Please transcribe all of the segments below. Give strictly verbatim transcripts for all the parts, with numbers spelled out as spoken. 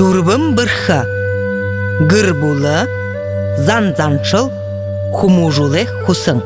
Дүрбэн бэрхэ. Гэр бүлэ, зан заншал, хүмүүжүүлэй хүсэн.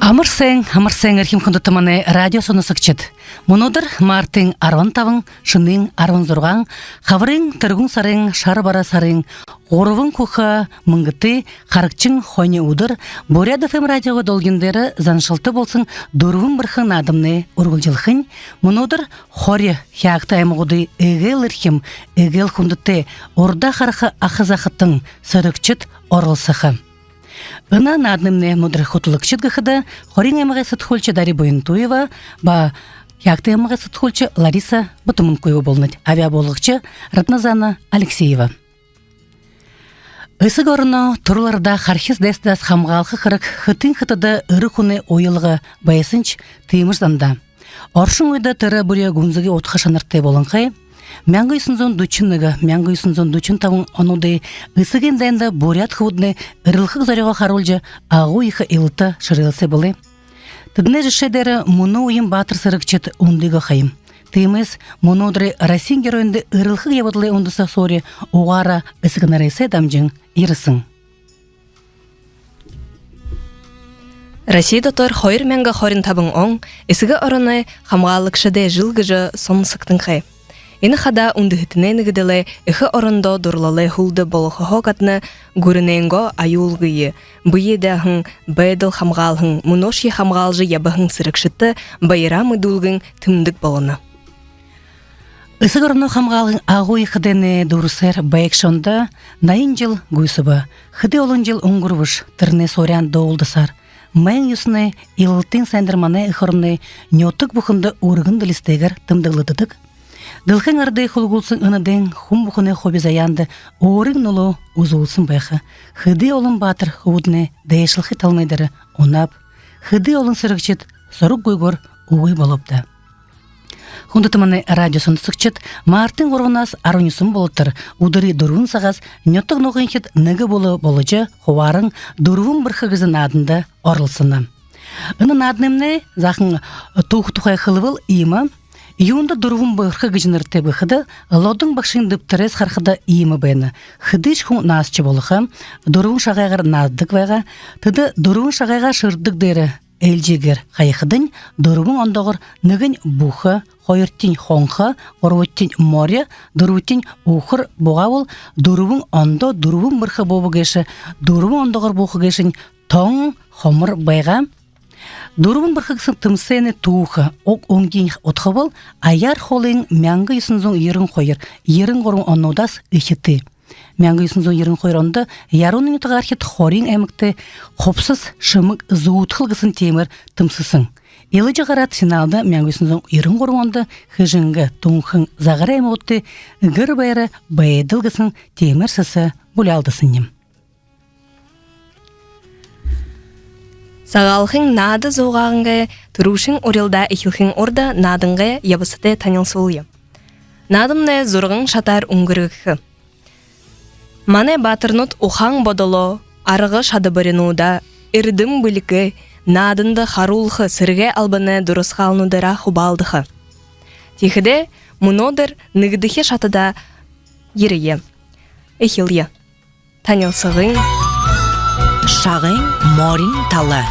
Амар сайн, амар сайн, эрхим хүндэтэ манай радио соносогшод. Мүнөөдэр мартын арбан табан, шэнын арбан зургаан, хабарын тэргүүн сарын, шара бараа сарын гурбан хүхэ мэнгэтэй харагшан хонин үдэр Буряад ФМ радиогой долгин дээрэ заншалта болоһон дүрбэн бэрхэ наадамнай үргэлжэлхэнь. Мүнөөдэр Хори, Хяагта аймагуудай эгээл эрхим, эгээл хүндэтэй, урдаа хараха аха захатан, сэрэгшэд оролсохо. Энэ наадамнай мүнөөдэр хүтэлэгшэд гэхэдэ Хориин аймагай сэтгүүлшэ Дари Буянтуева ба Хяагта аймагай сэтгүүлшэ Лариса Батомункуева болоно. Абяа буулгагша Радназана Алексеева. Эсэгэ ороноо түрэл арадаа харгис дайсадаас хамгаалха хэрэг хэтын хэтэдэ эрэ хүнэй уялга байһаншье, тиимэшье зандаа. Оршон үедэ тэрэ бүри гүнзэгы удха шанартай болонхой. Мянга юһэн зуун дүшэн нэгэ, мянга юһэн зуун дүшэн табан онуудай Эсэгын дайнда буряад хүбүүднай эрэлхэг зоригоо харуулжа, агуу ехэ илта шэрээлсээ бэлэй. Тэдэнэй жэшээ дээрэ мүнөө үеын баатар сэрэгшэд үндыгөө ха юм. Тиимэһээ мүнөөдэрэй Россиин Геройндо эрэлхэг ябадалай үндэһэ һуури угаараа эсэгэнэрээ дамжан ерэһэн. Росси дотор хоёр мянга хорин табан он Эсэгэ ороной хамгаалагшадай жэл гэжэ соносогдонхой. Энэ хадаа үндэһэтэнэй нэгэдэлэй эхэ орондоо дурлалай һүлдэ болохоһоо гадна гүрэнэйнгөө аюулгые, бэеэ дааһан байдал хамгаалһан, мүнөөшье хамгаалжа ябаһан сэрэгшэдтэ баяраа мэдүүлгын тэмдэг болоно. Эсэгэ ороноо хамгаалгын агуу ехэ дайнай дүүрсээр байгша ондо наян жэл гүйсэбэ. Хэды олон жэл үнгэрбэш, тэрэнэй һуури дуулдасаар, майн юһэнэй илалтын һайндэр манай эхэ ороной нютаг бүхэндэ үргэн дэлисэтэйгээр тэмдэглэгдэдэг. Дэлхэйн арадай хүлгүүлһэн энэ дайн хүн бүхэнэй хуби заяанда өөрын нүлөө үзүүлһэн байха. Хэды олон баатар хүбүүднай дайшалхы талмай дээрэ унааб. Хэды олон сэрэгшэд һураггүйгөөр үгы болооб даа. Хүндэтэ манай радио соносогшод, мартын гурбанһаа арбан юһэн болотор үдэрэй дүрбэн сагһаа нютаг нугынхид нэгэ бүлэ боложо, хубааран «Дүрбэн бэрхэ» гэжэ нааданда оролсоно. Энэ наадамнай заахан түүхэ тухай хэлэбэл иимэ. Юундэ «Дүрбэн бэрхэ» гэжэ нэрэтэйб гэхэдэ, Лодон багшын дэбтэрһээ харахада иимэ байна. Хэдышье хүн наадажа болохо, дүрбэн шагайгаар наададаг байгаа. Тэдэ дүрбэн шагайгаа шэрдэг дээрэ ээлжээгээр хаяхадань, дүрбэн ондоогоор: нэгэнь бүхэ, хоёртонь хонхо, гурбатонь мори, дүрбэтынь үхэр, бугабал дүрбэн ондоо дүрбэн бэрхэ бууба гээшэ. Дүрбэн ондоогоор бууха гээшэнь тон, хомор байгаа. «Дүрбэн бэрхэ» гэһэн тэмсээнэй түүхэ, уг үнгынь удхабал, аяар хуулын мянга юһэн зуун ерэн хоёр, ерэн гурбан онуудһаа эхитэй. Мянга юһэн зуун ерэн хоёр ондо Яруунын нютагаархид Хориин аймагтай хубсаһа шэмэг зүүдхэл гэһэн темээр тэмсэһэн. Илажа гараад, финалда мянга юһэн зуун ерэн гурбан ондо Хэжэнгэ, Түнхэн, Загарайн аймагуудтай «Гэр байра байдал» гэһэн темээр сэсэ буляалдаһан юм. Сагаалганай наада зугааһанай түрүүшын урилдаа эхилхын урда наадангай ябасатай танилсуулая. Наадамнай зургаан шатаар үнгэргэхэ. Манай баатарнууд ухаан бодолоо, арга шадабаринуудаа, эрдэм бэлигээ нааданда харуулха сэрэгэй албанай дурасхаалнуудаараа хубаалдаха. Тиихэдээ мүнөөдэр нэгэдэхи шатада ерэе. Эхилэе. Танилсагын. Шагай морин тала.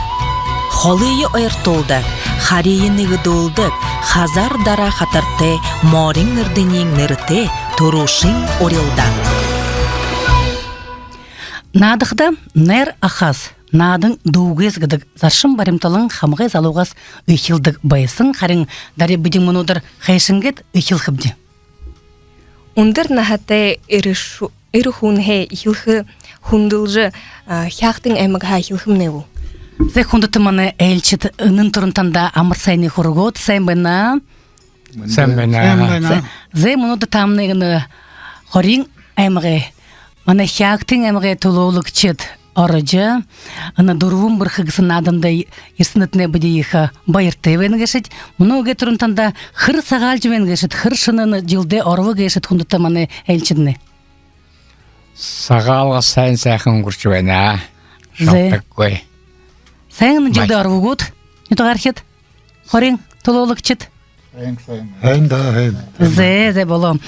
Холые ойртуулдаг, харие нэгэдүүлдэг, хазаар дараа хатартай морин эрдэниин нэрэтэй түрүүшын урилдаан. Наадахада «Найр ахаас, наадан дүүгээс» гэдэг заршам баримталан хамагай залуугаас эхилдэг байһан. Харин, Дари, бидэ мүнөөдэр хайшан гээд эхилхэбди? Үндэр наһатай эрэ шу-, эрэ хүнһөө эхилхэ хүндэлжэ, а, Хяагтын аймагһаа эхилхэмнай гү? Зэ, хүндэтэ манай айлшад, энэн түрүүн танда амар һайниие хүргөөд, сайн байна. Сайн байна. Сайн байна. Зэ, зэ, мүнөөдэр таамнай энэ Хориин аймагай, манай Хяагтын аймагай түлөөлэгшэд орожо, энэ «Дүрбэн бэрхэ» гэһэн нааданда ерэһэнтнай бидэ ехэ баяртай байна гээшэбди. Мүнөө үгы түрүүн танда хэр сагаалжа байна гээшэбди, хэр шэнэ жэлдээ оробо гээшэбди, хүндэтэ манай айлшаднай? Сагаалганаа сайн сайхан үнгэржэ байна. Зэ. Шалтаггүй. Сайн жэлдээ ороо гүт, нютагаархид, хориин түлөөлэгшэд? Сайн, сайн. Һайн даа, һайн. Зэ, зэ, болоо.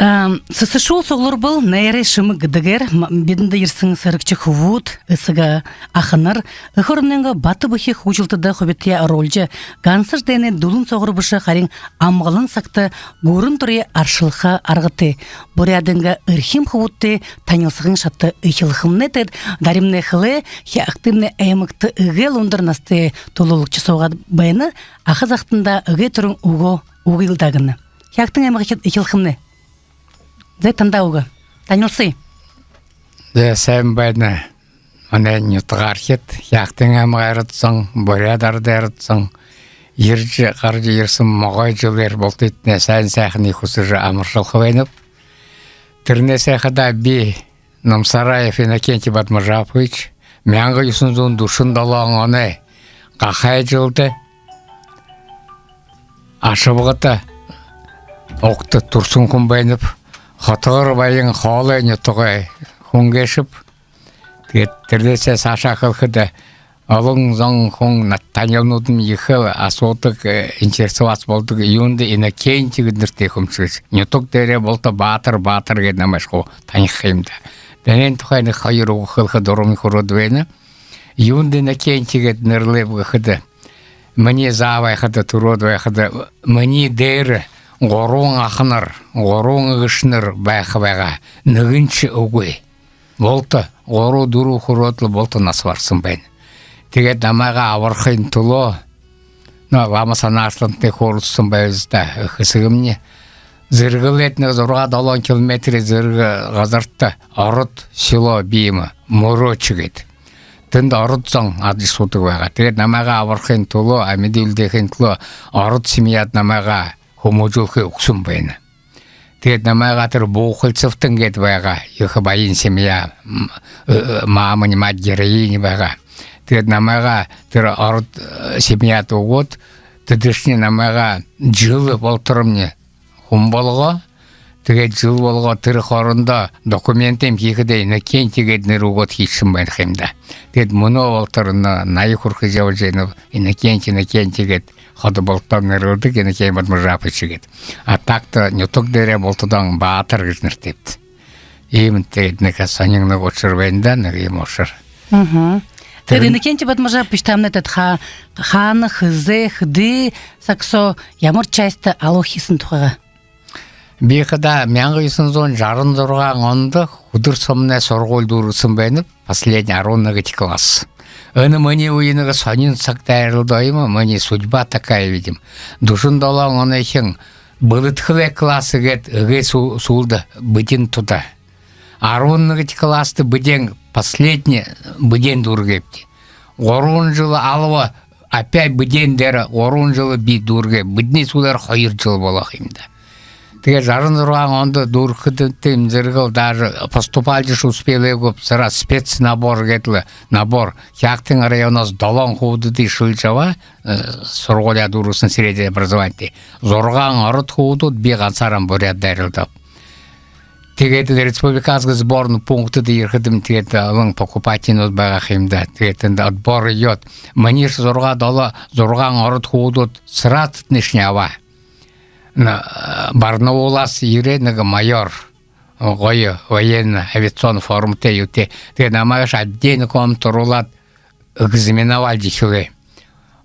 Ам, сэсэшүүл сугларбал найрай шэмэг гэдэгээр м-, бидэндэ ерэһэн сэрэгшэ хүбүүд, эсэгэ аханар эхэ оромнойнгоо бата бэхи хүгжэлтэдэ хубитаяа оруулжа, гансал дайнай дүлэн соогуур бэшэ, харин амгалан сагта гүрэн дурые аршалха аргатай. Буряадайнгаа эрхим хүбүүдтэй танилсахын шата эхилхэмнай. Тиигээд Даримнай хэлээ, Хяагтын аймагта эгээл үндэр наһатай түлөөлэгшэ суугаад байна. Аха захатандаа эгээ түрүүн үгөө үгыл даа гэнэ. Хяагтын аймагһаа эхилхэмнай. Зэ, тандаа үгэ. Танилсая. Зэ, сайн байна. Манай нютагаархид, Хяагтын аймагай арад зон, буряад арадай арад зон, ерэжэ гаража ерэһэн могой жэлээр бултыетнай сайн сайханаа хүсэжэ амаршалха байнаб. Тэрэнэй хадаа би, Намсараев Иннокентий Бадмажапович, мянга юһэн зуун дүшэн долоон оной гахай жэлдэ Ашабагада угтаа түрэһэн хүн байнаб. Хотогор баян Хоолой нютагай хүн гээшэб. Тиигээд тэрэнээһээ саашаа хэлэхэдэ, олон зон хүн, над-, танилнуудынь ехэл асуудаг, э, интересоваться болодог, юундэ Иннокентий гээд нэрэтэй хүмши гэжэ. Нютаг дээрээ булта баатар, баатар гээд намайе хуу таниха юм даа. Тэрэнэй тухай нэгэ хоёр үгэ хэлэхэ дурамни хүрөөд байна. Юундэ Иннокентий гээд нэрлээб гэхэдэ, минии заа байхада, түрөөд байхада, минии дээрэ гурбан аханар, гурбан эгэшэнэр байха байгаа. Нэгэншье үгы. Булта гурба, дүрбэ хүрөөд лэ булта наһа бараһан байна. Тиигээд намайгаа абархын түлөө, но, лама санаартантай хөөрэлдэһэн байбал даа, эхэ эсэгэмни, зэргэлээд нэгэ зургаа-долоон километрэй зэргэ газарта ород село бии юм, Мөрөөч гээд. Тэндэ ород зон ажаһуудаг байгаа. Тиигээд намайгаа абархын түлөө, амиды үлдөөхын түлөө ород семьяд намайгаа хүмүүжүүлхые үгэһэн байна. Тиигээд намайгаа тэрэ Бухальцевтэн гээд байгаа, ехэ баян семья, м, э, э, мамань, мать героиня байгаа. Тиигээд намайгаа тэрэ ород, э, семьяда үгөөд, тэдэшни намайгаа жэл болоторомни хүн болгоо. Тиигээд жэл болгоо, тэрэ хоорондоо документыем хэхэдээ Иннокентий гээд нэрэ үгөөд хэһэн байха юм даа. Тиигээд мүнөө болотор на-, наяа хүрэхэ ябажа байнаб, Иннокентий, Иннокентий гээд ходо булта нэрлэдэг, Иннокентий Бадмажапович гээд. А так-то нютаг дээрээ бултадаа Баатар гэжэ нэрэтэйбди. Иимэ, тиигээд нэгэ һонин нэгэ ушар байна даа, нэгэ иимэ ушар. Мгм. Тиигээд тэрэ Иннокентий Бадмажапович, таамнай тиигээд ха-, хаана, хэзээ, хэды саг соо, ямар частьта алуу хэһэн тухайгаа? Би хадаа мянга юһэн зуун жаран зургаан ондо хүдэр соомнай һургуули дүүргэһэн байнаб, последний арбан нэгэдэхи класс. Энэ минии үе нэгэ һонин саг дайралдаа юм, минии судьба такая, видимо. Дүшэн долоон онойхин бэлэдхэлэй класс гээд эгээ һүү-, һүүлдэ бэдин туда. Арбан нэгэдэхи класста бидэн последний, бэдээн дүүргээбди. Гурбан жэл алба, опять бэдээн дээрэ гурбан жэл би дүүргээб. Бидэнэй һүүлээр хоёр жэл болохо юм даа. Тиигээд жаран зургаан ондо дүүргэхэдэ, тиимэ зэргэл даже поступать же успел гүб, сразу спецнабор гээд лэ набор. Хяагтын районһоо долоон хүбүүдые шэлэжэ абаа, э, һургуулияа дүүргэһэн, среднее образованиетэй. Зургаан ород хүбүүд, би гансаараа буряад дайралдааб. Тиигээд республиканска сборный пунктда ерэхэдэм, тиигээд олон покупательнууд байгаа юм даа. Тиигээд тэндэ отбор ёһоной. Минии зургаа-долоо, зургаан ород хүбүүд сразу тэдэнэйшни абаа. На, э, Барнаулһаа ерээ нэгэ майор, гоё военный авиационный форматай юутэй. Тиигээд намайгааш отдельно комнатада оруулаад, экзаменовалжа эхилээ.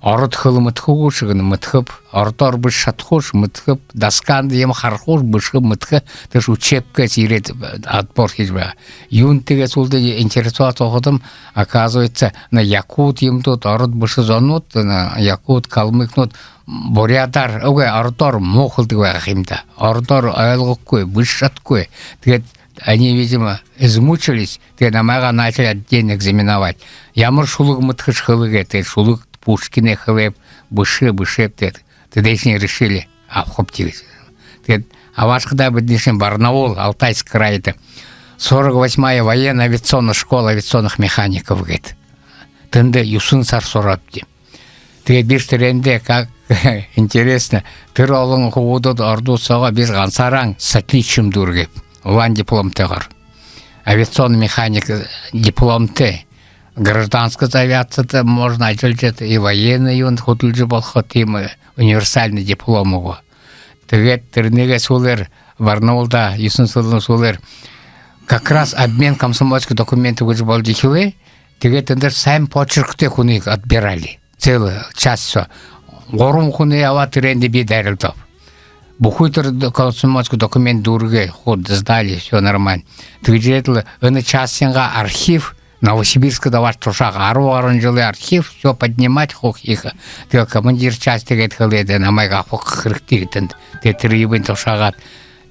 Ород хэлэ мэдэхэ гүш, гэнэ, мэдэхэб. Ородоор бэшэжэ шадаха гүш, мэдэхэб. Досканда юумэ хараха гүш, бэшэжэ мэдэхэ. Тэрэш учебкэһээ ерээд отбор хэжэ байгаа. Юундэ тиигээ һүүлдэ интересоваться болоходом, оказывается, на якут юумэнүүд, ород бэшэ зонууд, на якут, калмыкнууд буряадаар, үгы, ородоор муу хэлэдэг байгаа юм даа. Ородоор ойлгохогүй, бэшэжэ шадахагүй. Тиигээд они, видимо, измучились, тиигээд намайгаа начали отдельно экзаменовать. Ямар шүлэг мэдэхэш, хэлэ гээд, тиигээд шүлэг Пушкинай хэлээб, бэшээ, бэшээб, тиигээд тэдэшни решили, абахаб тиигэжэ. Тиигээд абаашахадаа, бидэшни Барнаул, Алтайский крайда, сорок восьмая военно-авиационная школа авиационных механиков гээд. Тэндэ юһэн һара һураабди. Тиигээд бишни тэрээндээ, как интересно, тэрэ олон хүбүүд ородууд соогоо бишни гансаараа с отличием дүүргээб. Улаан дипломтойгоор. авиационный механик, э, дипломтой. Гражданская авиацияда можно ажаллажа, и военный юундэ хүдэлжэ болохо, тиимэ универсальный диплом үгөө. Тиигээд тэрэнэйнгээ һүүлээр Барнаулда, юһэн жэлэй һүүлээр как раз обмен комсомольских документов гэжэ болжо эхилээ. Тиигээд тэндэ һайн почерктэй хүниие отбирали. Целая часть всё. Гурбан хүниие абаад, тэрээндэ би дайралдааб. Бүхы тэрэ д-, комсомольский документ дүүргээ, хуу сдали, всё нормально. Тиигэжэ лэ энэ частингаа архив Новосибирскдэ абаад тушааха, арбан гаран жэлэй архив, всё поднимать, хуу хэхэ. Тиигээд командир части гээд хэлээд, намайе абаха хэрэгтэй гэдэг. Тиигээд тэрэ юумыень тушаагаад,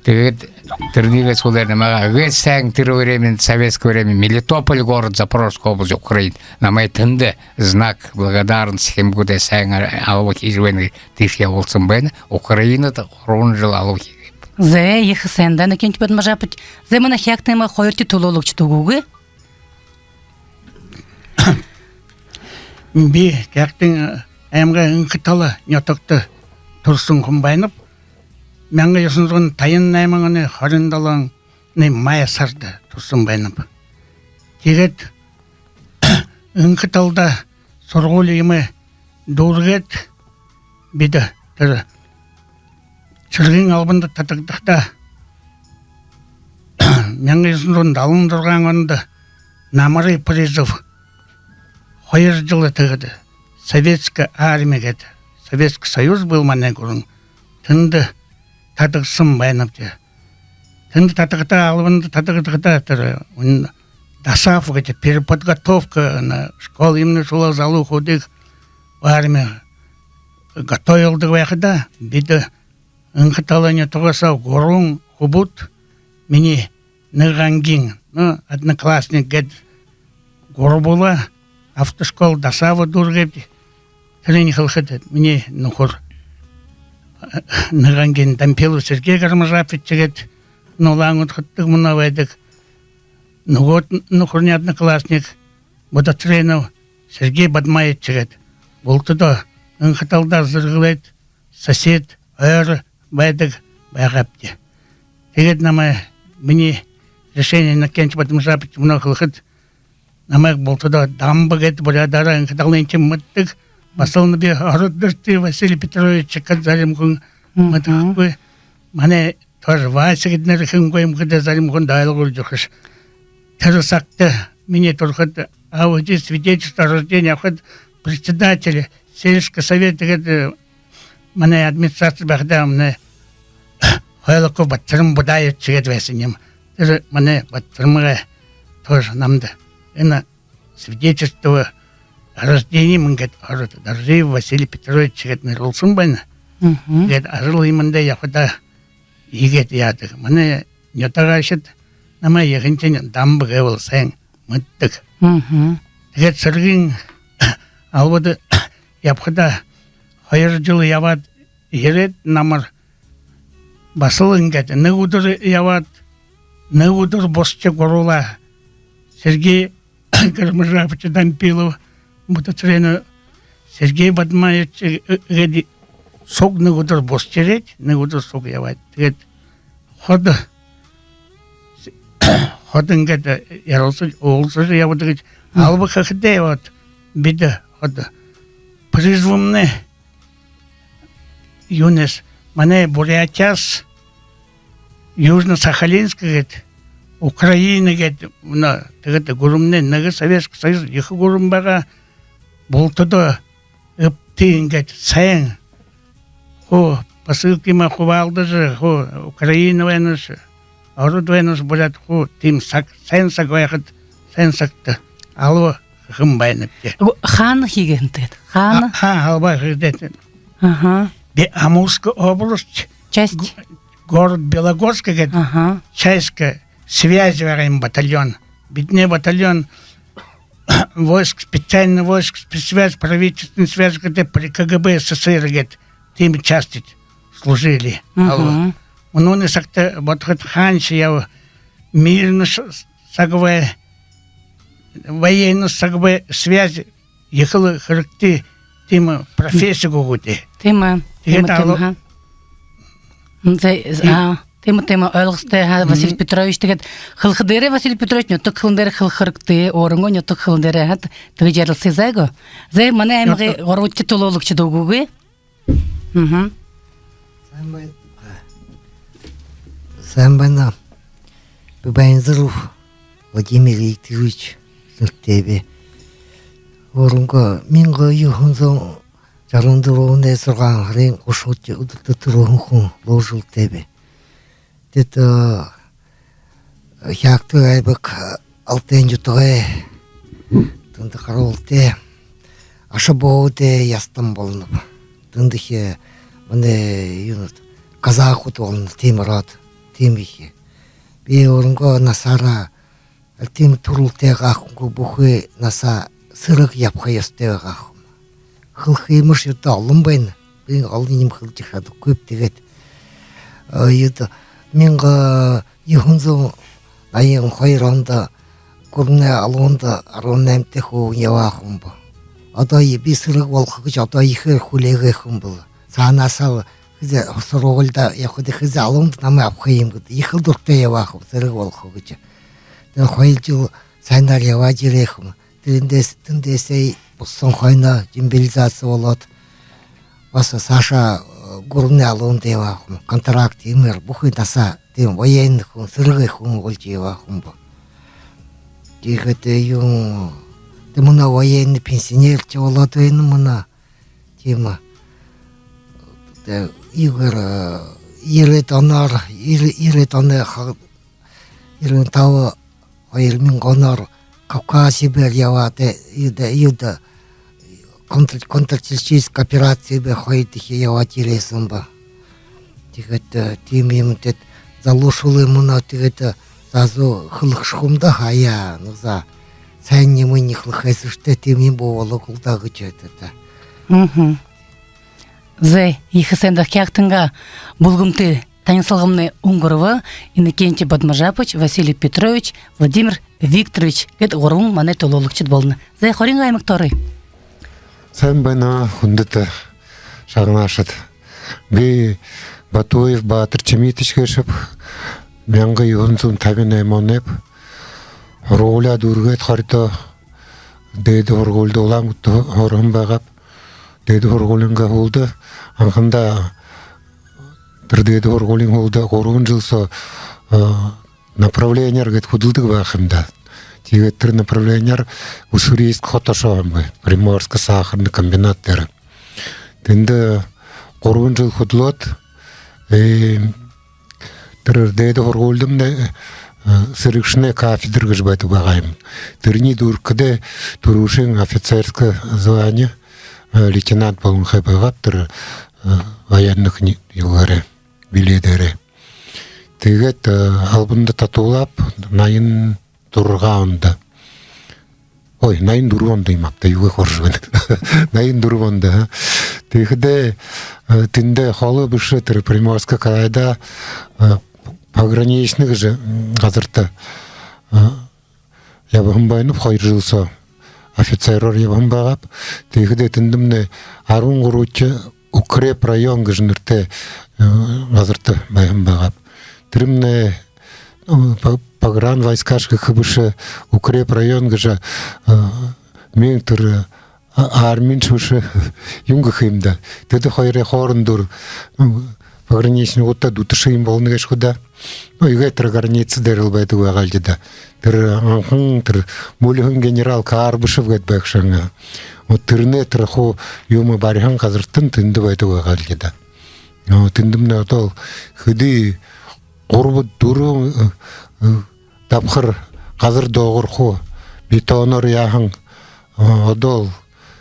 тиигээд тэрэнэйнгээ һүүлээр намайе гээд һайн, тэрэ время, советское время, Мелитополь город, Запорожская область, Украина. Намайе тэндэ знак благодарности хэмгүүдээ һайн алба хэжэ байна, тиишээ ябуулһан байна. Украинада гурбан жэл алба хэгээб. Зэ, ехэ һайн даа, Иннокентий Бадмажапович. Зэ, манай Хяагтын аймагай хоёрдохи түлөөлэгшэ үгы гү? Би Хяагтын аймагай Энхэ-Тала нютагта түрэһэн хүн байнаб. Мянга юһэн зуун табин найман оной хорин долооной май һарада түрэһэн байнаб. Тиигээд Энхэ-Талада һургуулиимнай дүүргээд, бидэ тэрэ сэрэгэй албанда татагдахадаа, мянга юһэн зуун далан зургаан ондо намарай призыв, хоёр жэл тиигээд Советская армия гээд, Советский Союз был манай гүрэн, тэндэ татагдажа байнабди. Тэндэ татагдахадаа, албанда татагдахадаа, тэрэ, м, ДОСААФ гээд, переподготовка на школа имени Шулова, залуу хүнүүдые армида готовилдаг байхадаа, бидэ Энхэ-Тала нютагһаа гурбан хүбүүд, минии нэгэ ангиин, ну, одноклассник гээд, гурбуулаа автошкола ДОСААФ-а дүүргээбди. Тэрэниие хэлэхэдэ, минии нүхэр, нэгэ ангиин Дампилов Сергей Гармажапович гээд, Улаан-Үдэдэ хүдэлдэг, мүнөө байдаг. Нүгөө нүхэрни одноклассник Будатыренов Сергей Бадмаевич гээд, бултадаа Энхэ-Талада зэргэлээд, сосед, ойро байдаг байгаабди. Тиигээд намайе, минии решение, Иннокентий Бадмажапович, мүнөө хэлэхэдэ, намайе бултадаа Дамба гээд буряадаараа, Энхэ-Талын шэнги мэддэг. Баһал би ород нэртэй Василий Петрович гээд, зарим хүн мэдэхэгүй. Манай тоже Вася гээд нэрэ хэн үгы юм гэхэдэ, зарим хүн ойлгуулжа үгэхэш. Тэрэ сагта минии түрэхэдэ, аудит, свидетельство о рождении абахада, председатель сельского совета гээд, э, манай администраци байхадаа, манай Хойлоков Батсарма Будаевич гээд байһан юм. Тэрэ манай Батсармагай тоже намда энэ свидетельство о рождении мэнэ гээд ород, Доржиев Василий Петрович гээд нэрлүүлһэн байна. Мгм. Тиигээд ажал юумэндээ ябахадаа иигээд яадаг. Манай нютагайхид намайе ехэнхинь Дамба гэбэл һайн мэддэг. Мгм. Тиигээд сэрэгэй албада ябахадаа, хоёр жэл ябаад ерээд, намар баһал иигээд нэгэ үдэр ябаад, нэгэ үдэр бусажа гуруулаа. Сергей Гармажапович Дампилов, Будатыренов Сергей Бадмаевич, э, э, гээд суг нэгэ үдэр бусажа ерээд, нэгэ үдэр суг ябаад. Тиигээд ходо, ходо иигээд, э, ярилсажа, уулзажа ябадаг гэжэ. Мгм. Алба хэхэдээ, вот, бидэ ходо призвамнай юунһээ, манай Бурятияһаа, Южно-Сахалинск гээд, Украина гээд, мүнөө тиигээд гүрэмнай нэгэ, Советский Союз ехэ гүрэм байгаа, бултадаа эбтэй иигээд һайн. Хуу посылка юумэ хубаалдажа, хуу Украина байнаш, ород байнаш, буряад, хуу тиимэ саг, һайн саг байхада, һайн сагта алба хэһэн байнабди. Гү, хаана хэһэн гээд? Хаана? А, ха, алба хэһэн гээд. Ага. Бе-, Амурская область. Часть. Г-, город Белогорск гээд. Ага. Часть связи байгаа юм, батальон. Бидэнэй батальон войск, специальный войск, спецсвязь, правительственная связь гэдэг, при КГБ СССР гээд, тиимэ частида служили. Мгм. Алба. Мүнөөнэй сагта бодоход, хаанашье ябаа, мирнэ ш-, саг бай, военный саг бай, связь ехэл хэрэгтэй, тиимэ професси гү гэдэг. Тиимэ. Тиигээд, тиимэ, алба, тиимэ, ха. М, зэ-, и-, а. Тиимэ, тиимэ, ойлгостой, ха, Василий Петрович. Тиигээд хэлэхэ дээрээ, Василий Петрович, нютаг хэлэн дээрээ хэлэхэ хэрэгтэй, өөрынгөө нютаг хэлэн дээрээ, ха, тиигэжэ ярилсая гү. Зэ, манай аймагай гурбадахи түлөөлэгшэ дүүргээ. Мгм. Сайн байна. Сайн байна. Би Баянзаров Владимир Викторович гэжэ нэрэтэйб. Өөрынгөө мянга юһэн зуун жаран дүрбэн оной зургаан һарын гушанай үдэртэ түрөөһэн хүн, луужалтай би. Тэдэ, э, Хяагтын аймаг, э, Алтай нютагай, тэндэ харуултай, аша буудай ястан болоноб. Тэндэхи манай юунууд, казахууд болоно, тиимэ род, тиимэ ехэ. Би өөрынгөө насаараа тиимэ түрэлтэй байгаа хүнгүй, бүхы насаа сэрэг ябаха ёһотой байгаа хүн. Хэлэхэ юумэшни олон байна. Би олон юумэ хэлэжэ шадахагүйб. Тиигээд, э, юундэ, мянга юһэн зуун наян хоёр ондо гүрэнэй алуунда арбан наймтай хүбүүн ябаа хүн бэ. Одоо и-, би сэрэг болохо гэжэ одоо ехээр хүлеэгээ хүн бэлэй. Саанааһаа хэзээ һургуулида ябахада, хэзээ алуунда намайе абаха юм гээд, ехэл дуратай ябаа хүн, сэрэг болохо гэжэ. Тиигээд хоёр жэл һайнаар ябажа ерээ хүн. Тэндээс, тэндээсээ бусан хойно демобилизаци болоод, баһа саашаа, э, гүрэнэй алуунда ябаа хүн. Контракт иимээр бүхы насаа тиимэ военный хүн, сэрэгэй хүн боложо ябаа хүн бэ. Тиигээд, э, юун, тэ мүнөө военный пенсионершье болоод байна мүнөө. Тиимэ. Тэ юугээр, э, ерээд оноор, ер-, ерээд оной ха-, ерэн таба, хоёр мянга оноор Кавказ Сибирь ябаад, э, юундэ, юундэ, контр-, контртеррористическая операция бэ, хоёрдохи ябаад ерээһэн бэ. Тиигээд, э, тиимэ юм тэдэ залуушуулые мүнөө тиигээд, э, заа зуу хэлэгшэ хүн даа, хаяа, ну за, һайн юумэ хэлэхэ ёһотой, тиимэ юм болоог лэ даа гэжэ хэлээд даа. Мгм. Зэ, ехэ һайн даа. Хяагтынгаа бүлгэмтэй танилсалгамнай үнгэрбэ. Иннокентий Бадмажапович, Василий Петрович, Владимир Викторович гээд гурбан манай түлөөлэгшэд болоно. Зэ, Хориин аймагта оръё. Сайн байна, хүндэтэ шагнагшад. Би Батуев Баатар Чимитович гээшэб. Мянга юһэн зуун табин найман онойб. Һургуулияа дүүргээд, Хоридоо дээдэ һургуулида, Улаан-Үдэдэ һураһан байгааб. Дээдэ һургуулиингаа һүүлдэ, анхандаа тэрэ дээдэ һургуулиин һүүлдэ гурбан жэл соо, э, направлениеэр гээд хүдэлдэг байха юм даа. Тиигээд тэрэ направлениеэр Уссурийск хото ошоо юм бэ, Приморско-сахарный комбинат дээрэ. Тэндэ гурбан жэл хүдэлөөд, э, тэрэ дээдэ һургуулидамнай, э, сэрэгшэнэй кафедра гэжэ байдаг байгаа юм. Тэрэниие дүүрэхэдээ түрүүшын офицерское звание, э, лейтенант болонхой байгааб тэрэ, э, военных ни-, юугээрээ, билетээрээ. Тиигээд, э, албанда татуулааб наян зургаан ондо. Ой, наян дүрбэн ондо юм ааб даа, юугээ хөөрэжэ байна. Наян дүрбэн ондо, а. Тиихэдээ, э, тэндээ холо бэшэ, тэрэ Приморско крайда, э, Пограничный гэжэ, м, газарта, э, ябаһан байнаб, хоёр жэл соо офицероор ябаһан байгааб. Тиихэдээ тэндэмнай арбан гурбадахи укрепрайон гэжэ нэрэтэй, э, газарта байһан байгааб. Тэрэмнай, э, по-, погранвойска гэхэ бэшэ, укрепрайон гэжэ, э, мин тэрэ, а-, арминшье бэшэ, юун гэхэ юм даа. Тэдэ хоёрой хоорондоо, м, пограничнигуудта дүтэшэ юм болоно гээшэ гү даа. Ну, иигээд тэрэ граница дээрэл байдаг байгаа лди даа. Тэрэ анхан, тэрэ мүльһэн генерал Карбышев гээд байгша һэн. Вот тэрэнэй тэрэ хуу юумэ бариһан газартань тэндэ байдаг байгаа лди даа. Но тэндэмнай одоол хэды гурба-дүрбэн, э, э, дабхар газар доогуур хуу бетоноор яаһан, э, одоол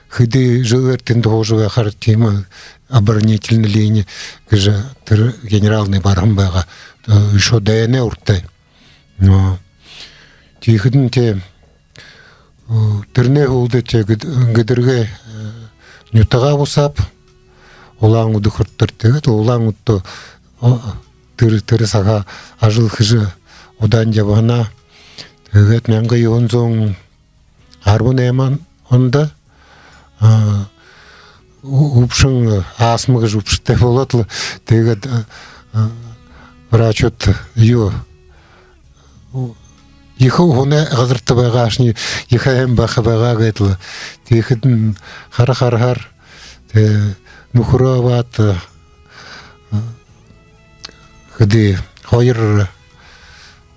хэды жэлээр тэндэ һуужа байхаар, тиимэ оборонительная линия гэжэ тэрэ генералнай бариһан байгаа. Э, үшөө дайнай урда. Но тиихэдэнь тэ, э, тэрэнэй һүүлдэ тэ Гэд-, Гэдэргэй, э, нютагаа бусааб. Улаан-Үдэ хүрэтэр. Тиигээд Улаан-Үдэдэ, о, тэрэ, тэрэ сагһаа ажал хэжэ удаань ябаһанаа. Тиигээд мянга юһэн зуун арбан найман ондо, а, ү-, үбшэн, э, астма гэжэ үбшэтэй болоод лэ, тиигээд, э, э, врачууд юу, ехэ уһанай газарта байгаа һаашни ехэ һайн байха байгаа гээд лэ. Тиихэдэнь хара хараһаар, тээ, нүхэрөө абаад, э, хэды хоёр,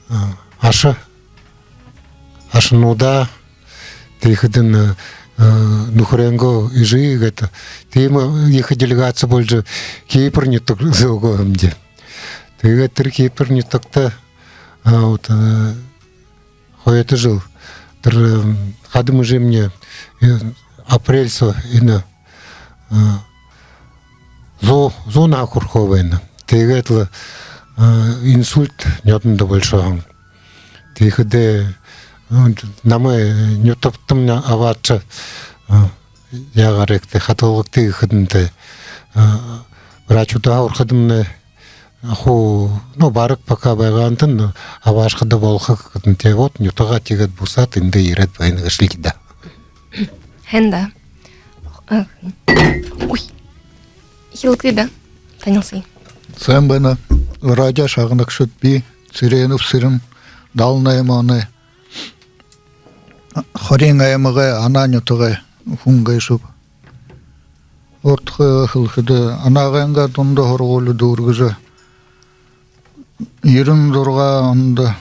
э, аша, ашануудаа, тиихэдэнь, э, нүхэрэйнгөө эжы гээд, тиимэ ехэ делегаци болжо Кипр нютаг зөөгээ һэмди. Тиигээд тэрэ Кипр нютагта, а, вот, э, хойто жэл тэрэ, м, хадам эжымни, э, апрель соо энэ, э, зуу, зуу наһа хүрэхөө байна. Тиигээд лэ, э, инсульт нёдондо болошоо һэн. Тиихэдээ, э, намайе нютагтамни абаашаа, э, яагаарайгты, хадгалагты гэхэдэнь, тээ, э, врачуудһаа урахадамни, хуу, ну, бараг пока байгаантан, ну, абаашахада болохо гэхэдэнь, тээ, вот, нютагаа тиигээд бусаад, эндэ ерээд байна гээшэл даа. Һайн даа. А, ой. Эхилэгты даа. Танилсая. Сайн байна. Радио шагнагшад, би Цыренов Цырен, далан найман оной, Хориин аймагай Анаа нютагай хүн гээшэб. Урдахи хэлэхэдэ, Анаагайнгаа дунда һургуули дүүргэжэ, ерэн зургаан ондо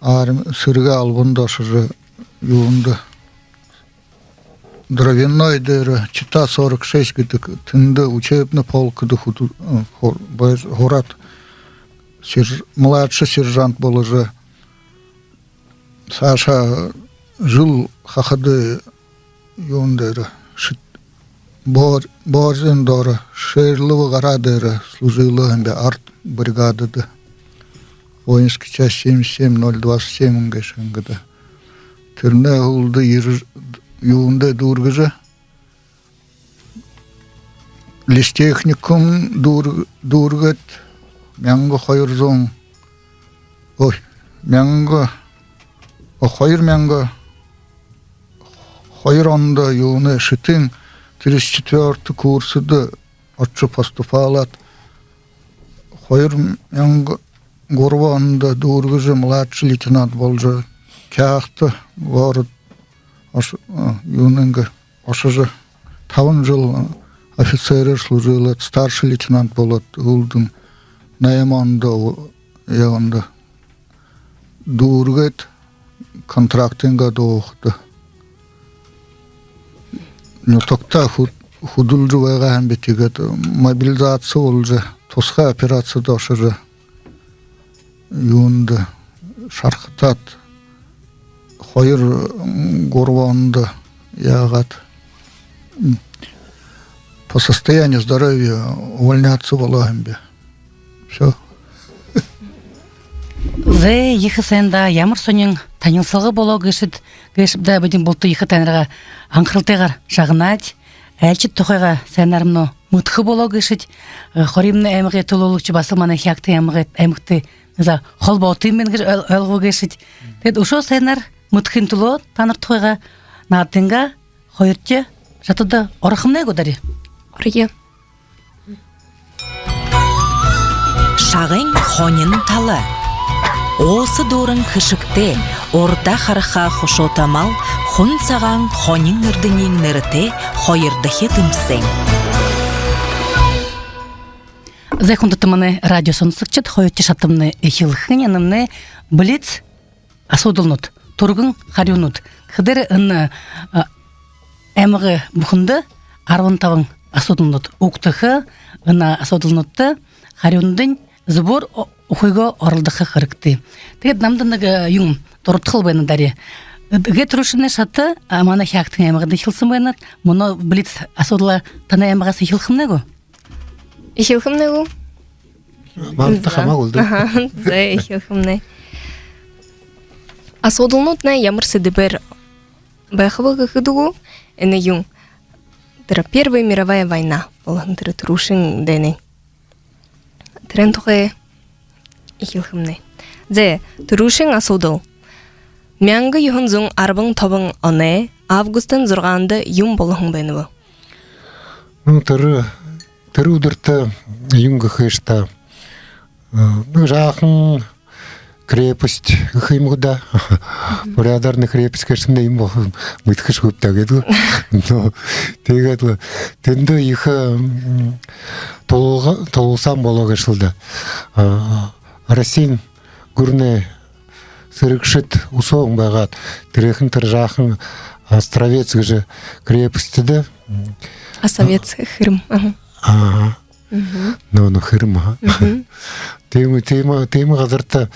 арми, сэрэгэй албанда ошожо, юундэ, Дровяной дээрэ, Чита сорок шесть гэдэг, тэндэ учебный полкдо хүдэ-, э, ху-, бай-, һураад, серж-, младший сержант боложо, саашаа жэл хахада юун дээрэ, Шэт-, Бор-, Борзын доро, Шерловы гараа дээрэ служилаа һэм би, артбригадада. Воинский часть семьдесят семь ноль двадцать семь гээшэ һэн гээд. Тэрэнэй һүүлдэ ер-, юундэ дүүргэжэ, лестехникум дүүр-, дүүргээд, мянга хоёр зуун, ой, мянга, о, хоёр мянга хоёр ондо юунэй, Шэтын тридцать четвёртый курсдо ошожо поступалаад, хоёр мянга гурбан ондо дүүргэжэ, младший лейтенант боложо, Кяхта город ош-, а, юунэйнгээ ошожо, табан жэл офицерээр служилаад, старший лейтенант болоод, һүүлдэнь найман ондо, яаганда, дүүргээд, контрактынгаа дуухада, нютагтаа хү-, хүдэлжэ байгаа һэм би. Тиигээд мобилизаци болжо, тусхай операцида ошожо, юундэ, шархатаад, хоёр, м, гурбан ондо яагаад, м, по состоянию здоровья увольняться болоо һэм би. Всё. Зэ, ехэ сайн даа, ямар сонин танилсалга болоо гээшэт, гээшэб даа, бидэн булта ехэ танараа анхаралтайгаар шагнаад, айлшад тухайгаа сайнаар мүнөө мэдэхэ болоо гээшэт. Э, Хориин аймагай түлөөлэгшэ баһа манай Хяагтын аймагай, аймагтай, за, холбоотой юм байна гэжэ ойл-, ойлгоо гээшэт. Тиигээд үшөө сайнаар мэдэхын түлөө танар тухайгаа наадынгаа хоёрдохи шатада орохомнай гү, Дарья? Орё. Шагай хонин тала. Ууса дүүрэн хэшэгтэй, урда хараха хушуута мал, хүн сагаан хонин эрдэниин нэрэтэй хоёрдохи тэмсээн. Зэ, хүндэтэ манай радио соносогшод, хоёрдохи шатамнай эхилхэнь, энэмнай блиц асуудалнууд, түргэн харюунууд. Тиихэдээ энэ, а, аймагай бүхэндэ арбан табан асуудалнууд үгтэхэ, энэ асуудалнуудта харюунуудынь зүбөөр о-, үхыгөө оролдохо хэрэгтэй. Тиигээд намда нэгэ, э, юун дурадхал байна, Дарья. Эгээ, түрүүшын шата, а, манай Хяагтын аймагһаа эхилһэн байна. Мүнөө блиц асуудалаа танай аймагһаа эхилхэмнай гү? Эхилхэмнай гү? Манда хамаагүй лэ даа. Аха, зэ, эхилхэмнай. Асуудалнууднай ямар сэдэбээр байхаб гэхэдэ гү, энэ юун, тэрэ Первая мировая война болоһон, тэрэ түрүүшын дайнай. Тэрээн тухай эхилхэмнай. Зэ, түрүүшын асуудал. Мянга юһэн зуун арбан табан оной августын зургаанда юун болоһон байнаб? Ну, тэрэ, тэрэ үдэртэ юун гэхэш даа. А, ну, жаахан крепость гэхэ юм гү даа. Буряадаар крепость гээшэмнай юм болохо, мэдэхэшье гүб даа гэдэг. Но, тиигээд лэ тэндэ ехэ, м, тулалга-, тулалсаан болоо гээшэл даа. А, Россиин гүрэнэй сэрэгшэд үсөөн байгаад, тэрэхэн тэрэ жаахан Островец гэжэ крепостидэ, м, Осовец хэрэм. Аха. Ага. Мгм. Но, но, хэрэм, аха. Мгм. Тиимэ, тиимэ, тиимэ газарта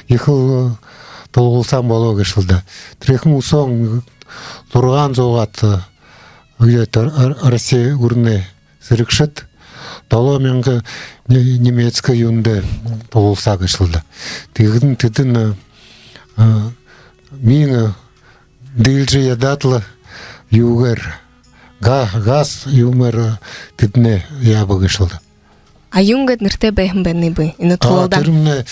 ехэл, э, тулалсаан болоо гээшэл даа. Тэрэхэн үсөөн зургаан зуугаад, э, где-то Р-, Р-, Россия гүрэнэй сэрэгшэд долоо мянга не-, немецкэ юундэ тулалсаа гээшэл даа. Тиихэдэнь тэдэнь, э, э, миин, э, диилжэ ядаад лэ юугээр, га-, газ юумээр, э, тэдэнээ яаба гээшэл даа. А юун гээд нэрэтэй байһан байнаб энэ, а, тулалдаан? Тэрэмнай,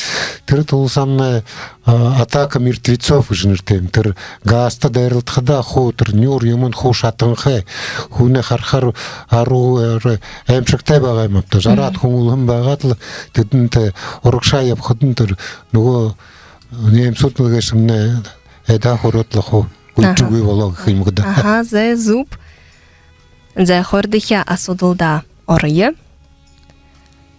тэрэ тулалсаамнай, а, атака мертвецов гэжэ нэрэтэй юм. Тэрэ газта дайралдахада хуу тэрэ нюур юумэн хуу шатанхай, хүнэй харахаар арга, аймшагтай байгаа юм ааб даа. Жараад, мгм, хүн үлэһэн байгаад лэ, тэдэнтэй урагшаа ябахадань тэрэ нүгөө немцүүд лэ гээшэмнай эдэ хүрөөд лэ хуу, аха, гүйжэ үгы болоо гэхэ юм гү даа. Аха, зай, зүб. Зай, хоёрдохи асуудалда ороё.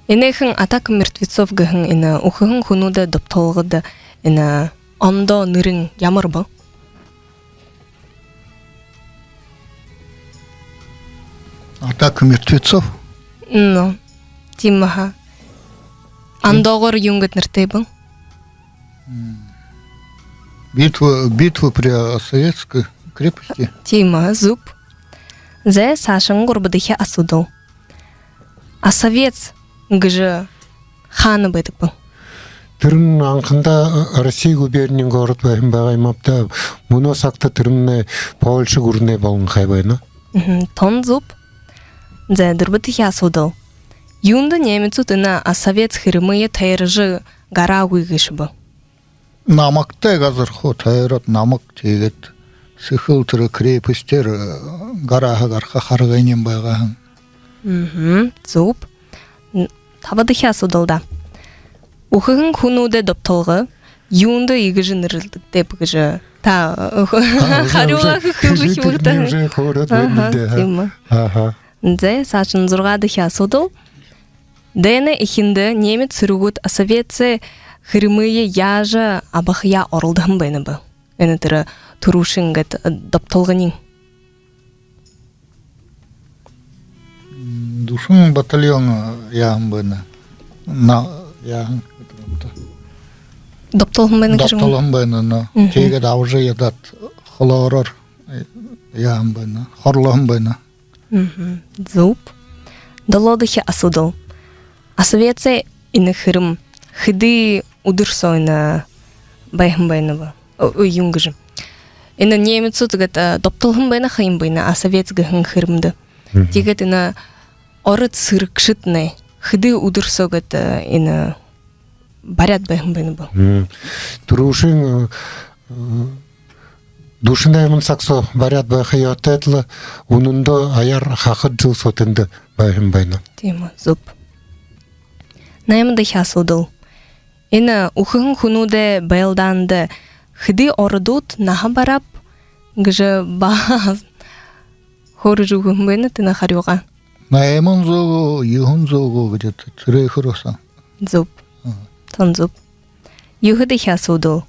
Энэхэн атака мертвецов гэһэн энэ үхэһэн хүнүүдэй добтолгодо энэ ондоо нэрэнь ямар бэ? Атака мертвецов? Ну, тиимэ, аха. Ондоогоор юун гээд нэрэтэй бэ? М. Битва, битва при Осовецкой крепости. Тиимэ, зүб. Зай, саашань гурбадахи асуудал. Осовец гэжэ хаана байдаг бэ? Тэрэнь анхандаа Россия губерниин город байһан байгаа юм ааб даа. Мүнөө сагта тэрэмнай Польша гүрэнэй болонхой байна. Мгм, тон зүб. Зай, дүрбэдэхи асуудал. Юундэ немецүүд энэ Осовец хэрмые тойрожо гараагүй гээшэб? Намагтай газар хуу тойроод, намаг, тиигээд сэхэл тэрэ крепостээр, э, гараха, гараха харгынь байгаа һэн. Мгм, зүб. Н-, табадахи асуудалда. Үхэһэн хүнүүдэй добтолго юундэ иигэжэ нэрлэгдээб гэжэ та, э, а, уже, харюугаа уже хэлэжэ хэлэжэ үгыт. Уже хөөрөөд, аха, байна даа. Тиимэ. Аха. Зай, саашань зургаадахи асуудал. Дайнай эхиндэ немец сэрэгүүд Осовецэй хэрмые яажа абахаяа оролдоһон байнаб? Энэ тэрэ түрүүшын гээд, э, добтолгониинь. М, дүшэн батальон, э, яаһан байна. На, яаһан. Добтолһон байна гэжэ юм. Добтолһон байна, но. Мгм. Тиигээд абажа ядаад, холоороор, э, яаһан байна. Хорлоһон байна. Мгм. Зүб. Долоодохи асуудал. Осовецэй энэ хэрмэ хэды үдэр соо энэ байһан байнаб? О, о, юун гэжэ. Энэ немецүүд гээд, э, добтолһон байна ха юм байна, Осовец гэһэн хэрмэдэ. Мгм. Тиигээд энэ ород сэрэгшэднай хэды үдэр соо гээд, э, энэ баряад байһан байнаб? М. Түрүүшын, э, дүшэн найман саг соо баряад байха ёһотойт лэ, үнэндөө аяар хахад жэл соо тэндэ байһан байна. Тиимэ, зүб. Наймадахи асуудал. Энэ үхэһэн хүнүүдэй байлдаанда хэды ородууд наһа барааб гэжэ баһа хөөрэжэ үгэһэн байна, тэнэ харюугаа. Найман зуу гү, юһэн зуу гү гэжэ тэрэ хоросон. Зүб. Мгм. Тон зүб. Юһэдэхи асуудал.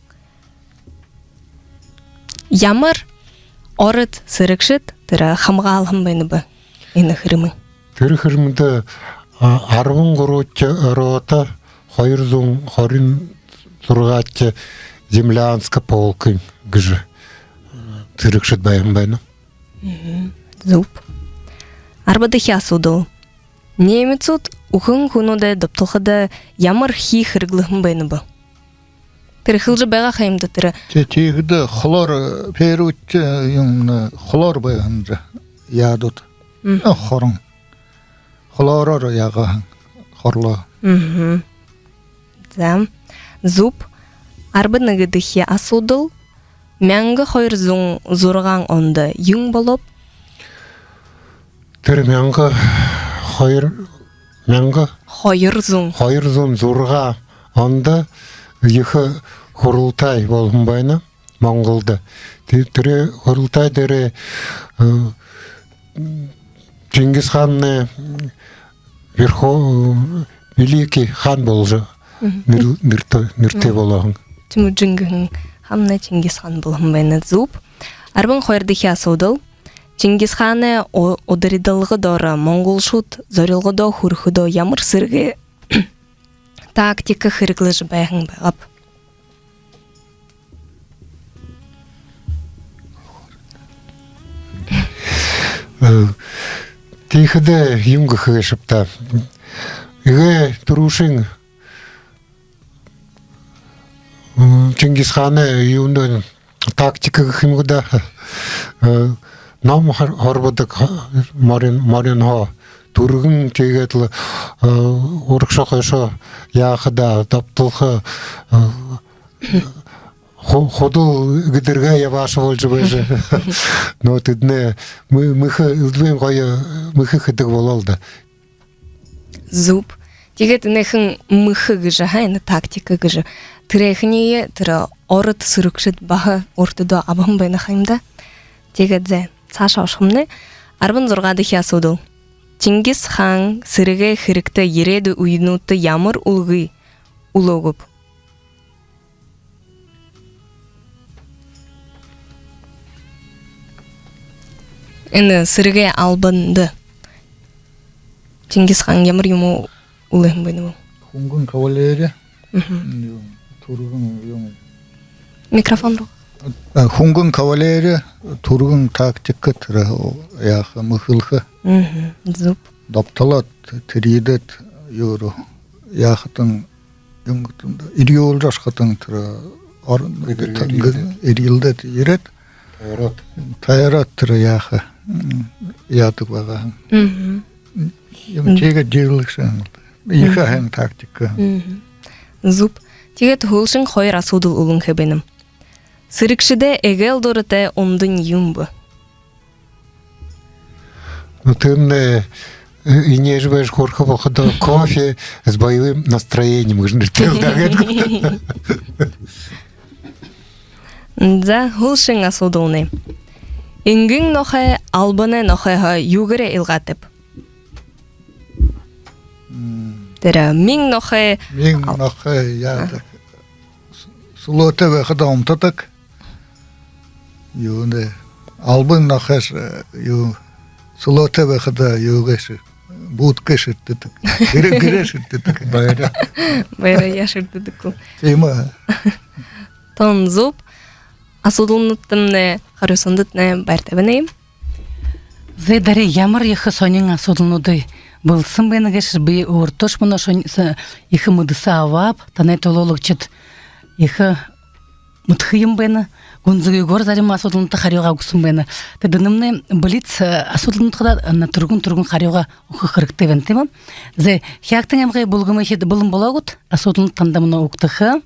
Ямар ород сэрэгшэд тэрэ хамгаалһан байнаб энэ хэрмые? Тэрэ хэрмэдэ, а, арбан гурбадахи рота, хоёр зуун хорин зургаадахи землянска полкынь гэжэ, э, сэрэгшэд байһан байна. Мгм. Зүб. Арбадахи асуудал. Немецүүд үхэһэн хүнүүдэй добтолходо ямар хии хэрэглэһэн байнаб? Тэрэ хэлэжэ байгаа ха юм даа тэрэ. Тэ, тиихэдэ хлор, э, первыйдэ, э, юм, э, хлор байһан даа. Яадууд. Мгм. Э, хорон. Хлороор яагаһан. Хорлоо. Мгм. За. Зүб. Арбан нэгэдэхи асуудал. Мянга хоёр зуун зургаан ондо юун болооб? Тэрэ мянга хоёр, мянга хоёр зуун. Хоёр зуун зургаан ондо ехэ хуралтай болоһон байна Монголдо. Тэ-, тэрэ хуралтай дээрэ, э, Чингис хаанай верхо-, великий хаан боложо нэр-, нэртэ-, нэртэй болоһон. Тиимэ, Чингис хаанай Чингис хаан болоһон байна. Зүб. Арбан хоёрдохи асуудал. Чингис хаанай у-, ударидалга доро монголшууд зорилгодоо хүрэхэдөө ямар сэрэгэй тактика хэрэглэжэ байһан байгааб? Э, тиихэдэ юун гэхэ гээшэб даа. Эгээ түрүүшын, м, Чингис хаанай юундэ тактика гэхэ юм гү даа. Э, ном хор-, хорбодог, ха-, морин-, моринһоо түргэн, тиигээд лэ, э, урагшаа хойшоо яаха даа, добтолхо, э, ху-, худал гэдэргээ ябаашаа болжо байжа. Но тэдэнэй мы-, мэхэ, элдэбын гоё мэхэ хэдэг болоол даа. Зүб. Тиигээд энэхэн мэхэ гэжэ, ха, энэ тактика гэжэ, тэрэхиие тэрэ ород сэрэгшэд баһа өөртөөдөө абаһан байна ха юм даа. Тиигээд зэ, саашаа ошохомнай. Арбан зургаадахи асуудал. Чингис хаан сэрэгэй хэрэгтэ ерээдүй үенүүдтэ ямар үлгы үлөөгөөб? Энэ сэрэгэй албанда Чингис хаан ямар юумэ үлөөһэн байнаб? Хүнгэн кавалери. Мгм. Юу, түргэн юм. Микрофон руу. А, хүнгэн кавалери, түргэн тактика тэрэ, яаха, мэхэлхэ. Мгм. Зүб. Добтолоод, тэрьедээд, юу руу, яахадань, юм, эрьюулжэ ошоходонь тэрэ ор-, эрьюулдээд ерээд. Тойроод. Тойроод тэрэ яаха, м, яадаг байгаа. Мгм. Юм, тиигээд жирлэгшэн. Ехэ һайн тактика. Мгм. Зүб. Тиигээд һүүлшын хоёр асуудал үлэнхэй байнам. Сэрэгшэдэй эгээл дуратай үмдэн юун бэ? Ну, тиимэ, э, энеэжэ байжа хөөрэхэ болоходоо, кофе с боевым настроением гэжэ нэрэтэй лэ даа гээд. За, һүүлшын асуудалнай. Энгын нохой албанай нохойһоо юугээрээ илгаатайб? М. Тэрэ миин нохой. Миин нохой яадаг. С-, сүлөөтэй байхада умтадаг. Юунэй, албан нохойш, э, юу, сүлөөтэй байхада, э, юу гээшэ, буудхаяа шэртэдэг. Гэрэ-, гэрээ шэртэдэг. Байра. Байраяа шэртэдэг гү? Тиимэ. Тон зүб. Асуудалнуудтамнай харюусандатнай баяртайбнаб. Зэ, Дари, ямар ехэ һонин асуудалнуудые бэлдэһэн байна гээшэб. Би өөртөөшье мүнөө шон-, с-, ехэ мэдэсэ абааб, танай түлөөлэгшэд ехэ мэдэхэ юм байна. Гүнзэгыгөөр зарим асуудалнуудта харюугаа үгэһэн байна. Тиигээд энэмнай блиц, э, асуудалнууд хадаа, э, түргэн-түргэн харюугаа үгэхэ хэрэгтэй байна, тиимэ? Зэ, Хяагтын аймагай бүлгэмэйхид, бэлэн болоо гүт? Асуудалнууд танда мүнөө үгтэхэ.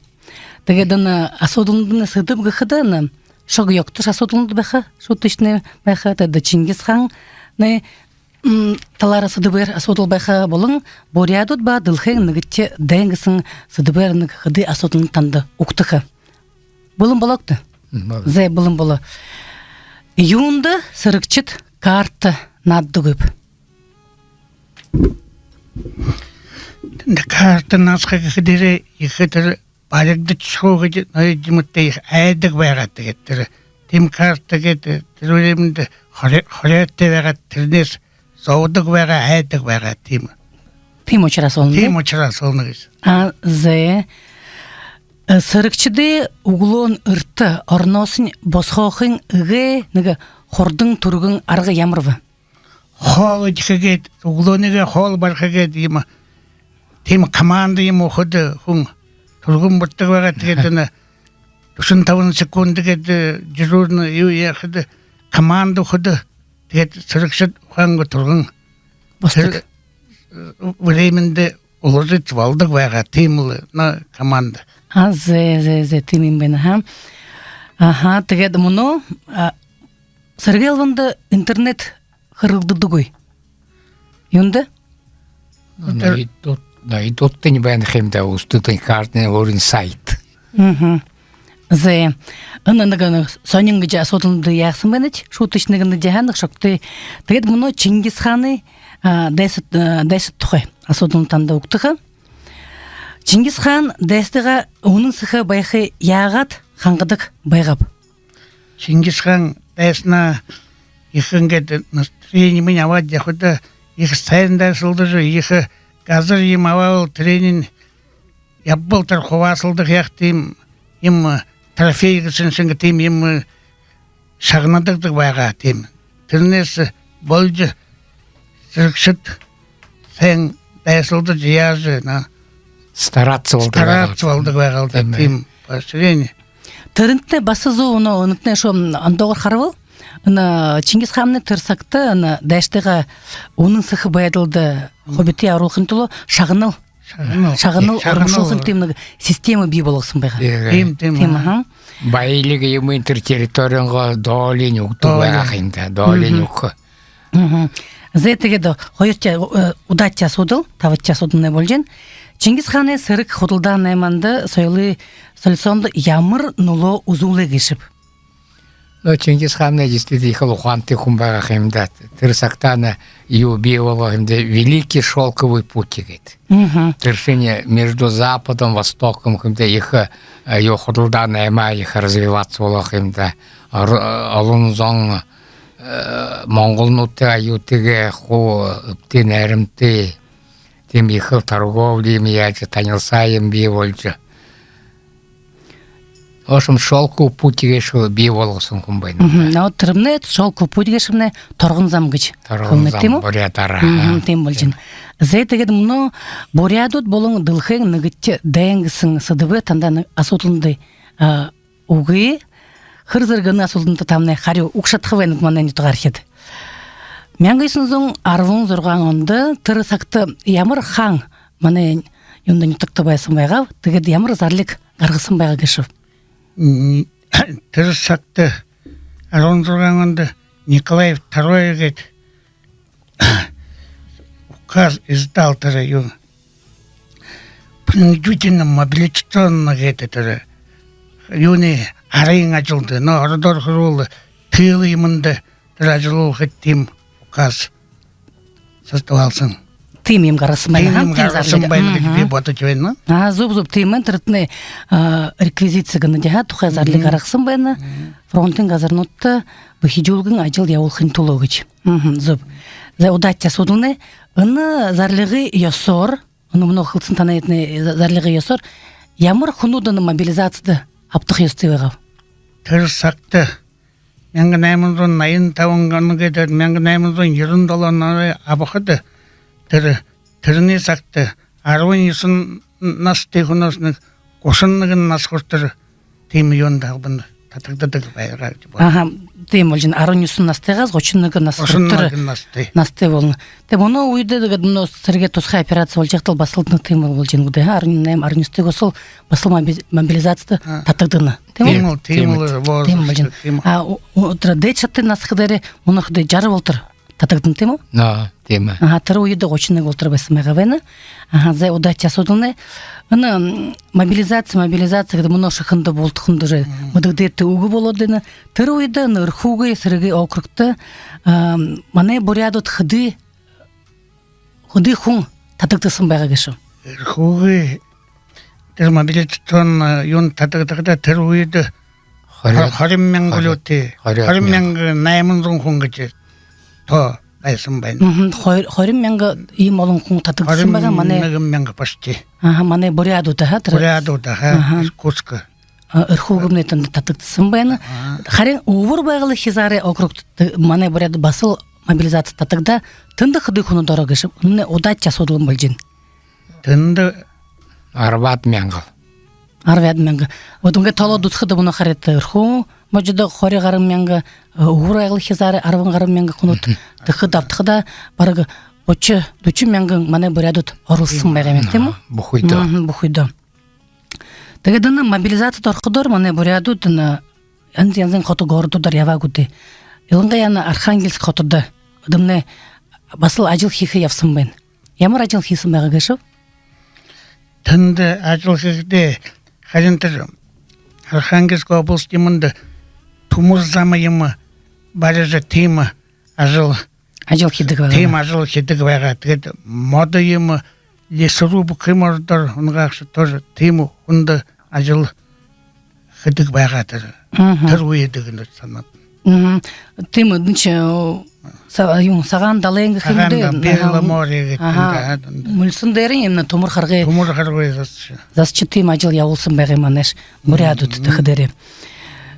Тиигээд энэ асуудалнууднай сэдэб гэхэдэ, энэ шог ёгтошо асуудалнууд байха, шүтөшнэ байха, тиигээд Чингис хаанай, м, талаар сэдэбээр асуудал байха болон буряадууд ба дэлхэйн нэгэдэхи дайн гэһэн сэдэбээр нэгэ хэды асуудалнууд танда үгтэхэ. Бэлэн болоо гүт? М, болоо. Зэ, бэлэн болоо. Юундэ сэрэгшэд карта наададаггүйб? Карта наадаха гэхэдээ, ехэ тэрэ баригдашаха гү гэжэ, ноёд юумэтэй ехэ айдаг байгаа. Тиигээд тэрэ тиимэ карта гээд, тэрэ времэндэ хорё-, хорёотой байгаа, тэрэнһээ зободог байгаа, айдаг байгаа, тиимэ. Тиимэ ушарһаа болоно. Тиимэ ушарһаа болоно гэжэ. А, зэ. Э, сэрэгшэдэй үглөөн эртэ орнооһоонь босохын эгээ нэгэ хурдан түргэн арга ямар бэ? Хоол эдихэ гээд, үглөөнэйгөө хоол бариха гээд, иимэ, тиимэ команда иимэ үгэхэдэ, хүн түргэн бусадаг байгаа. Тиигээд энэ дүшэн табан секунд гээд, э, дежурный юу яахада, команда үгэхэдэ, тиигээд сэрэгшэд ухаангүй түргэн бусадаг. Тэрэ, э, времэндэ уложиться болодог байгаа, тиимэл, но команда. А, зэ, зэ, зэ, тиимэ юм байна, ха. Аха, тиигээд мүнөө, а, сэрэгэй албанда интернет хэрэглэдэггүй. Юундэ? Ноёдууд, Да, и туттань байна ха юм даа, Усть-Дудын картын өөрын сайт. Мгм. Зэ. Энэ нэгэ сонин гэжэ асуудалнууд яаһан байнабди, шүтөөшье нэгэ нэгэ жаһандаг шогтой. Тиигээд мүнөө Чингис хаанай, а, дайсад, а, дайсад тухай асуудалнууд танда үгтэхэ. Чингис хаан дайсадайгаа үнэн сэхэ байхые яагаад хангадаг байгааб? Чингис хаан дайсанаа ехэ иигээд настроениемнай абаад ябахада, ехэ һайн дайсалдажа, ехэ газар юм абаабал, тэрэниие ябабал, тэрэ хубаасалдахаяа тиимэ юм, трофей гэһэн шэнги тиимэ юм шагнадаг байгаа тиимэ. Тэрэнһээ боложо, сэрэгшэд һайн дайсалдажа, яажа, на стараться болдог байгаа. Стараться болдог байгаа л даа. Тиимэ. Тиимэ поощрение. Тэрэнтэй баһа зүб, мүнөө үнэхэнөө шуу ондоогоор харабал, энэ Чингис хаанай тэрэ сагта энэ дайсадайгаа үнэн сэхэ байдалда хубитаяа оруулхын тула шагнал, шагнал, шагнал, шагнал урамшуулхын тиимэ нэгэ системэ бии болгоһон байгаа. Тиимэ, тиимэ. Тиимэ, аха. Баялиг юумыень тэрэ территориингоо долиинь үгэдэг байгаа ха юм даа. Долиинь үгэхэ. Мгм. Зэ, тиигээд хоёрдохи, э, удахитай асуудал, табадахи асуудалнай болжо байна. Чингис хаанай сэрэг худалдаа наймаанда, соёлой солисоондо ямар нүлөө үзүүлээ гээшэб? Но Чингис хаан действительно ехэл ухаантай хүн байгаа ха юм даа. Тэрэ сагтаа юу бии болгоо ха юм даа, Великий шёлковый путь гээд. Мгм. Тэрэшни между Западом, Востоком ха юм даа, ехэ, э, юу, худалдаа наймаа ехэ развиваться болгоо ха юм даа. Ор-, олон зон, э, монголнуудтай аюултайгаа, хуу эбтэй найрамтай, тиимэ ехэл торговля юм яажа, танилсаа юм бии болжо. В общем, шёлковый путь гээшые бии болгоһон хүн байна. Мгм. Но тэрэмнай шёлковый путь гээшэмнай торгон зам гэжэ хэлэнэ, тиимэ гү? Торгон зам, буряадаараа. Мгм, тиимэ болжо байна. Зэ, тиигээд мүнөө буряадууд болон дэлхэйн нэгэдэхи дайн гэһэн сэдэбэй танда нэгэ асуудалнууд, а, үгы. Хэр зэргэ энэ асуудалнуудта тамнай харюу үгэжэ шадаха байнат манай нютагаархид? Мянга юһэн зуун арбан зургаан ондо тэрэ сагта ямар хаан манай юундэ, нютагта байһан байгааб, тиигээд ямар зарлиг гаргаһан байгаа гээшэб? М, тэрэ сагта арбан зургаан ондо Николай второй гээд указ издал, тэрэ юу, принудительно мобилизационно гээд, тэрэ юунэй, арын ажалда, но ородоор хэлэбэл, тыл юумэндэ тэрэ ажаллуулхада тиимэ указ создавалһан. Тиимэ юм гаргаһан байна. Тиимэ юм гаргаһан байна гэжэ би бодожо байна. А, зүб, зүб, тиимэ. Тэрэтнай, а, реквизиция гэнэ даа, тухай зарлиг гаргаһан байна. Мгм. Фронтын газарнуудта бэхижүүлгын ажал ябуулхын түлөө гэжэ. Мгм, зүб. Зэ, удахитай асуудалнай. Энэ зарлигай ёһоор, энэ мүнөө хэлэһэн танай энэ за-, зарлигай ёһоор ямар хүнүүд энэ мобилизацида абтаха ёһотой байгааб? Тэрэ сагта мянга найман зуун наян табан оной гээд, мянга найман зуун ерэн долоон оной абахада, тэрэ, тэрэнэй сагта арбан юһэн наһатай хүнһөө нэгэ гушан нэгэн наһа хүрэтэр тиимэ юундэ, албанда татагдадаг байгаа гэжэ бодо. Аха, тиимэ болжо байна. Арбан юһэн наһатайһаа гушан нэгэн наһа хүрэтэр. Гушан нэгэн наһатай. Наһатай болоно. Тиигээд мүнөө үедэ, тиигээд мүнөө сэрэгэй тусхай операци боложо байхадал баһал тиимэ болжо байна гү даа. Арбан найман, арбан юһэтэйгөө соо баһал мобили-, мобилизацида татагдана. Тиимэ гү? Тиимэ болжо байна. Тиимэ болжо байна. А, у-, у-, тэрэ дээдэ шататай наһатайдаа мүнөө хэды, жаран болотор татагдана, тиимэ гү? Но, тиимэ. Аха, тэрэ үедэ гушан нэгэ болотор байһан байгаа байна. Аха, зэ, удахитай асуудалнай. Энэ, м, мобилизаци, мобилизаци гэдэг, мүнөө шэхэндэ бултахан дээрэ мэдэгдээтэй үгэ болоод байна. Тэрэ үедэ энэ Эрхүүгэй сэрэгэй округто, а, манай буряадууд хэды, хэды хүн татагдаһан байгаа гээшэб? Эрхүүгэй тэрэ мобилизационно юундэ татагдахада, тэрэ үедэ хорин, хорин мянга лэ үгы, хорин, хорин мянга найман зуун хүн гэжэ тоо байһан байна. Мгм, хор-, хорин мянга иимэ олон хүн татагдаһан байгаа манай. Хорин нэгэн мянга почти. Аха, манай буряадууд, аха, тэрэ. Буряадууд, аха, Иркутск. А, Эрхүүгэмнай тэндэ татагдаһан байна. Аха. Харин Үбэр Байгалай хизаарай округто манай буряадууд баһал мобилизацида татагдаа. Тэндэ хэды хүнүүд ороо гээшэб? Мүнөө удахитай асуудал болжо байна. Тэндэ арбаад мянга. Арбаад мянга. Вот иигээд тоолоод үзэхэдэ, мүнөө харахада, Эрхүү можодо хорин гаран мянга, э, Үбэр Байгалай хизаарай арбан гаран мянга хүнүүд, мгм, тиихэдэ абтахада, бараг гуша, дүшэ мянган манай буряадууд оролсоһон байгаа юм, тиимэ гү? Бүхыдөө. Мгм, бүхыдөө. Тиигээд энэ мобилизацида ороходоо манай буряадууд энэ янза янзын хото городуудаар ябаа гү даа. Илангаяа Архангельск хотодо бидэнэй баһал ажал хэхэ ябаһан байна. Ямар ажал хэһэн байгаа гээшэб? тэндэ ажал хэхэдээ, харин тэрэ Архангельск область юумэндэ түмэр зам юумэ барижа, тиимэ ажал, ажал хэдэг байгаа. Тиимэ ажал хэдэг байгаа. Тиигээд модо юумэ, лесоруб гэхэ юм ородоор, унагаахашье, тоже тиимэ хүндэ ажал хэдэг байгаа тэрэ. Мгм. Тэрэ үедэ гэнэ һанаад. Мгм. Тиимэ, эдэншье, э, са-, юун, Сагаан далайн гэхэ юм даа. Сагаан далай, Беломорье гэдэг юм даа. Мүльсэн дээрэнь именно түмэр харгы. Түмэр харгы засажа. Засажа, тиимэ ажал ябуулһан байгаа юм ааш. Буряадууд, мгм, тиихэдээрээ.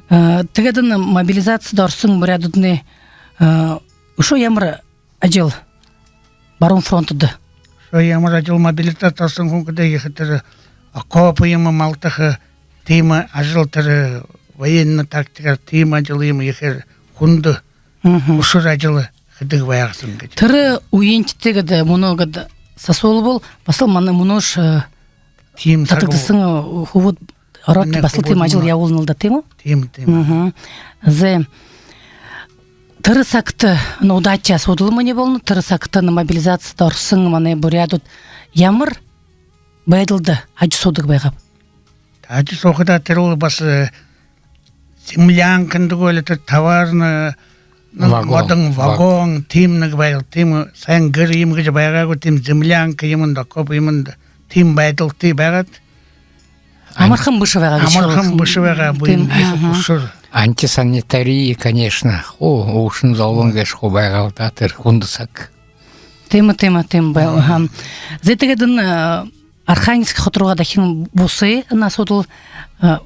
Э, тиигээд энэ мобилизацида ороһон буряадууднай, э, үшөө ямар ажал баруун фронтдо? Үшөө ямар ажал? Мобилизацида ороһон хүн гэхэдэ, ехэ тэрэ окоп юумэ малтаха, тиимэ ажал, тэрэ военна тактикаар тиимэ ажал юумэ ехээр хүндэ, мгм, үшэр ажал хэдэг байгаа һэн гэжэ. Тэрэ үеынь тиигээд мүнөө гээд асуул бол, баһал манай мүнөөшье, э, тиимэ саг татагдаһан, э, хүбүүд ороод, манай баһал хүбүүд тиимэ ажал, мгм, ябуулнал даа, тиимэ гү? Тиимэ, тиимэ. Мгм. Зэ. Тэрэ сагта, ну, удаатай асуудал мүн болоно, тэрэ сагта, ну, мобилизацида ороһон манай буряадууд ямар байдалда ажаһуудаг байгааб? Ажаһуухадаа тэрэл баһа, э, землянка гэдэг гү, али тэрэ товарна, ну, вагон, модон ваг- вагон, тиимэ нэгэ байдал, тиимэ һайн гэр юумэ гэжэ байгаагүй, тиимэ землянка юумэндэ, окоп юумэндэ, тиимэ байдалтай байгаад. Амархан бэшэ байгаа гэжэ. Амархан бэшэ байгаа, тиимэ, буйн, ага, үшэр. Антисанитария, конечно. Хуу, уушан золон гээшэ хуу байгаал даа, тэрэ хүндэ саг. Тиимэ, тиимэ, тиимэ байгаал. Аха. Зэ, тиигээд энэ, э, Архангельск хото руугаа дахин бусая, энэ асуудал, э,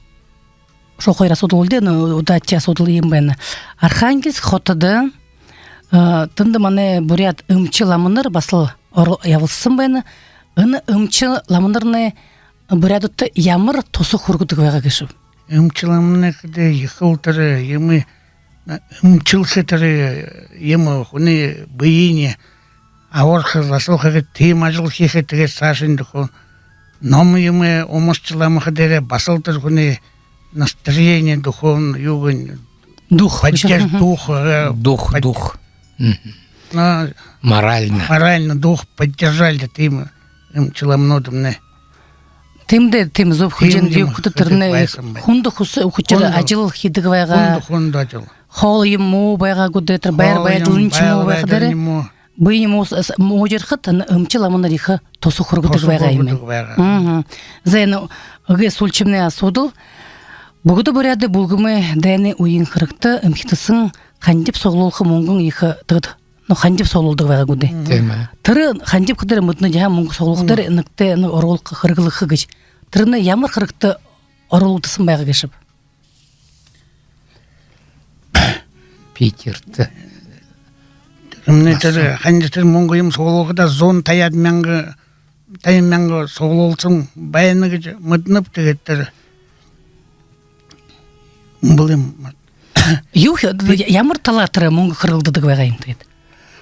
шо хоёр асуудал үлдөө, энэ удаатай асуудал юм байна. Архангельск хотодо, э, тэндэ манай буряад эмшэ ламанар баһал оро-, ябалһан байна. Энэ эмшэ ламанарнай буряадуудта ямар туһа хүргэдэг байгаа гээшэб? Эмшэ ламанар гэхэдэ, ехэл тэрэ юумэ, эмшэлхэ тэрэ юумэ, хүнэй бэеые абарха, заһалха гээд, тиимэ ажал хэхэ. Тиигээд саашань, духовно, ном юумэ, умашажа ламаха дээрээ баһал тэрэ хүнэй настроение, духовно, юу гэнэ, дух, поддерж-, дух, э, дух, под-, дух. Мгм. Но морально. Морально дух поддержали, тиимэ эмшэ ламанарнай. Тиимэ даа, тиимэ зүб хэлэжэ байна. Тиимэ, тиимэ. Юуб гэхэдэ, тэрэнэй хүндэ хүсэ-, хүшэр, хүндэ ажал хэдэг байгаа. Хүндэ, хүндэ ажал. Хоол юумэ муу байгаа гү даа, тэрэ байра байдалынь ч муу байха дээрээ. Хоол юумэ, байра юумэ муу. Бэеынь муу, с-, муужархада, энэ эмшэ ламанар ехэ туһа хүргэдэг байгаа юм. Туһа хүргэдэг байгаа. Мгм. Зэ, ну, эгээ һүүлшымнай асуудал. Бүгэдэ буряадай бүлгэмэй дайнай үеын хэрэгтэ эмхидхэһэн хандиб суглуулха мүнгэн ехэ, тиигээд, ну, хандиб суглуулдаг байгаа гү даа. Мгм. Тиимэ. Тэрэ хандиб хадаа мэдэнэ даа, мүнгэ суглуулха дээрэ, мгм, нэгтэ, ну, оруулха, хэрэглэхэ гэжэ. Тэрэнэй ямар хэрэгтэ оруулагдаһан байгаа гээшэб? Питертэ. Тэрэмнай тэрэ хандиб, тэрэ мүнгэ юумэ суглуулхада зуун табяад мянга, табяад мянга суглуулһан байна гэжэ мэдэнэб. Тиигээд тэрэ юм бол юм. Юу хэ-, ямар талаар тэрэ мүнгэ хэрэглэгдэдэг байгаа юм тиигээд?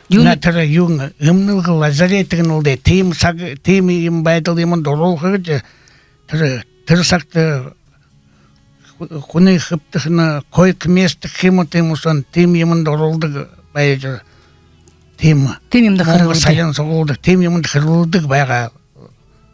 Юу нэ-, тэрэ юун, эмнэлгэ лазарет гэнэл даа, тиимэ саг, тиимэ юумэ байдал юумэндэ оруулха гэжэ, тэрэ, тэрэ сагта хү-, хүнэй хэбтэхэ, нэ, койко место гэхэ юм гү, тиимэ һон, тиимэ юумэндэ оруулдаг байжа, тиимэ. Тиимэ юумэндэ мүнгэ хэрэглэдэг. Салин суглуулдаг, тиимэ юумэндэ хэрэглэдэг байгаа.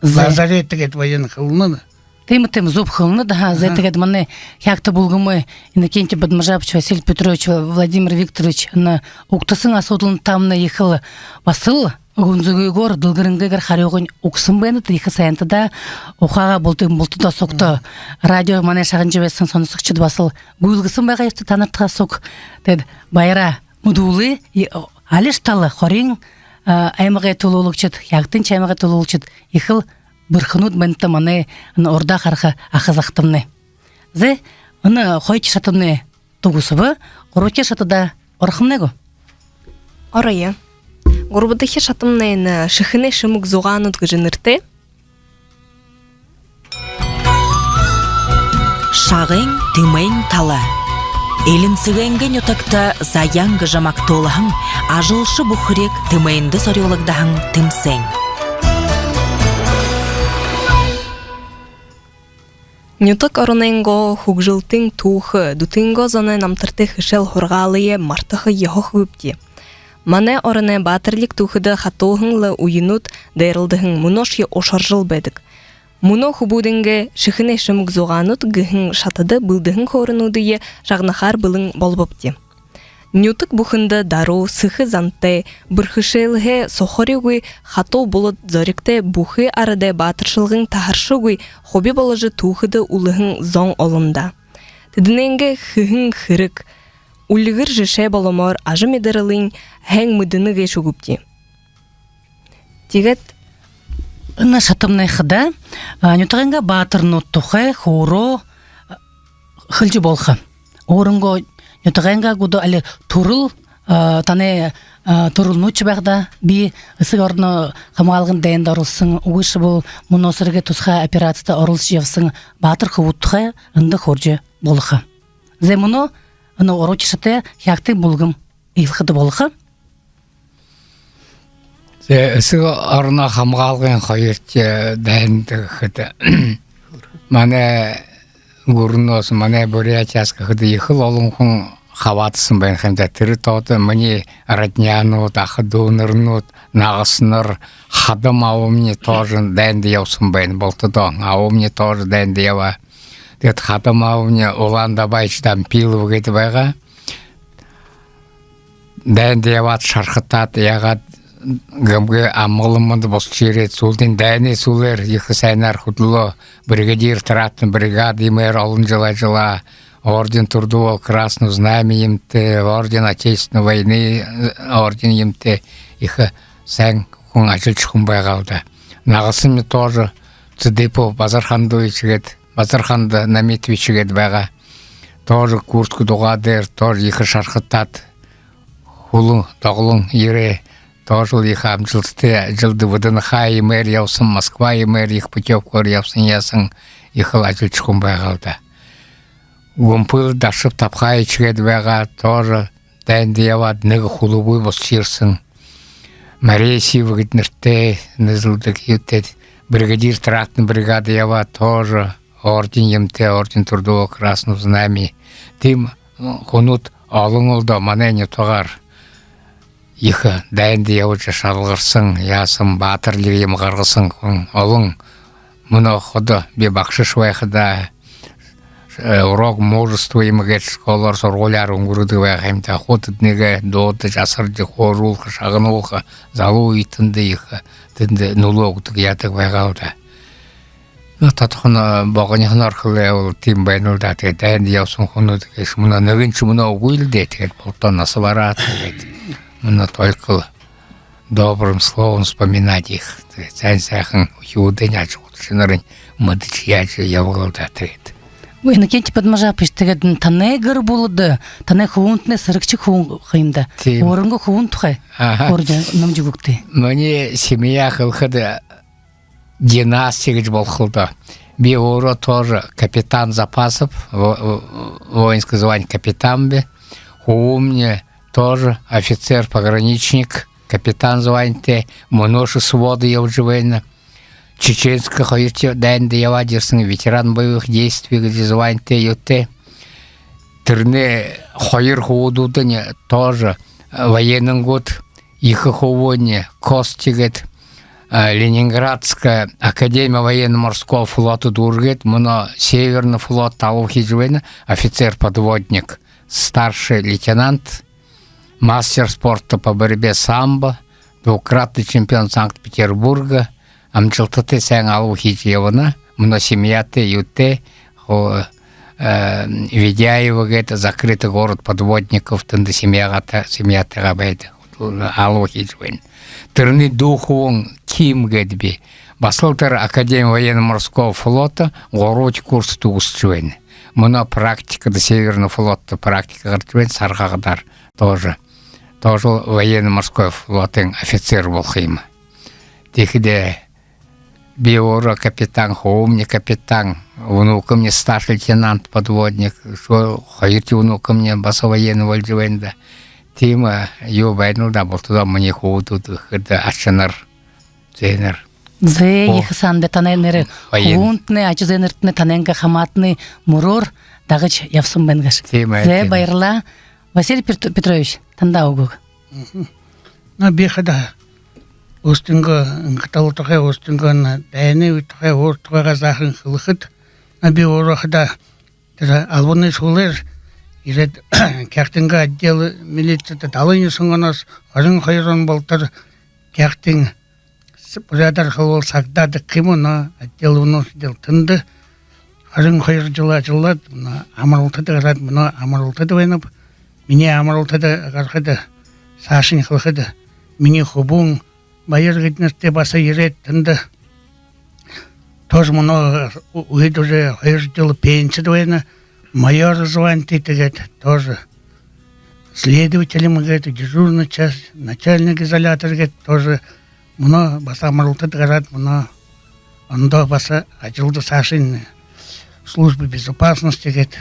Зэ. Лазарет гээд военнай хэлэнэ. Тиимэ, тиимэ, зүб хэлэнэ даа. Зэ, аха. Тиигээд манай Хяагта бүлгэмэй Иннокентий Бадмажапович, Василий Петрович, Владимир Викторович, нэ, угтаһан асуудалнуудтамнай ехэл баһал гүнзэгыгөөр, дэлгэрэнгээр харюуень үгэһэн байнат. Ехэ һайнта даа. Ухаагаа булта, булта даа сугтаа. Мгм. Радио манай шагнажа байһан соносогшод баһал гүйлгэһэн байгаа ёһотой, танартаа суг. Тиигээд баяраа мэдүүлээ. И, о, алишье тала, Хориин, а, аймагай түлөөлэгшэд, Хяагтын аймагай түлөөлэгшэд ехэл бэрхэнүүд байнат манай энэ урдаа хараха аха захатамнай. Зэ, энэ хоёрдохи шатамнай түгэсэбэ, гурбадахи шатада орохомнай гү? Ороё. Гурбадахи шатамнай энэ «Шэхэнэй шэмэг зугаанууд» гэжэ нэрэтэй. Шагай тэмээн тала. Элинсэгэй нютагта Заяан гэжэ магтуулһан ажалша бүхэриг тэмээндэ сорюулагдаһан тэмсээн. Нютаг оронойнгоо хүгжэлтын түүхэ, дүтынгөө зоной намтартай хэшээл һургаалые мартаха ёһохогүйбди. Манай ороной баатарлиг түүхэдэ хатууһан лэ үенүүд дайралдаһан, мүнөөшье ушаржал байдаг. Мүнөө хүбүүдэйнгээ «Шэхэнэй шэмэг зугаанууд» гэһэн шатада бэлдэһэн хөөрөөнүүдые шагнахаар бэлэн болобобди. Нютаг бүхэндэ даруу сэхэ зантай, бэрхэшээлһээ сухаригүй, хатуу булад зоригтой, бүхы арадай баатаршалгын таһаршагүй хуби боложо түүхэдэ үлэһэн зон олон даа. Тэдэнэйнгээ хэһэн хэрэг, үльгэр жэшээ боломоор ажамидаралынь һайн мэдэнэ гээшэ гүбди. Тиигээд энэ шатамнай хадаа, а, нютагайнгаа баатарнууд тухай хөөрөө, а, хэлэжэ болохо. Өөрынгөө нютагайнгаа гү, али түрэл, а, танай, а, түрэлнүүдшье байха даа, би Эсэгэ ороноо хамгаалгын дайнда оролсоһон, үгы шэбэл мүнөө сэрэгэй тусхай операцида оролсожо ябаһан баатар хүбүүд тухай эндэ хөөрэжэ болохо. Зэ, мүнөө энэ уруу шатаа хяагтай бүлгэм эхилхэдэ болохо. Зэ, Эсэгэ ороноо хамгаалгын хоёрдохи дайнда гэхэдэ, манай гүрэнһөө, манай Бурятияһаа гэхэдэ, ехэл олон хүн хабаадаһан байна ха юм даа. Тэрэ тоодо минии роднянууд, аха дүүнэрнүүд, нагасанар, хадам абамни тоже дайнда ябаһан байна. Бултадаа абамни тоже дайнда ябаа. Тиигээд хадам абамни Улан Дабаевич Дампилов гээд байгаа. Дайнда ябаад, шархатаад, яагаад, гэмгүй амгалан мэндэ бусажа ерээд, сүүлдэнь дайнай сүлээр ехэ һайнаар хүдэлөө, бригадир тракторной бригады юумээр олон жэл ажаллаа, орден Трудового Красного Знамени юумэтэй, орден Отечественной войны, э, орден юумэтэй, ехэ һайн хүн, ажалша хүн байгаа л даа. Нагасамни тоже Цыдыпов Базархан Дуевич гээд, Базархан Намитович гээд байгаа. Тоже Курск дугаа дээрэ тоже ехэ шархатаад, хүлэн доголон ерээ. Тоже л ехэ амжалтатай ажалда, ВДНХ юумээр ябаһан, Москва юумээр ехэ путёвкоор ябаһан, яаһан, ехэл ажалша хүн байгаа л даа. Гүмпыл Дашев Тапхаевич гээд байгаа, тоже дайнда ябаад, нэгэ хүлэгүй бусажа ерэһэн. Маресьева гээд нэрэтэй, нэзэлдэг юутэй, бригадир тракторной бригады ябаад, тоже орден юумэтэй, орден Трудового Красного Знамени. Тиимэ, м, хүнүүд олон л даа манай нютагаар. Ехэ дайнда ябажа шалгарһан, яаһан, баатарлиг юумэ гаргаһан хүн олон. Мүнөө ходо би багшаш байхадаа, э, урок мужества юумэ гээд школаар, һургуулияар үнгэргэдэг байха юм даа. Хуу тэдэнэйгээ дуудажа, асаржа, хөөрэжэ, шагнуулжа, залуу үетэндэ ехэ тэндэ нүлөө үгэдэг яадаг байгаа л даа. Ну, тодхон, э, богониһоноор хэлээ бол, тиимэ байна л даа. Тиигээд дайнда ябаһан хүнүүд гээшэ мүнөө нэгэншье мүнөө үгы л даа. Тиигээд бултадаа наһа бараад, тиигээд мүнөө только л добрым словом вспоминать их. Тиигээд һайн һайхан үхибүүдынь, ажаһуугшанарынь мэдэжэ, яажа ябаг л даа. Тиигээд. Ой, Иннокентий Бадмажапович, тиигээд танай гэр бүлэдэ, танай хүбүүнтнай сэрэгшэ хүн ха юм даа. Тиимэ. Өөрынгөө хүбүүн тухай хөөрэжэ, нэмжэ үгэгты. Манай семья хэлэхэдэ династия гэжэ болохо л даа. Би өөрөө тоже капитан запасов, во-, во-, воинское звание капитан би. Хүбүүмни тоже офицер-пограничник, капитан званиетэй, мүнөөшье взводдо ябажа байна. Чеченскэ хоёрдохи дайнда ябаад ерэһэн, ветеран боевых действий гэжэ званиетэй юутэй. Тэрэнэй хоёр хүбүүдүүдынь тоже, э, военнынгууд, ехэ хүбүүнь Костя гээд, э, Ленинградская академия военно-морского флота дүүргээд, мүнөө Северный флот алба хэжэ байна, офицер-подводник, старший лейтенант, мастер спорта по борьбе самбо, двукратный чемпион Санкт-Петербурга, амжалтатай һайн алба хэжэ ябана. Мүнөө семьятай, юутэй, хо-, э, Ведяево гээд, закрытый город подводников, тэндэ семьягаа та-, семьятайгаа байдаг. Алба хэжэ байна. Тэрэнэй дүү хүбүүн Ким гээд би. Баһал тэрэ Академия военно-морского флота гурбадахи курс түгэсэжэ байна. Мүнөө практикада, Северный флотто практика гаража байна, һара хагадаар тоже. Тоже военно-морской флотын офицер болохо юм. Тиихэдээ би өөрөө капитан, хүбүүмни капитан, внукымни старший лейтенант-подводник, үшөө хоёрдохи внукымни баһа военный болжо байна даа. Тиимэ, э, юу байна л даа, бултадаа минии хүбүүдүүд гэхэдэ, ачанар, зээнэр. Зэ, ехэ һанатай, танай нэрэ. Баян. Хүбүүнтнай, ача зээнэртнай танайнгаа хамаатанай мүрөөр дагажа ябаһан байна гээшэ. Тиимэ, зэ, тиимэ. Баярлаа. Василий Петр-, Петрович, танда үгэ. Мгм. Ну, би хадаа өөртөөнгөө энхэ тала тухай, өөртөөнгөө энэ дайнай үе тухай, өөр тухайгаа заахан хэлэхэдэ, на, би өөрөө хадаа тэрэ албанай шуулаар ерээд, Хяагтынгаа отдел милицидэ далан юһэн онһоо хорин хоёр он болотор Хяагтын, буряадаар хэлэбэл, Сагдаад гэхэ юм гү, но отдел внутренних дел, тэндэ хорин хоёр жэл ажаллаад, мүнөө амаралтада гараад, мүнөө амаралтада байнаб. Минии амаралтада гарахада, саашань хэлэхэдэ, минии хүбүүн Баяр гэжэ нэрэтэй баһа ерээд тэндэ тоже мүнөө ү-, үедэ уже хоёр жэл пенсидэ байна. Майор званитай, тиигээд тоже следователь юм гээд, дежурный часть, начальник изолятор гээд тоже мүнөө баһа амаралтада гараад, мүнөө ондоо баһа ажалда саашань служба безопасности гээд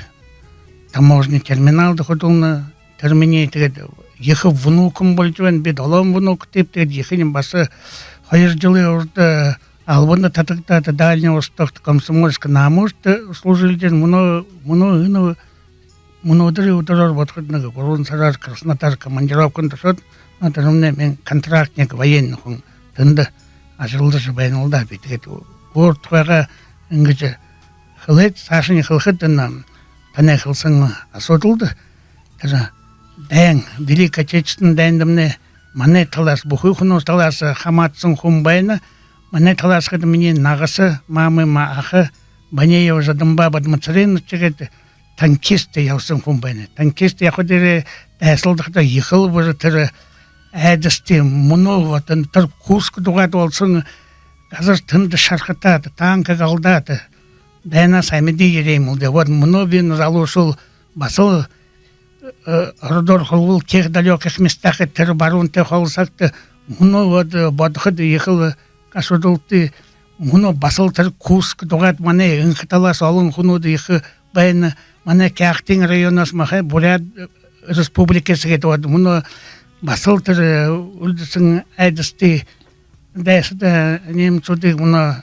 таможня терминалда хүдэлнэ. Тэрэ минии, тиигээд, ехэ внукам болжо байна. Би долоон внуктайб, тиигээд ехэнь баһа хоёр жэлэй урда албанда татагдаад, Дальний Востокто, Комсомольск-на-Амурте служилжэ байна. Мүнөө, мүнөө энэ, мүнөөдэрэй үдэрөөр бодоходо, нэгэ гурбан һараар Краснодар командировкада ошоод, но, тэрэмнай мэн контрактник, военный хүн, тэндэ ажаллажа байнал даа би. Тиигээд өөр тухайгаа иигэжэ хэлээд, саашань хэлэхэдэ, энэ танай хэлэһэн асуудалда, тэрэ дайн, Великая Отечественная дайндамнай манай талаһаа, бүхы хүнүүд талаһаа хамаадаһан хүн байна. Манай талаһаа гэхэдэ, минии нагаса, мамын ма-, аха Банеева Жадамба Бадмацыренович гээд танкист ябаһан хүн байна. Танкист ябахадаа, дайсалдахадаа ехэл бүри тэрэ айдастай, мүнөө вот энэ тэрэ Курск дугаад болоһон газар, тэндэ шархатаад, танк алдаад, дайнһаа амиды ерээ юм лэ даа. Вот мүнөө би, энэ залуушуул, баһал, э, ородоор хэлэбэл, в тех далёких местах, тэрэ баруунтай холо сагта, мүнөө вот, э, бодоходо, ехэл асуудалтай. Мүнөө баһал тэрэ Курск дугаад манай энхэ талаһаа олон хүнүүд ехэ байна. Манай Хяагтын районһоо, махай Буряад, э, Республикаһаа гээд, вот мүнөө баһал тэрэ, э, үлдэһэн айдастай дайсада, э, немцүүдые мүнөө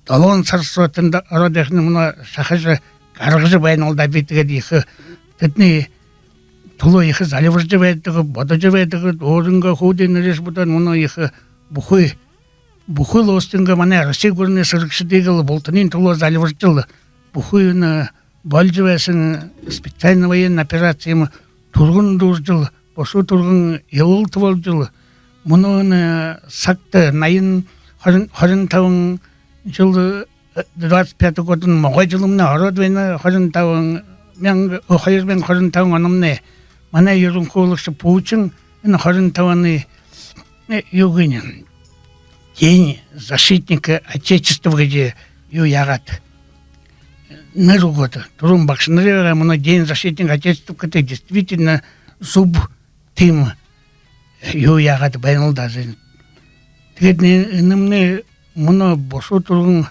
долоон һара соо тэндэ ороод байхань, мүнөө шахажа гаргажа байнал даа би. Тиигээд ехэ тэдэнэй түлөө ехэ зальбаржа байдаг, бодожо байдаг, өөрынгөө хүүдээ нэрэшье бодоод, мүнөө ехэ бүхы, бүхыл өөрынгөө, манай Росси гүрэнэй сэрэгшэдые лэ бултанай түлөө зальбаржал, бүхы энэ боложо байһан специальная военная операция юм түргэн дүүржэл, бусуу түргэн илалта болжол, мүнөө энэ сагта наян, хорин, хорин табан жэл, э, двадцать пятый годын могой жэлнай ороод байна, хорин табан мянга, о, хоёр мянга хорин табан ономнай. Манай юрэнхылэгшэ Путин энэ хорин табанай, э, юу гэнэ, День защитника Отечества гэжэ юу яагаад, нэрэ үгөөд, түрүүн багшанарай байгаа, мүнөө День защитника Отечества гэдэг действительно зүб тиимэ юу яагаад байнал даа. Тиигээд нэ-, энэмнай мүнөө бусуу түргэн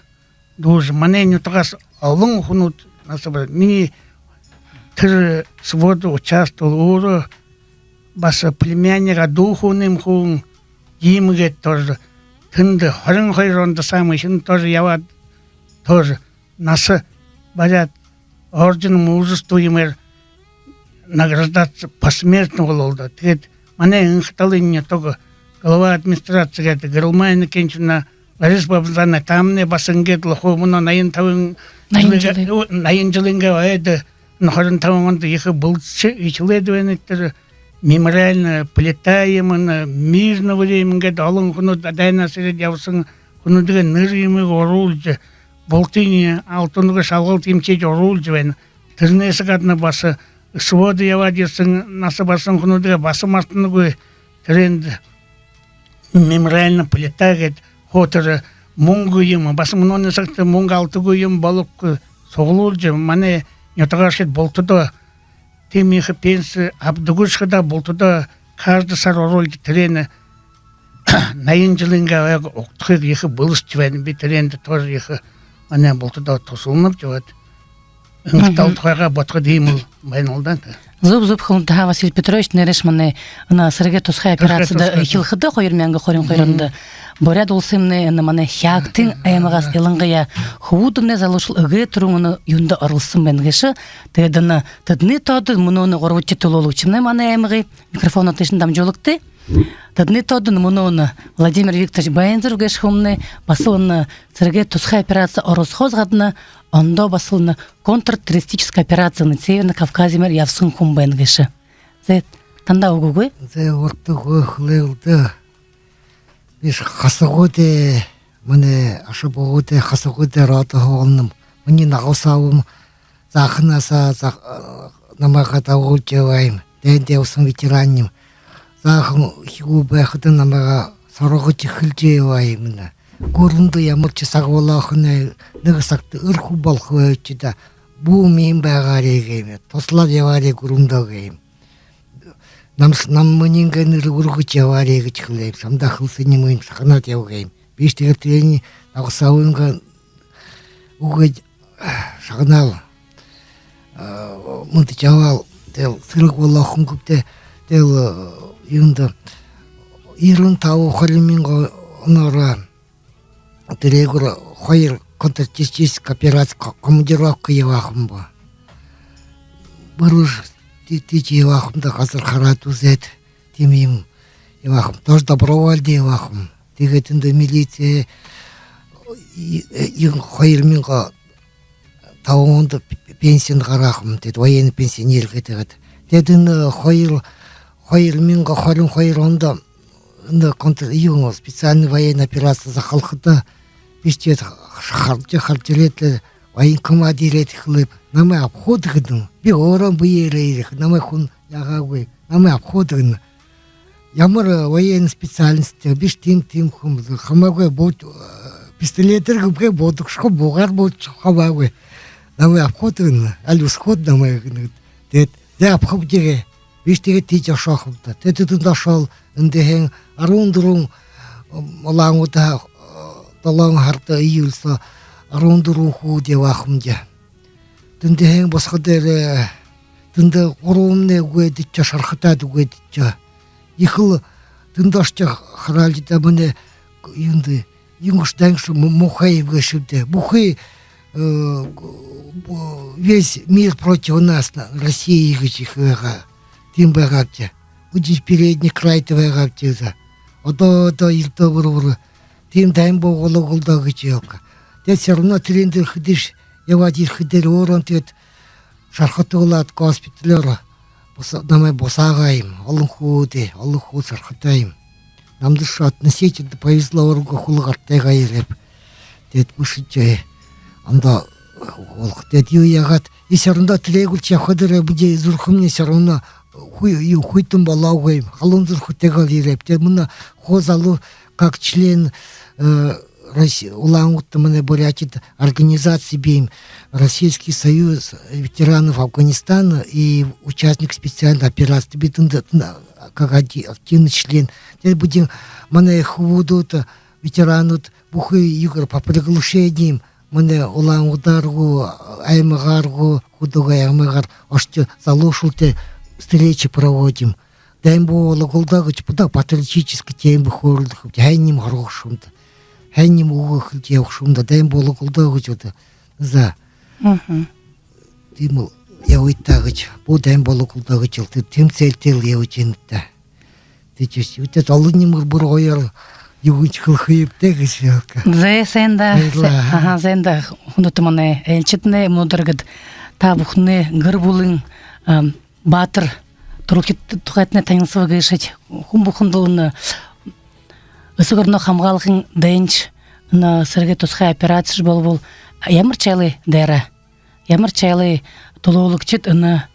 дүүржэ, манай нютагһаа олон хүнүүд наһа ба-, минии тэрэ своддо участвовал, өөрөө баһа племяннигаа дүү хүнэйм хүн Дима гээд тоже тэндэ хорин хоёр ондо саамай эхинь тоже ябаад, тоже наһа баряад, орден Мужества юумээр награждаться посмертно болоол даа. Тиигээд манай Энхэ талын нютаг, глава администрации гээд Гэрэлмаа Иннокентьевна, Лариса Бабзановна, таамнай баһа иигээд лэ хуу мүнөө наян табан, наян жэлэй, жэлэй, наян жэлэйнгээ ойдо, энэ хорин табан ондо ехэ бэлдэжэ эхилээд байна тэрэ мемориальная плита юм, энэ мирное время иигээд олон хүнүүд, дайнһаа ерээд ябаһан хүнүүдэй нэрэ юумые оруулжа, бултыень алтан үгы шалгалта эмчиж оруулжа байна. Тэрэнһээ гадна баһа своддо ябаад ерэһэн, наһа бараһан хүнүүдые баһа мартанагүй, тэрээндэ мемориальная плита гээд хуу тэрэ мүнгэ юм, баһа мүнөөнэй сагта мүнгэ алдаагүй юм болохогүй, суглуулжа, манай нютагаархид бултадаа, тиимэ ехэ пенси абадагүйшье хадаа, бултадаа каждый сар оруулжа, тэрээнээ наян жэлэйнгээ ойго угтахые ехэ бэлэшэжэ байна. Би тэрээндэ тоже ехэ манай бултадаа туһалнаб, тиигээд Энхэ тала тухайгаа бодоходо иимэл байнал даа. Зүб, зүб хэлэнэт даа, Василий Петрович. Нээрээшье манай энэ сэрэгэй тусхай операцида эхилхэдэ, хоёр мянга хорин хоёр ондо Буряад Уласымнай энэ манай Хяагтын аймагһаа илангаяа хүбүүдэмнай залуушуул эгээ түрүүн энэ юундэ оролсоһон байна гээшэ. Тиигээд энэ тэдэнэй тоодо мүнөө энэ гурбадахи түлөөлэгшэмнай манай аймагай. Микрофоноо тээшэнь дамжуулагты. Тэдэнэй тоодо мүнөө энэ Владимир Викторович Байнзаров гээшэ хүмнай баһал энэ сэрэгэй тусхай операцида оролсохоһоос гадна ондоо баһал энэ контртеррористическая операция энэ Северный Кавказыемнай ябаһан хүн байна гээшэ. Зэ, танда үгэ үгы. Зэ, урда үгэ хэлэел даа. Бишни хасагуудые, манай аша бугуудай хасагуудые ротоһоо олоном. Минии нагаса абам Заханаһаа, Зах-, намайе дагуулжа ябаа юм. Дайнда ябаһан ветеран юм. Заахан хуу байхада намайе һургажа эхилжэ ябаа юм. Гүрэндэ ямаршье саг болохонь, нэгэ сагта эрэ хуу болохо байжа даа. Бү миин байгаарай гэм. Туһалаад ябаарай гүрэндөө гэм. Нам, нам минии гэнэ эрэ үргэжэ ябаарай гэжэ хэлээ юм. Шамда хэлэһэн юумыем һанаад ябаа юм. Бишни тиигээд тэрэнэй нагаса абынгаа үгыень шагнаал, а, мэдэжэ абаал, тээл сэрэг болохонь гүб даа, тээл, а, юундэ, ерэн табан, хорин мянган онороо тэрээгүүр хоёр контртеррористическая операция ко-, командировка ябаһан ба. Бэрүүшэ тии-, тиижэ ябаһан даа, газар хараад үзээд, тиимэ юм ябаһан. Тоже добровольно ябаһан. Тиигээд эндэ милици, и-, и-, хоёр мянган табан ондо п-, пенсиндэ гараһан, тиигээд военный пенсионер гээд. Тиигээд энэ хоёр, хоёр мянган хорин хоёр ондо энэ контр-, юун, специальная военная операция захалхада, бишни тиигээд ха-, хаража, хаража ерээд лэ, военкомат ерээд хэлээ юм: намайе абаха гүт гэнэ. Би өөрөө бэеэрээ ерэхэ, намайе хүн яагаа гү, намайе абаха гүт гэнэ. Ямар, э, военный специальность, бишни тиимэ, тиимэ хүн. Хамаагүй, буу-, э, пистолетээр гэбэхэ, буудагша хүн, буугаар буудагша хүн, хамаагүй. Намайе абаха гүт гэнэ, али үсэхэ гүт намайе гэнэ. Тиигээд, зэ, абахабди гээ. Бишни тиигээд тиижэ ошоохом даа. Тиигээд тэндэ ошоол, эндэһээн арбан дүрбэн, м, Улаан-Үдэһөө, э, долоон һарада, июль соо арбан дүрбэн хүн ябаһан юм даа. Тэндэһээн бусахадаа, э, тэндэ гурбамнай үгы эдишэ, шархатаад үгы эдишэ. Ехэл тэндэ ошожо хараал даа, манай юундэ, юун гүш, дайн гүш му-, муухай юм гээшэб даа. Бүхы, э, бу-, весь мир против нас, на-, Россия гэжэ ехэ байгаа. Тиимэ байгаабди. Үдэнь передний крайда байгаабди даа. Одоо, одоо, эртэ, бүри, бүри. Тиимэ дайн буугаа гү даа гэжэ ябаха. Тиигээд всё равно тэрээн дээрэ хэдышье ябаад ерэхэдээ, өөрөө тиигээд шархатуулаад, госпиталиһоо буса-, намайе бусаагаа юм. Олон хүүдээ, олон хүүд шархатай юм. Намда шо относительно повезло, өөрөө хүлэг гартайгаа ерээб. Тиигээд бэшэжэ, ондоо болохо. Тиигээд юу яагаад, и всё равно тэрээгүүр ябахадаа, бидэ зүрхэмнай всё равно хүй-, юу, хүйтэн болоогүй юм. Халуун зүрхэтэйгөөл ерээб. Тиигээд мүнөө хуу залуу, как член, э, Росси-, Улаан-Үдэдэ, манай Бурятияда организация бии юм, Российский союз ветеранов Афганистана и участник специальной операции. Би тэндэ, тэндэ как ади-, активный член. Тиигээд бидэ, манай хүбүүдүүд, ветеранууд бүхы юугээр, по приглашениям, манай Улаан-Үдээр гү, аймагаар гү, хүдөөгэй аймагаар ошожо, залуушуултай встречи проводим. Дайн буугаа гү даа гэжэ, бү даа патриотически тиимэ хөөрэлдэхэбди. Һайн юумэ һургахаш юм даа. Һайн юумэ үгы хэлэжэ ябахаш юм даа. Дайн буугаа гү даа гэжэ одоо. За. Мгм. Тиимэл ябыт даа гэжэ, бү дайн буугаа гү даа гэжэ, тиимэ цельтэйл ябажа байнабди даа. Тиигэжэ, тиигээд олон юумэ бүри гоёор юугэншье хэлэхэ юм даа гэжэ ябаха. Зэ, һайн даа. Баярлаа. Зэ, аха, һайн даа. Хүндэтэ манай айлшаднай, мүнөөдэр гээд та бүхэнэй гэр бүлын, ам, баатар түрэлхид тухайтнай танилсаба гээшэбди. Хүн бүхэндэл энэ Эсэгэ ороноо хамгаалгын дайншье, энэ сэрэгэй тусхай операцишье болбол, ямаршье айлай дайраа, ямаршье айлай түлөөлэгшэд энэ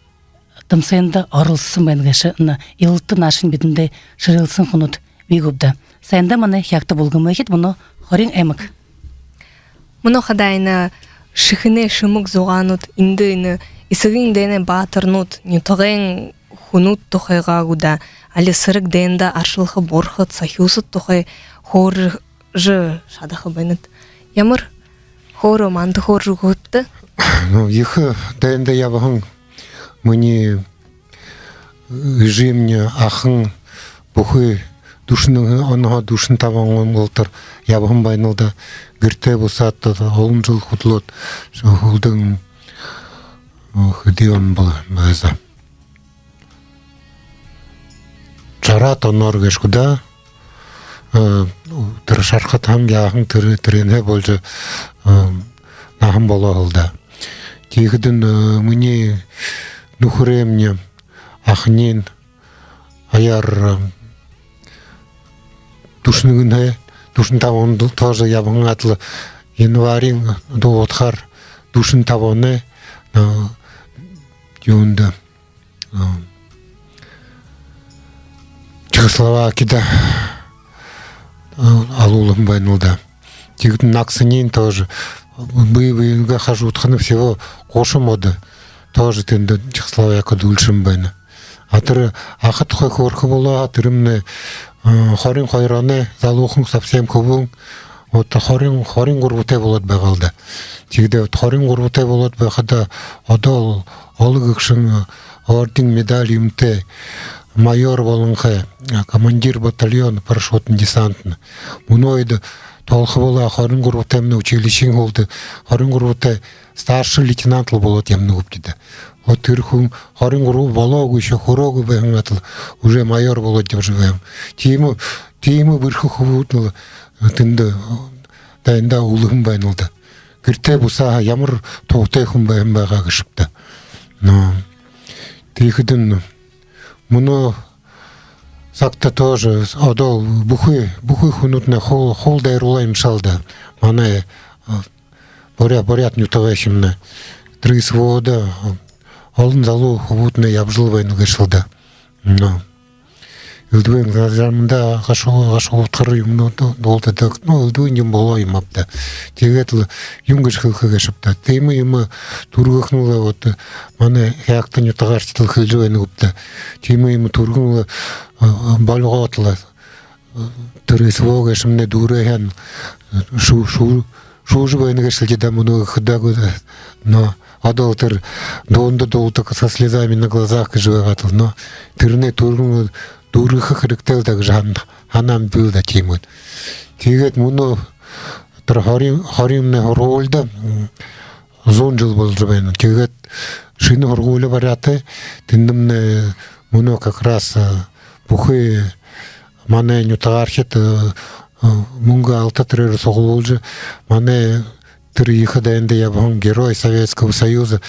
тэмсээндэ оролсоһон байна гээшэ, энэ илалтада наашань бидэндэ шэрылсэн хүнүүд бии гүб даа. Һайн даа, манай Хяагта бүлгэм эхид, мүнөө Хориин аймаг. Мүнөө хадаа энэ шэхэнэй шэмэг зугаанууд, эндэ энэ Эсэгын дайнай баатарнууд, нютагай хүнүүд тухайгаа гү даа, али сэрэг дайнда аршалха бурхад, сахюусад тухай хөөрэжэ шадаха байнат. Ямар хөөрөө манда хөөрэжэ үгыт даа? Ну, ехэ дайнда ябаһан минии эжымни, ахань бүхы дүшэн онһоо дүшэн табан он болотор ябаһан байнал даа. Гэртээ бусаад, олон жэл хүдэлөөд, хүлдэн, хэды он бол-, байза. Бараад оноор гээшэ гү даа. Э, тэрэ шархатаһан яаһан тэрэ, тэрэнһээ болжо, э, наһан болоо һэн даа. Тиихэдэнь, э, минии нүхэрэй, минии аханиинь аяар, э, дүшэн нэгэнһээ, дүшэн табан ондо тоже ябаһан аад лэ, январиин дуудаһаар дүшэн табан оной, э, юундэ, э, Чехословакида, э, алуулһан байна лэ даа. Тиигээд нагасаниинь тоже, бэе бэеынгээ хажуудахань, всего гушан модо тоже тэндэ Чехословакида үлэшэһэн байна. А тэрэ аха тухай хөөрхэ болоо һаа, тэрэмнай, э, хорин хоёр оной залуухан, совсем хүбүүн, вот хорин, хорин гурбатай болоод байгаа лэ даа. Тиигээд вот хорин гурбатай болоод байхада, одоол оло гэгшэн, э, орден, медаль юумэтэй майор болонхой, э, командир батальона парашютно-десантна. Мүнөө үедэ тоолохо болоо һаа, хорин гурбатаймнай училищиин һүүлдэ, хорин гурбатай старший лейтенант лэ болоод ябана гүбди даа. Вот тэрэ хүн хорин гурба болоогүй, ещё хүрөөгүй байһан аад лэ, уже майор болоод ябажа байһан. Тиимэ, тиимэ бэрхэ хүбүүд лэ тэндэ, дайнда үлэһэн байна лэ даа. Гэртээ бусаа һаа, ямар туһатай хүн байһан байгаа гээшэб даа. Но тиихэдэнь мүнөө сагта тоже одоол бүхы, бүхы хүнүүднай хуу, хуу дайруулаа юм шэл даа. Манай, э, буря-, буряад нютагайхимнай. Тэрэ СВО-до, э, олон залуу хүбүүднай ябажал байна гээшэл даа. Но элдэбын казармада гашуу-, гашуудхар юумэнүүд дуулдадаг. Но элдэбын юумэн болоо юм ааб даа. Тиигээд лэ юун гэжэ хэлэхэ гээшэб даа. Тиимэ юумэ түргэхэнь лэ, вот, э, манай Хяагта нютагаархид лэ хэлэжэ байна гүб даа. Тиимэ юумэ түргэн лэ, э, э, болгоод лэ, э, тэрэ СВО гээшэмнай дүүрээ һаань, э, шүү-, шүү-, шүүжэ байна гээшэл даа, мүнөө хэдэггүй даа. Но одоол тэрэ дуунда дуулдаг «Со слезами на глазах» гэжэ байгаад лэ. Но тэрэнээ түргэн дүүргэхэ хэрэгтэй лэ даа гэжэ һан-, һанаан бии лэ даа, тиимэ. Тиигээд мүнөө тэрэ хорин, хоримнай һургуулида, м, зуун жэл болжо байна. Тиигээд шэнэ һургуули баряатай, тэндэмнай мүнөө как раз, э, бүхы манай нютагаархид, э, э, мүнгэ алта тэрээр суглуулжа, манай тэрэ ехэ дайнда ябаһан Герой Советского Союза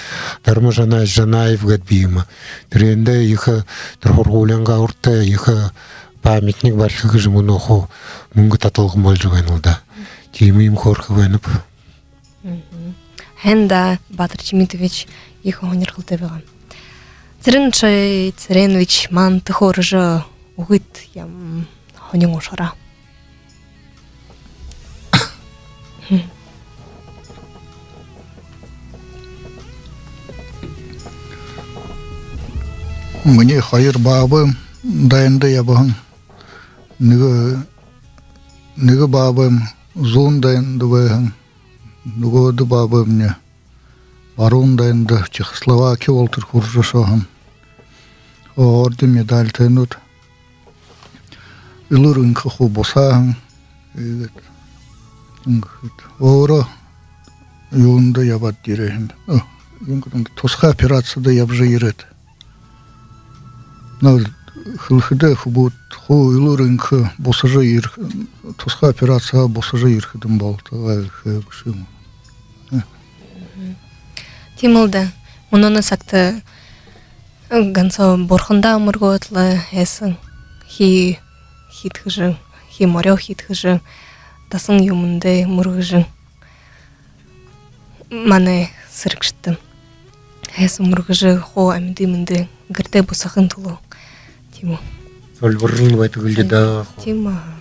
Дарма Жанаевич Жанаев гээд бии юм. Тэрээндэ ехэ, тэрэ һургуулиингаа урда ехэ памятник бариха гэжэ мүнөө хуу мүнгэ таталган болжо байна лэ даа. Тиимэ юумэ хөөрхэ байнаб. Мгм. Һайн даа, Баатар Чимитович, ехэ һонирхолтой байгаа. Цырен-, Цыренович, манда хөөржэ үгыт юм, һонин ушараа. Минии хоёр баабайм дайнда ябаһан. Нэгэ, нэгэ баабайм зүүн дайнда байһан. Нүгөөдэ баабаймни баруун дайнда, Чехословаки болотор хүрэжэ ошоһон. Орден, медальтайнууд. Элүүр энхэ хуу бусааһан. Иигээд, иигээд өөрөө юундэ ябаад ерээ һэн. О, иигээд, иигээд тусхай операцида ябажа ерээд. Но хэлэхэдээ, хүбүүд хуу элүүр энхэ бусажа ерэхэ, тусхай операциһаа бусажа ерэхэдэнь болтогой гэхэ бэшэ юм. Тиимэл даа. Мүнөөнэй сагта гансал бурхандаа мүргөөд лэ, һайсан хии хиидхэжэ, хии морёо хиидхэжэ, дасан юумэндээ мүргэжэ, манай сэрэгшэдтэ һайсан мүргэжэ, хуу амиды мэндэ гэртээ бусахын түлөө. Тиимэ. Сольборжол байдаг лэ даа. Тиимэ, аха.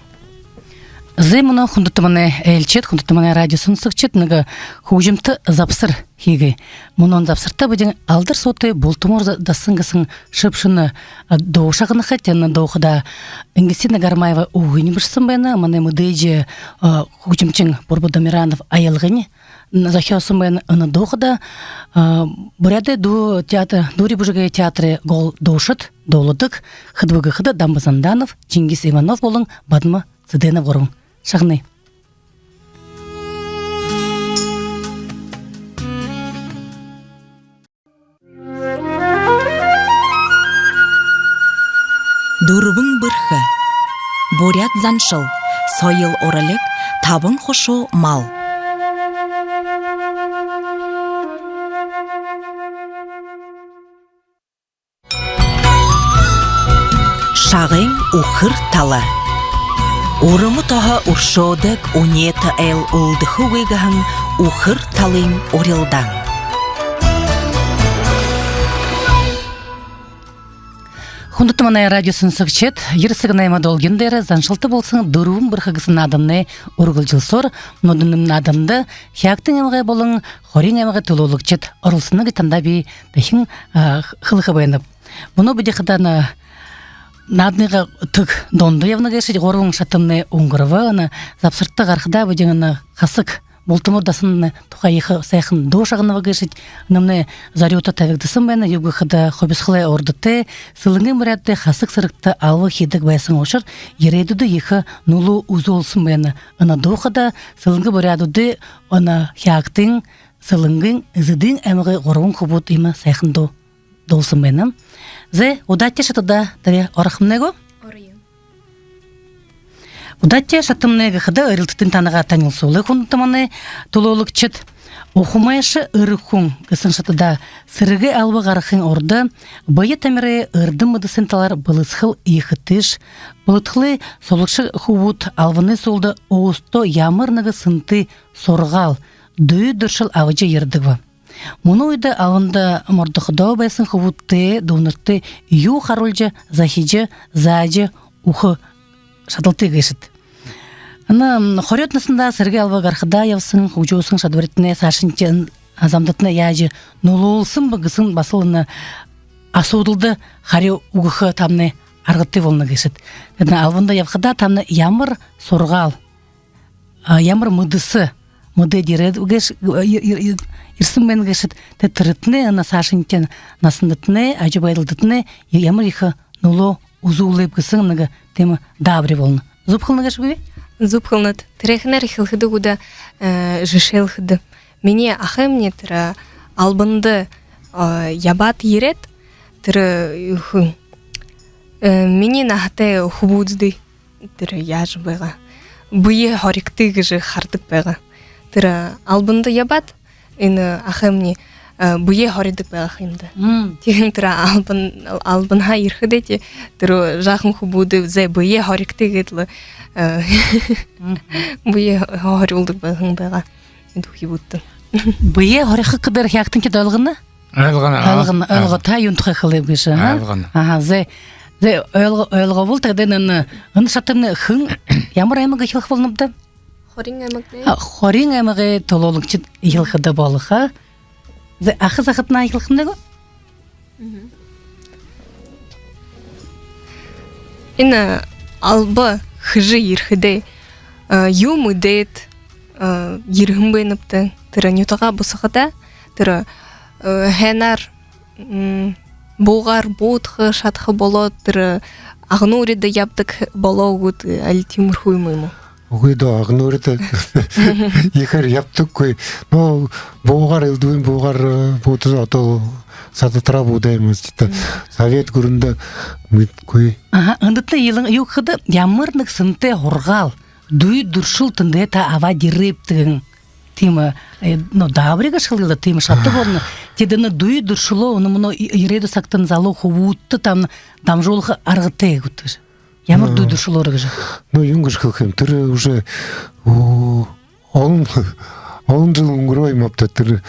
Зэ, мүнөө, хүндэтэ манай айлшад, хүндэтэ манай радио шагнагшад, нэгэ хүгжэмтэ забсар хээгээ. Мүнөө забсарта бидэ «Алдар суутай бултамуур дасан» гэһэн шэб шэнэ, а, дуу шагнахабди. Энэ дуухада Энгисина Гармаева үгэнь бэшэһэн байна. Манай мэдээжэ, а, хүгжэмшэн Бурбад Дамиранов аялгань зохёоһон байна. Энэ дуухада, а, Буряадай дуу театр, дуури бүжэгэй театрай гол дуушад дууладаг. Хэдыб гэхэдэ, Дамба Занданов, Чингис Иванов болон Бадма Цыденов гурбан. Шагная. Дүрбэн бэрхэ. Буряад заншал, соёл уралиг, табан хушуу мал. Шагай үхэр тала. Урма тоһо үршөөдэг үнеэтэ айл үлдэхэгүй гэһэн үхэр талын урилдаан. Хүндэтэ манай радио шагнагшад, ерэ сагай наймадай долгин дээрэ заншалта болоһон «Дүрбэн бэрхэ» гэһэн нааданай үргэлжэлһөөр, мүнөөдэр нааданда Хяагтын аймагай болон Хориин аймагай түлөөлэгшэд оролсоно гэжэ танда би дахин, а, хэлэхэ байнаб. Мүнөө бидэ хадаа нааданайнгаа тэг дунда ябана гээшэ, гурбан шатамнай үнгэрбэ. Энэ забһарта гарахадаа бидэ энэ хасаг бултамууд дасаһан тухай ехэ һайхан дуу шагнаба гээшэ. Энэмнай зорюута табигдаһан байна. Юуб гэхэдэ, хубисхалай урда тээ Сэлэнгын буряадуудай хасаг сэрэгтэ алба хидэг байһан ушар ерээдүйдөө ехэ нүлөө үзүүлһэн байна. Энэ дуу хадаа Сэлэнгын буряадуудай, энэ Хяагтын, Сэлэнгын, Эзэдын аймагай гурбан хүбүүд иимэ һайхан дуу дуулһан байна. Зэ, «Удаадтай» шатада тэрэ орохомнай гү? Орыё. «Удаадтай» шатамнай гэхэдэ, эрилтэтын танаа танилсуулая, хүндэтэ манай түлөөлэгшэд. «Ухамайша эрэ хүн» гэһэн шатада сэрэгэй алба гарахын урда бэе тамирай эрдэм мэдэһэн талаар бэлэдхэл ехэтыш. Бэлэдхэлэй суглагша хүбүүд албанай һүүлдэ өөһэдөө ямар нэгэ сэнтэй һургаал, дүй дүршэл абажа ерэдэг бэ. Мүнөө үедэ албанда мордоходоо байһан хүбүүдтэ, дүүнэртэ юу харуулжа, захижа, заажа үгэхэ шадалтай гээшэт. Энэ, м, хорёод наһандаа сэрэгэй алба гарахадаа ябаһан, хүгжөөһэн шадабаритнай саашанхи замдатнай яажа нүлөөлһэн бэ гэһэн баһал энэ асуудалда харюу үгэхэ тамнай аргатай болоно гээшэт. Тиигээд энэ албанда ябахадаа тамнай ямар һургаал, а, ямар мэдэсэ мэдээд ерээд гээшэ, е-, е-, е-, ерэһэн байна гээшэт, тэ тэрэтнай энэ саашанхи наһандатнай, ажабайдалдатнай ямар ехэ нүлөө үзүүлээб гэһэн нэгэ тиимэ даабари болоно. Зүб хэлэнэ гээшэ гү? Зүб хэлэнэт. Тэрэхинээр хэлэхэдэ гү даа, э, жэшээлхэдэ. Минии ахамни тэрэ албанда, э, ябаад ерээд, тэрэ, э, хүн, э, минии наһатай хүбүүдые тэрэ яажа байгаа, бэеэ һоригты гэжэ хардаг байгаа. Тэрэ албанда ябаад, энэ ахамни, э, бэеэ һоридог байгаа юм даа. Мм. Тиигээд тэрэ албан-, албанһаа ерэхэдээ тэ-, тэрэ жаахан хүбүүдые, зэ, бэеэ һоригты гээд лэ, э, Мгм. бэеэ һориулдаг байгаа юм байгаа. Эдэ хүбүүдтэ. Бэеэ һорихо гэхэдэ, Хяагтынхид ойлгоно? Ойлгоно, а? Ойлгоно, а. Ойлгоо. Та юун тухай хэлээб гэжэ, а? Ойлгоно. Аха, зэ. Зэ, ойлгоо, ойлгообол, тиигээд энэ, энэ шатамнай хэн, ямар аймаг эхилхэ болоноб даа? Хориин аймаг даа. А, Хориин аймагай түлөөлэгшэд эхилхэдэ болохо. Зэ, аха захатанһаа эхилхэмнай гү? Мгм. Энэ алба хэжэ ерэхэдээ, а, юу мэдээд, а, ерэһэн байнабта? Тэрэ нютагаа бусахадаа, тэрэ, а, һайнаар, м, буугаар буудаха шадаха болоо, тэрэ Агнууридаа ябадаг болоо гүт, али тиимэрхүү юм гү? Үгы даа, Агнууридаа ехээр ябадаггүй. Но буугаар, элдэбын буугаар, э, буудажа, одоо садатараа буудаа юм гэжэ. Мм. Совет гүрэндэ мэдэхэгүй. Аха, эндэтнай илан юу гэхэдэ, ямар нэгэ сэнтэй һургаал, дүй дүршэл тэндээ та абаад ерээбта гэһэн. Тиимэ, э, но даабари гэжэ хэлэе лэ даа, тиимэ шата болоно. Тэдэнэй дүй дүршэлөө, үнэн мүнөө е-, ерээдүй сагтань залуу хүбүүдтэ тамнай дамжуулха аргатай гүт гэжэ. Ямар дүй дүршэлөөр гэжэ. Но юун гэжэ хэлэхэм, тэрэ уже, оо, олон, олон жэл үнгэрөө юм аабта, тэрэ,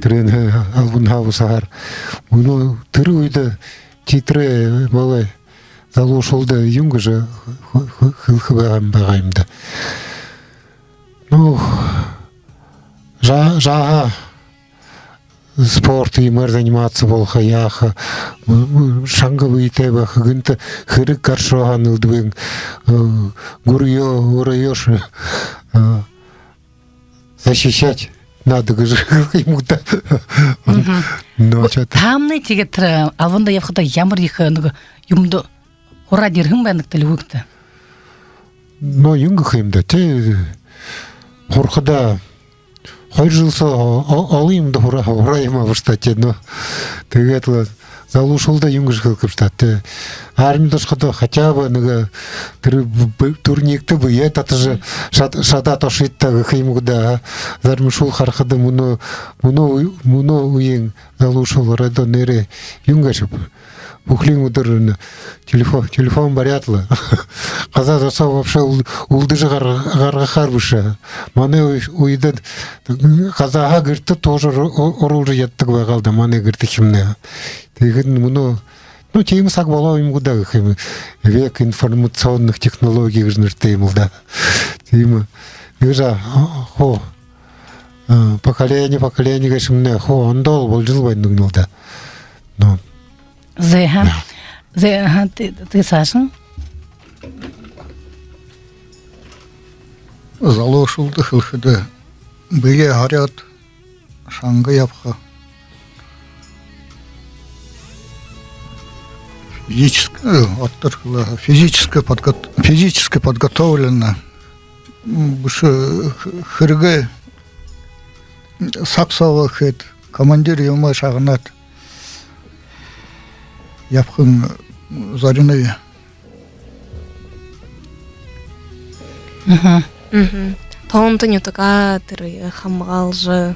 тэрэнэй албанһаа бусаһаар. Мүнөө тэрэ үедэ тиитэрэй, малай залуушуулда юун гэжэ хэ-, хэ-, хэлэхэ байгаа юм, байгаа юм даа. Но жа-, жаахан спорт иимээр заниматься болохо, яаха, м, м, шанга бэетэй байха, гэнтэ хэрэг гарашоо һаань, элдэбын, э, гүрөө, өөрыгөө, э, защищать надо гэжэ хэлэхэ юм гү даа. Мгм. Но чё-то. Тамнай тиигээд, э, албанда ябахада ямар ехэ, э, нэгэ юумэндэ һураад ерэһэн байнагта, али үгы гүт? Но юун гэхэ юм даа, тэ, һурахада хоёр жэл соо о-, о-, олон юумэндэ һура-, һураа юм ааб, кстати, но. Тиигээд лэ залуушуулда юун гэжэ хэлэхэб даа, тэ. Армида ошоходо хотя бы нэгэ, э, тэрэ б-, б-, турниктэ бэеэ татажа шад-, шадаад ошыт даа гэхэ юм гү даа. Зарим шуул харахада мүнөө, мүнөө үе-, мүнөө үеын залуушуул оройдоо нээрээ юун гээшэб. Бүхэлиин үдэр энэ телефон, телефон баряад лэ. Газаа досоо вообще үл-, үлдэжэ гар-, гаргахаар бэшэ. Манай үе-, үедэ газааһаа гэртэ тоже ору-, о-, оруулжа яддаг байгаал даа, манай гэртэхинэ. Тиигээд мүнөө, ну, тиимэ саг болоо юм гү даа гэхэ юм. Век информационных технологий гэжэ нэрэтэй юм лэ даа. Тиимэ. Нэгэ жаа, хуу, э, поколение, поколение гээшэмнай хуу ондоол болжол байна гэнэ лэ даа. Ну. Зэ, аха. Да. Зэ, аха, тэ, тэ саашань. Залуушуулда хэлэхэдэ, бэеэ һаряад, шанга ябаха. Физически, э, отторхла, физически подгот-, физически подготовлено. М, бэшэ, э, х-, хэрэгээ саг соогоо хээд, командир юумэ шагнаад ябахань зорино. Мгм. Мгм. Тоонто нютагаа тэрэ хамгаалжа,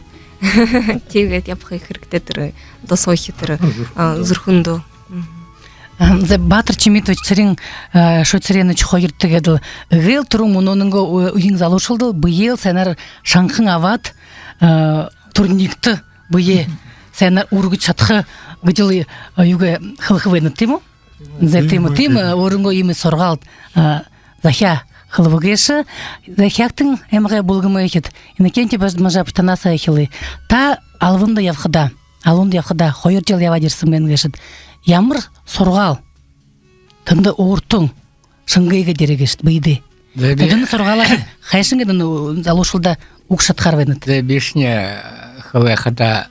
тиигээд ябаха хэрэгтэй тэрэ, досоохи тэрэ, а, зүрхэндөө. Мгм. Аха, зэ, Баатар Чимитович, Цырен, а, Шойбаевич хоёр тиигээд лэ, эгээл түрүүн мүнөөнэйнгөө ү-, үеын залуушуулда лэ бэеэл сайнаар шангахан абаад, а, турниктэ бэеэ сайнаар үргэжэ шадаха гэжэ лэ, а, юугээ хэлэхэ байнат, тиимэ гү? Зэ, тиимэ, тиимэ, тиимэ, өөрынгөө иимэ һургаал, а, захяа хэлэбэ гээшэ. Зэ, Хяагтын аймагай бүлгэмэй эхэ Иннокентий Бад-, Бадмажапов, танһаа эхилэе. Та албанда ябахадаа, албанда ябахадаа, хоёр жэл ябаад ерэһэн байна гээшэт. Ямар һургаал тэндэ өөртөө шэнгээгээд ерээ гээшэт бэедээ? Зэ, би- Тэдэнэй һургаалаа хайшан гээд энэ залуушуулда үгэжэ шадахаар байнат? Зэ, бишни хэлэхэдэ,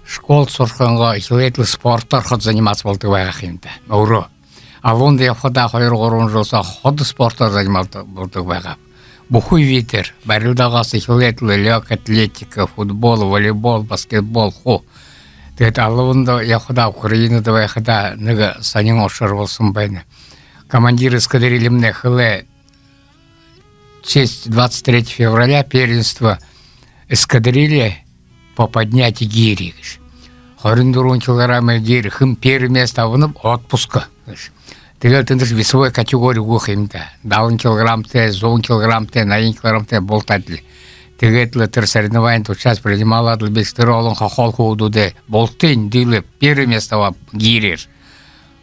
школда һурахынгаа эхилээд лэ спортоор ходо заниматься болодог байгаа юм даа. Өөрөө. Албанда ябахадаа хоёр-гурбан жэл соо ходо спортоор заниматься болодог байгаа. Бүхы видээр, барилдаагаас эхилээд лэ лёгкая атлетика, футбол, волейбол, баскетбол, хуу. Тиигээд албанда ябахадаа, Украинада байхадаа нэгэ һонин ушар болоһон байна. Командир эскадрильмнай хэлээ: в честь двадцать третьего февраля первенство эскадрильи по поднятию гири гэжэ. Хорин дүрбэн килограммай гири, хэн первое место абанаб, отпуск гэжэ. Тиигээд лэ тэндэшни весовой категори үгэхэ юм даа. Далан килограммтай, зуун килограммтай, наян килограммтай булта адли. Тиигээд лэ тэрэ соревнованида участие принималаад лэ, бишни тэрэ олон хохол хүбүүдые бултыень диилээд, первое место абааб гирээр.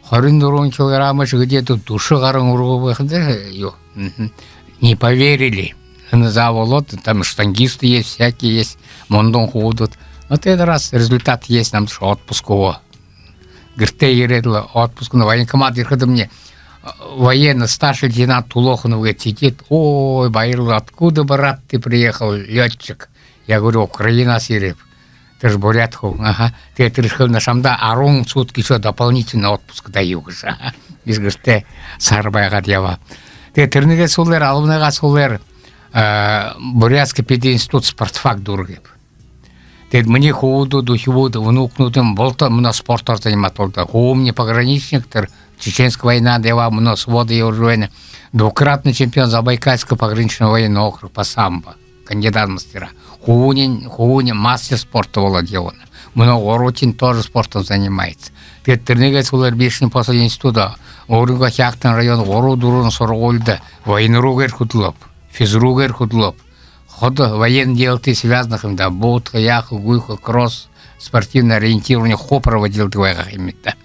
Хорин дүрбэн килограммшни где-то дүшэ гаран үргөө байхада, юу, мгм, не поверили. Энэ заа болоод, там штангисты есть, всякие есть, мундан хүбүүд. Но тиигээд раз результат есть, намда отпуск үгөө. Гэртээ ерээд лэ отпуск, но военкомат ерэхэдэмни, э, военный старший лейтенант Тулохонов гээд сидит. Ой, баярлаа, откуда, брат, ты приехал, лётчик? Я говорю, Украинаас ерээб. Тэрэ буряад хүн, аха. Тиигээд тэрэ хэлэнэ: шамда арбан сутки ещё дополнительно отпуск даю гэжэ. Аха. Би гэртээ саһар байгаад ябаа. Тиигээд тэрэнэйгээс һүүлээр, албанайгаас һүүлээр, э, Бурятский пединститут спортфак дүүргээб. Тиигээд минии хүбүүд, үхибүүд, внукнуудынь булта мүнөө спортоор заниматься болодог. Хүбүүмни пограничник, тэрэ Чеченская войнада ябаа, мүнөө СВО-до ябажа байна. Двукратный чемпион Забайкальского пограничного военного округа по самбо. Кандидат мастера. Хүбүүниинь, хүбүүниинь мастер спорта болоод ябана. Мүнөө гурбадахинь тоже спортом занимается. Тиигээд тэрэнэйгээс һүүлээр бишни после института өөрынгөө Хяагтын район гурба-дүрбэн һургуулида военруугаар хүдэлөөб, физруугаар хүдэлөөб. Ходо военной делотой связанных юм даа. Буудха, яаха, гүйхэ, кросс, спортивное ориентирование хуу проводилдаг байгаа юм даа.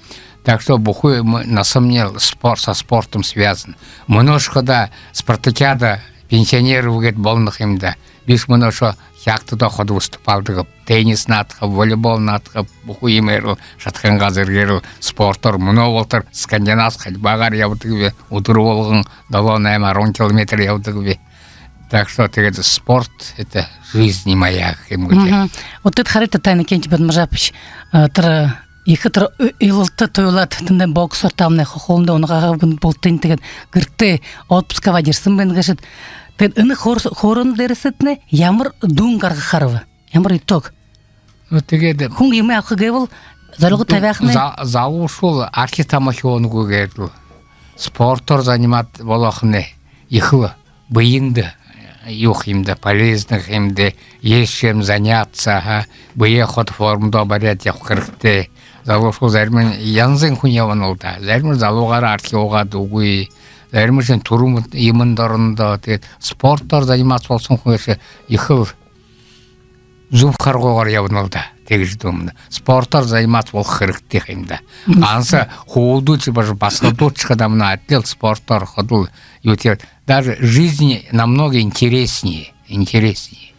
Так что бүхы м-, наһамни спор-, со спортом связан. Мүнөөшье ходо спартакиада пенсионеров гээд болоно юм даа. Бишни мүнөөшье Хяагтада ходо выступалдагб. Теннис наадахаб, волейбол наадахаб, бүхы юумээр лэ шадахын газараар лэ спортоор. Мүнөө болотор скандинавский ходьбагаар ябадагби. Үдэр болгон долоо, найма, арбан километр ябадагби. Так что, тиигээд спорт — это жизнь моя гэхэ юм гү даа. Мгм. Вот тиигээд харыт даа, Иннокентий Бадмажапович, э, тэрэ ехэ тэрэ ы-, илалта туйлаад, тэндэ боксоор таамнай хохолондо унагааһаа гүн бултыень, тиигээд гэртээ отпуск абаад ерэһэн байна гээшэт. Тиигээд энэ хөөр-, хөөрөөн дээрэһээтнай ямар дүн гаргахаарб? Ямар итог? Ну, тиигээд хүн юумэ абаха гэбэл, зорилго табяахань. За-, залуушуул архи тамхи уунагүйгөөр лэ спортоор заниматься болохонь ехэл бэедэ, э, юу юм даа, полезно юм даа, есть чем заняться, ха, бэеэ ходо формадоо бариад ябаха хэрэгтэй. Залуушуул заримань янзын хүн ябана л даа. Заримань залуугаараа архи уугаад үгы, заримань шэнэ түрмэ юумэн доронь доо. Тиигээд спортоор заниматься болоһон хүн ехэл зүб харгуугаар ябана л даа. Тиигэжэ дүүмнэ. Спортоор заниматься болохо хэрэгтэй юм даа. Ганса хүүгэдүүдшье баһа, басагадуудшье хадаа мүнөө адли л спортоор ходол юу, тиигээд даже жизнь намного интереснее, интереснее.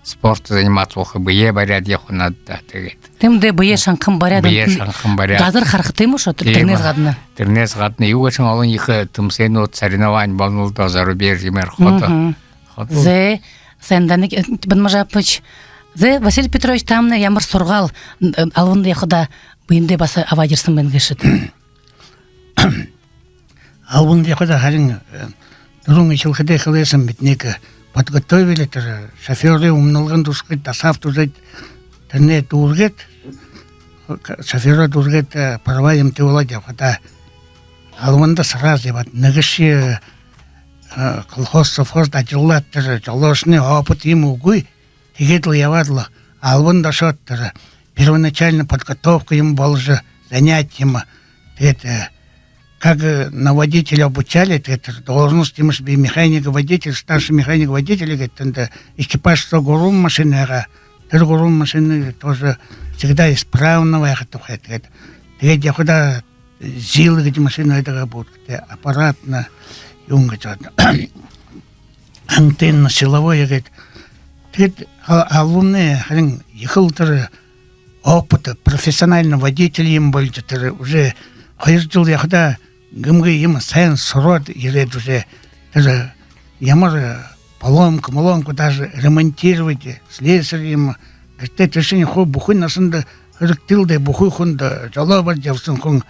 Спортоор заниматься болохо, бэеэ бариад ябаха надо даа, тиигээд. Тиимэ даа, бэеэ шангахан бариад, бэеэ шангахан бариад. Газар хараха, тиимэ шүү, тэрэнһээ гадна. Тиимэ. Тэрэнһээ гадна юу гээшэнь олон ехэ тэмсээнүүд, соревнования болоно л даа, зарубежье юумээр ходо. Мгм. Ходо. Зэ, сайн даа, Бадмажапович. Зэ, Василий Петрович, таамнай ямар һургаал, э, албанда ябахадаа бэедээ баһа абаад ерэһэн байна гээшэт? Албанда ябахадаа харин, э, түрүүн эхилхэдээ хэлэһэн, бидэнэйнгээ подготовили, тэрэ шофёрой үмнэлгын дүүргэжэ, досаав үзөөд, тэрэнээ дүүргээд, шофёроо дүүргээд, э, права юумэтэй болоод ябахадаа, албанда сразу ябаад, нэгэшье, э, колхоз, совхозто ажаллаад, тэрэ жолоошын опыт юумэ үгы. Тиигээд лэ ябаад лэ, албанда ошоод, тэрэ первоначальная подготовка юумэ боложо, занятия юумэ. Тиигээд, э, как, э, на водителя обучали, тиигээд тэрэ должность юумэшни би механик-водитель, старший механик-водитель гээд, тэндэ экипаж соо гурбан машина байгаа. Тэрэ гурбан машина тоже всегда исправно байха тухай. Тиигээд, тиигээд ябахадаа ЗИЛ гэжэ машина байдаг, будет, тэ, аппаратно, юун гэжэ, антенно-силовой гээд. Тиигээд а-, албамнай харин ехэл тэрэ опыт, профессиональный водитель юумэ болжо, тэрэ уже хоёр жэл ябахадаа гэмгүй юумэ һайн һураад ерээд, уже тэрэ ямар, э, поломка, моломка, даже ремонтировать, слесарь юумэ. Гэртээ, тэрэшни хуу бүхы наһанда хэрэгтэй л даа, бүхы хүндэ жолоо барижа ябаһан хүн.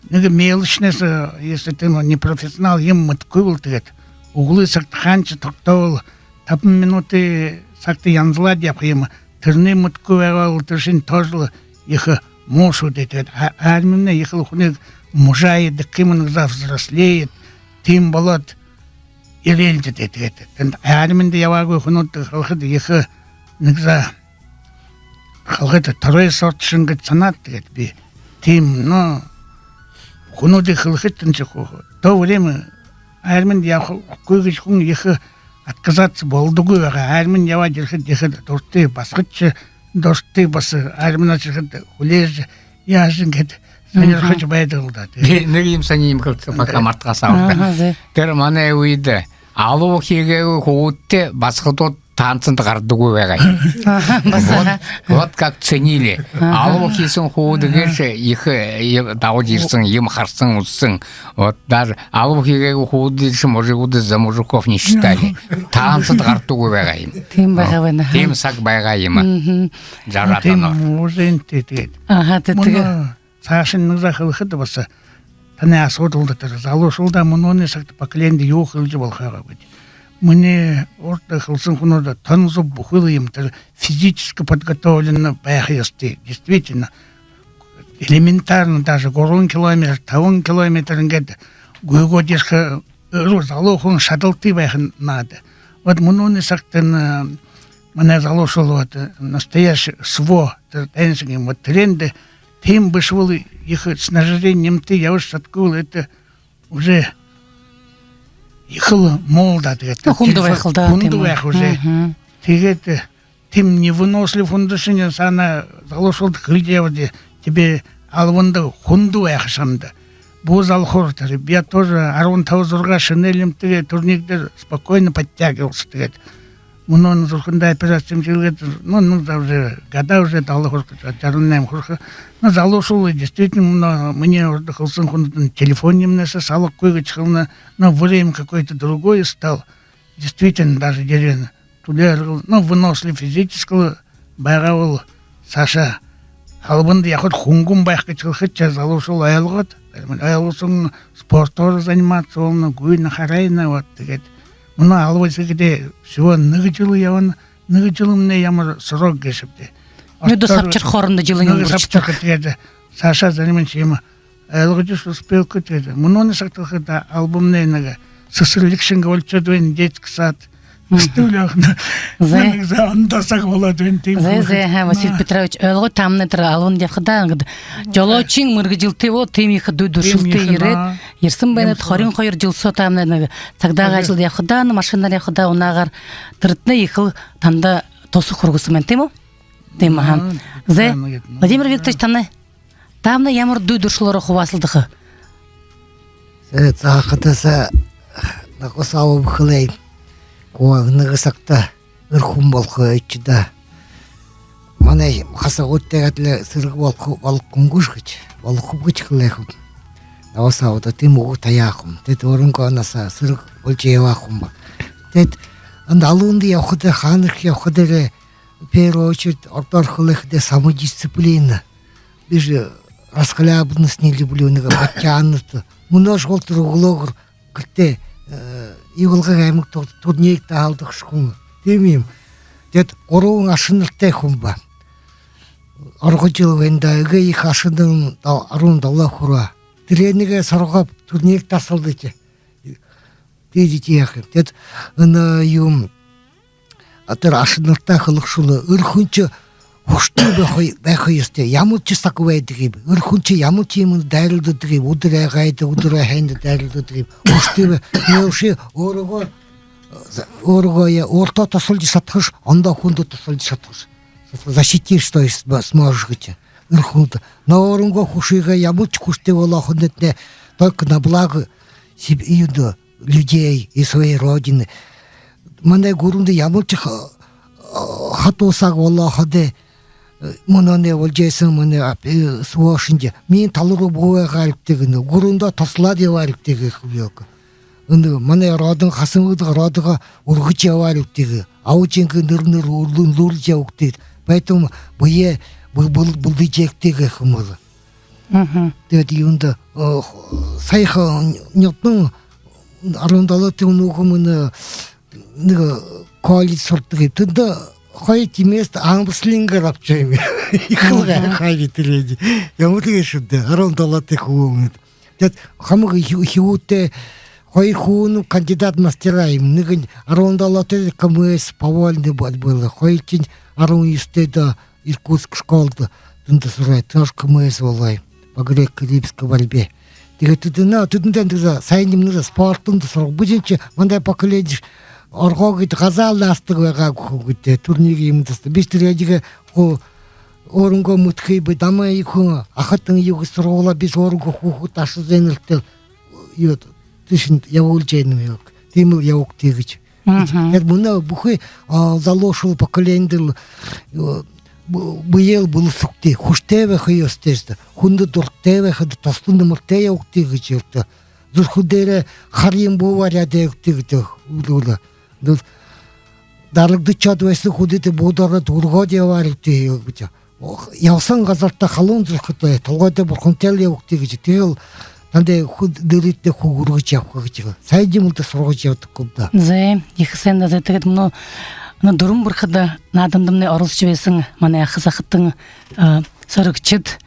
Нэгэ мелочнэһээ, э, если ты, ну, не профессионал, юумэ мэдэхэгүй бол, тиигээд үглөө сагта хаанашье тогтообол, табан минутай сагта янзалаад ябаха юм. Тэрэнээ мэдэхэгүй байгаа бол, тэрэшни тоже л ехэ муу шүү дээ. Тиигээд а-, армимнай ехэл хүнэй мужа ерэдэг юм, нэгэ заа взрослеет, тиимэ болоод ерээл даа. Тиигээд тэндэ армида ябаагүй хүнүүдтэ хэлэхэдэ, ехэ нэгэ заа хэлэхэдэ, второй сорт шэнги гэжэ һанаад, тиигээд би тиимэ, но хүнүүдые хэлэхэдэ, тэншэ хуу, то время армида ябахагүй гэжэ хүн ехэ отказаться болодоггүй байгаа. Армида ябаад ерэхэдэ ехэ дуратай, басагадшье дуратай, баһа армида ерэхэдэ хүлеэжэ, яажа гээд, мгм, һонирхожо байдаг л даа. Тиигээд нэгэ юумэ, һонин юумэ хэлэхэдэ, пока мартахаа һаа. Аха, зэ. Тэрэ манай үедэ алба хэгээгүй хүүгэдтэ басагадууд танцанда гарадаггүй байгаа юм. Аха, баһа. Вот, вот как ценили. Аха. Алба хэһэн хүүгэдые гээшэ ехэ, э, дабажа ерэһэн, юумэ хараһан, үзэһэн. Вот даже алба хэгээгүй хүүгэдые ши мужикуудые за мужиков не считали. Танцанда гарадаггүй байгаа юм. Тиимэ байгаа байна. Тиимэ саг байгаа юм. Мгм. Жараад. Тиимэ оно. Уже энтэй тиигээд. Аха, тиигээд. Мүнөө саашань нэгэ заа хэлэхэдэ, баһа танай асуудалда, тэрэ залуушуулда, мүнөөнэй сагта поколенида юу хэлэжэ болохо байгааб гэжэ. Минии урда хэлэһэн хүнүүд тон зүб бүхы л юм, тэрэ физически подготовленный байха ёһотой. Действительно, элементарно даже гурбан километр, табан километр ингээд гүйгөөд ерэхэ, э, залуу хүн шадалтай байха надо. Вот мүнөөнэй сагта энэ манай залуушуул, вот, э, настоящий СВО, тэрэ дайншаг юм, вот, тэрээндэ тиимэ бэшэ бол, ехэ снаряжени юумэтэй ябажа шадахагүй бол, это уже ехэл муу л даа. Тиигээд, ну, хүндэ байха л даа, хүндэ байха уже. Мгм. Тиигээд, э, тиимэ невыносливый хүндэшни саана залуушуулда хэлэжэ ябаад, э, тебе албанда хүндэ байха шамда. Бү залхуур тэрэ. Би тоже арбан таба, зургаа шинель юумэтэйгээ турник дээрэ спокойно подтягивался. Тиигээд мүнөө зүрхэндэ операци юумэ шэлгээд, ну, ну, да, уже года уже далаад хүрэхэ, жаран найман хүрэхэ. Ну, залуушуул действительно, ну, минии урда хэлэһэн хүнүүдынь телефон юумэнһээ салахагүй гэжэ хэлэнэ, но время какое-то другое стало. Действительно, даже деревня туле арга, ну, выносливый физически байгаа бол, саашаа албанда ябахада хүнгэн байха гэжэ хэлэхэдшье, залуушуул ойлгоод, ойлгосон, спортоор заниматься болоно, гүйнэ, харайна, вот, тиигээд. Мүнөө алба хэхэдээ всего нэгэ жэл ябана, нэгэ жэлымнай ямар срок гээшэб даа. Нюдэ сабшар хоорондо жэлынь үнгэршэдэг. Сабшар гээд саашаа заримань шиимэ ойлгожо успейл гээд. Мүнөөнэй сагта гэхэдэ албамнай нэгэ сэсэрлиг шэнги болошоод байна, детский сад. Стульяа. Зэ. Нэгэ за ондоо саг болоод байна, тиимэ. Зэ, зэ, ха, Василий Петрович, ойлгоо, таамнай тэрэ албанда ябахадаа, ингээд жолоочиин мэргэжэлтэй бо, тиимэ ехэ дүй дүршэлтэй ерээд, ерэһэн байнат, хорин хоёр жэл соо таамнай нэгэ цагдаагаа ажалда ябахадаа, машинаар ябахадаа, унаагаар, тэрэтнай ехэл танда туһа хүргэһэн байна, тиимэ гү? Тиимэ, аха. Зэ, Владимир Викторович, танай таамнай ямар дүй дүршэлөөрөө хубаасалдаха? Э, за, хадаса нагаса аба хэлээ. Гү, нэгэ сагта эр хүн болохо һэн даа. Манай хасагуудтай адли сэрэг болохо, болохо гүш гэжэ, болохо гэжэ хэлээ һэм. Нагаса абада тиимэ үгэ табяа һэм. Тээд өөрынгөө наһаа сэрэг боложо ябаа һэм ба. Тээд эндэ албанда ябахада, хаанашье ябахадаа, в первую очередь, ородоор хэлэхэдэ, самодисциплина. Би же расхлябанность не люблю, нэгэ подтянуто. Мүнөөшье болотор үглөөгүүр гэртээ, э, Ивалгын аймаг тур-, турникта һалдагша хүн. Тиимэ юм. Тээд гурбан ашанартай хүн ба. Орогой жэл байна даа, эгээ ехэ ашанарынь да-, арбан долоо хүрөө. Тэрэнээ һургааб, турникта һалдажа. Тиигэжэ яаха юм. Тээд энэ юм, а, тэрэ ашанартаа хэлэхэшүүлээ, эр хүншье хүсэтэй байха, байха ёһотой. Ямаршье саг байдаг юм. Эр хүншье ямаршье юумэндэ дайралдадаг юм. Үдэр һайндаа, үдэр һайндаа дайралдадаг юм. Хүсэтэй бай-, тиигээшье өөрыгөө, өөрыгөө яа, өөртөө туһалжа шадахаш, ондоо хүндэ туһалжа шадахаш. Защитишь, то есть, смо-, сможешь гэжэ. Эр хүндэ. Но өөрынгөө хүсэеэ ямаршье хүсэтэй болоо һэм даа, только на благо себе, юундэ, людей и своей родины. Манай гүрэндэ ямаршье ха-, хатуу саг болоо һаа даа, э, мүнөөнэй болжо байһан манай ап-, э, һүүлшын жэл. Минии тала руу бү ябаарайгты гэнэ. Гүрэндөө туһалаад ябаарайгты гэхэ юм. Энэ манай родын хасан гэдэг, родыгаа үргэжэ ябаарайгты гэ. Аба эжынгээ нэрэ, нэрэ үрлэн-, үрлэжэ ябаарайгты. Поэтому бэеэ бэл-, бэл-, бэлдэжэ ябаарайгты гэхэ юм бол. Мгм. Тээд юундэ, э, х-, саяхан нютагай арбан долоотой нүгөө мүнөө нэгэ колледж һурадаг юм. Тэндэ хоёр место армрестлингээр абажа байнам. Ехэл гайхаа би тэрээндэ. Ямар гээшэб даа, арбан долоотой хүбүүмни. Тээд хамаг хи-, хүбүүтэй, хоёр хүбүүмни кандидат мастера юм. Нэгэнь арбан долоотой КМС по вольной борьбе. Хоёршонь арбан юһэтэйдэ Иркутск школада тэндэ һураа, тоже КМС болоо, по греко-римской борьбе. Тиигээд тэдэнэй, тэдэнэй тэндэ һайн юумэнэй спортондо һургаа. Бидэншье, манай поколени орогоо гээд газаал наададаг байгаа гү, хүүгэдтэй турник юумэндэ. Бишье тэрэ яажа хуу өөрынгөө мэдэхэ бэ, дамаа ехэ хүн, ахатан юугээ һургуулаа, бишье өөрынгөө хүүгэдые аша зээнэртэй юу, тиишэнь ябуулжа байнам юм. Тиимэл ябагты гэжэ. Мгм. Тээд мүнөө бүхы, а, залуушуул поколениндэл, э, б-, бэеэл бэлэсэгты, хүсэтэй байха ёһотой, хүндэ дуратай байха, туһалан нэмэртэй ябагты гэжэ юм даа. Зүрхэ дээрээ хара юм бү баряад ябагты гэжэ үлүүлээ. Дарагдажа шадаад байһан хүнүүдые бү дороо үргөөд ябаарайгты гэжэ. Ох, ябаһан газартаа халуун зүрхэтэй, толгойдоо бурхантайл ябагты гэжэ. Тиигээл танда хү-, дэрэтнай хүгжөөжэ ябаха гэжэ. Һайн юумэндэ һургажа ябадаг юм даа. Зэ, ехэ һайн даа. Зэ, тиигээд мүнөө, мүнөө «Дүрэн бэрхэдэ» наадандамнай оролсожо байһан манай аха захатан, а, сорогшод,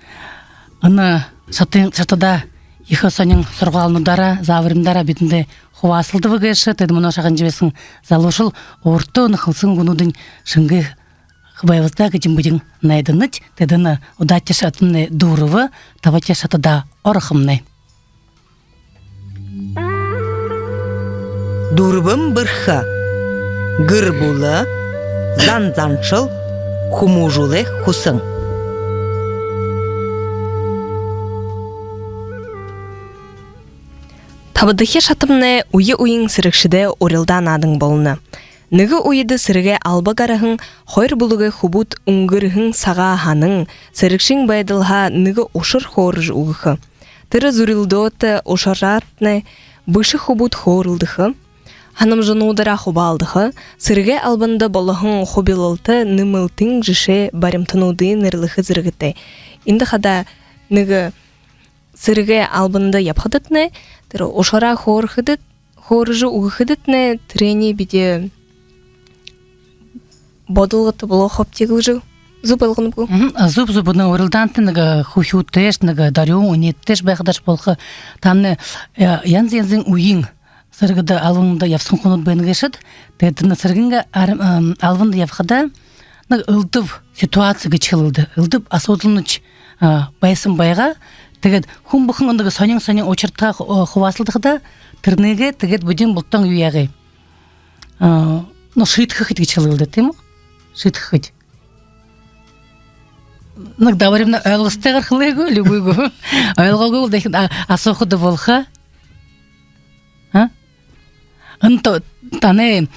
энэ шатын, шатадаа ехэ һонин һургаалнуудаараа, заабаримнуудаараа бидэндэ хубаасалдаба гээшэ. Тиигээд мүнөө шагнажа байһан залуушуул өөртөө нэгэ хэлсэһэн үгэнүүдынь шэнги байбал даа гэжэ бидэн найданабди. Тиигээд энэ удаадахи шатамнай дүүрэбэ, табадахи шатада орохомнай. Дүрбэн бэрхэ. Гэр бүлэ, зан заншал, хүмүүжүүлхэ хүсэн. Табадахи шатамнай үе үеын сэрэгшэдэй урилдаа наадан болоно. Нэгэ үедэ сэрэгэй алба гараһан, хоёр бүлэгэй хүбүүд үнгэрһэн сагаа һанан, сэрэгшын байдалһаа нэгэ ушар хөөрэжэ үгэхэ. Тэрэ зүрилдөөтэ ушараатнай бэшэ хүбүүд хөөрэлдэхэ, һанамжануудаараа хубаалдаха, сэрэгэй албанда болоһон хубилалта нэмэлтын жэшээ, баримтануудые нэрлэхэ зэргэтэй. Эндэ хадаа нэгэ сэрэгэй албанда ябахадатнай, тэрэ ушараа хөөрэхэдэт-, хөөрэжэ үгэхэдэтнай, тэрээниие бидэ бодолгото болохо бэзэ гэжэ Зүб ойлгоноб гү? Мгм. А, зүб, зүб. Нэгэ урилдаанда нэгэ хүхюутэйш, нэгэ дорюун үнеэдтэйш байхадаш болохо. Танай, э, янза янзын үеын сэргэдэ албанда ябаһан хүнүүд байна гээшэт. Тиигээд энэ сэргын ар-, ам, албанда ябахада нэгэ элдэб ситуаци гэжэ хэлэлдэ. Элдэб асуудалнууд, а, байһан байгаа. Тиигээд хүн бүхэн нэгэ һонин-һонин ушартаяа ху-, хубаасалдахада, тэрэнээ тиигээд бидэн бултан юу яагааб? А, ну, шиидхэхэбди гэжэ хэлэлдэ, тиимэ гү? Шиидхэхэбди. Нэгэ дабаримнай ойлгостойгоор хэлээ гү, үгы гү? Ойлгоогүй бол дахин, а, асуухада болохо. А? Энтэ танай,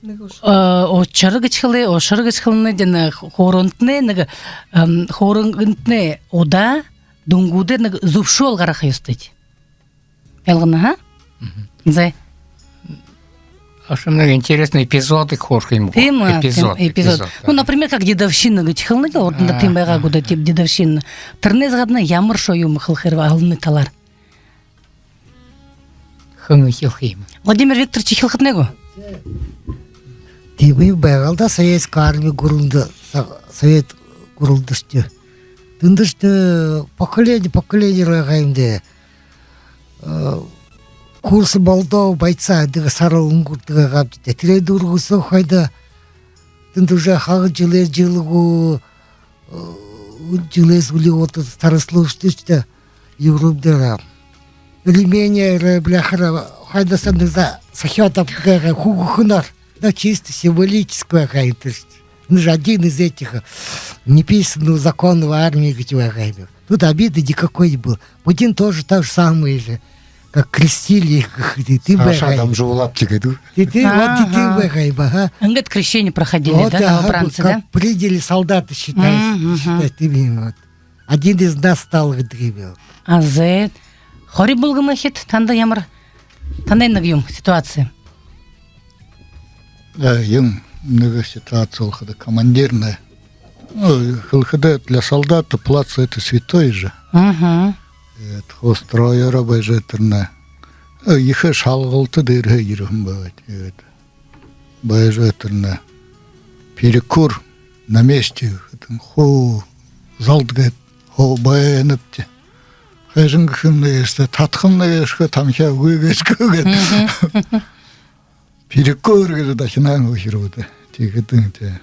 нэгэ уш-, а, ушар гэжэ хэлээ, ушар гэжэ хэлэнэ, энэ хууринтнай нэгэ, ам, хууринтнай удаа, дүнгүүдээр нэгэ зүбшөөл гаргаха ёһотойт. Ойлгоно, ха? Мгм. Зэ. Ошо, нэгэ интересный эпизод их хурх юм. Тиимэ, эпизод, тиимэ, эпизод. Эпизод, ну, да. Например, как дедовщина гэжэ хэлэнэ, урданда, а, тиимэ байгаа, а, гү даа, тиимэ дедовщина. Тэрэнһээ гадна ямар шоу юм хэлэхэ хэрэг албанай талаар? Хэн хэлэхэ юм? Владимир Викторович хэлэхэ гү? Тиимэ байгаал даа, Советская армия гүрэлдэ, со-, Совет гүрэлдэшье. Тэндэшье поколение, поколение байгаа юм даа. Э, курс молодого бойца гэдэг сараа үнгэрдэг байгаа юм даа. Тэрэ дүүргэһэн хойно тэндэ уже хага жэлэй жэл гү, э, жэлэй үли одоо старослужащиетэй юрэмдэр. Пельмени, бляха, хойно сандык за, сахёт абдаг байгаа, хүүгэдхэнээр. Да, чисто символическая какая-то. Ну же, один из этих, э, неписанного закона в армии, где, какая-то. Тут обиды никакой не было. Будин тоже так же самое же, как крестили их, как ты, ты, Саша бэхай. Дамжуулаад тиигээд үү? Ты, ты, вот ты, ты, ага, бэхай, ага. Ингээд крещение проходили, вот, да, ага, новобранцы, как, да? Приняли солдаты, считай, мгм, считай, ты, блин, вот. Один из нас стал, гэдэг юм. А зэ. Хори Булгамахид, танда ямар, танай нэгэ юм, ситуаци? Э, юм, нэгэ ситуаци болоходо командирнай. Ну, хэлэхэдэ, для солдата плац это святой же. Мгм. Э, тхо стройёороо байжа тэрэнэй. Э, ехэ шалгалта дээрэһээ ерэһэн байгаа. Тиигээд байжа тэрэнэй. Перекур на месте. Хуу залда гээд, хуу байнабди. Хайшан гэхэмнай гээшэ, татахамнай гээшэ, тамхи үгы гээшэ гээд. Мгм. Перекур гэжэ дахин һанаа үхибүүд. Тиихэдэнь тээ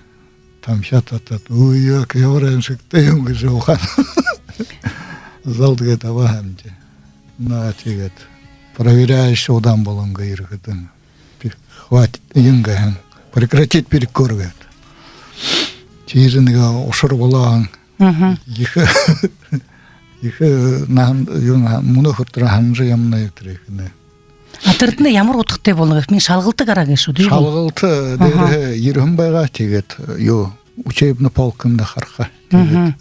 тамхи татаад, үй, ёк, ямар аймшагтай юм гэжэ ухаан. Залда гээд абаһан тээ. Ну, тиигээд проверяющий удаан болонгүй ерэхэдэнь. Пе-, хватит, юм гэһэн. Прекратить перекур гээд. Тиижэ нэгэ ушар болоо һэн. Мгм. Ехэ, ехэ наһан, юу, наһан, мүнөө хүрэтэр һанажа ябанаб тэрэ ехэнээ. А тэрэтнай ямар удхатай болоно гэхэдэ, мин шалгалта гараа гээшэ гү, тиимэ гү? Шалгалта, аха, дээрэһээ ерэһэн байгаа, тиигээд, юу, учебный полк юумэнэй хараха. Тиигээд, мгм,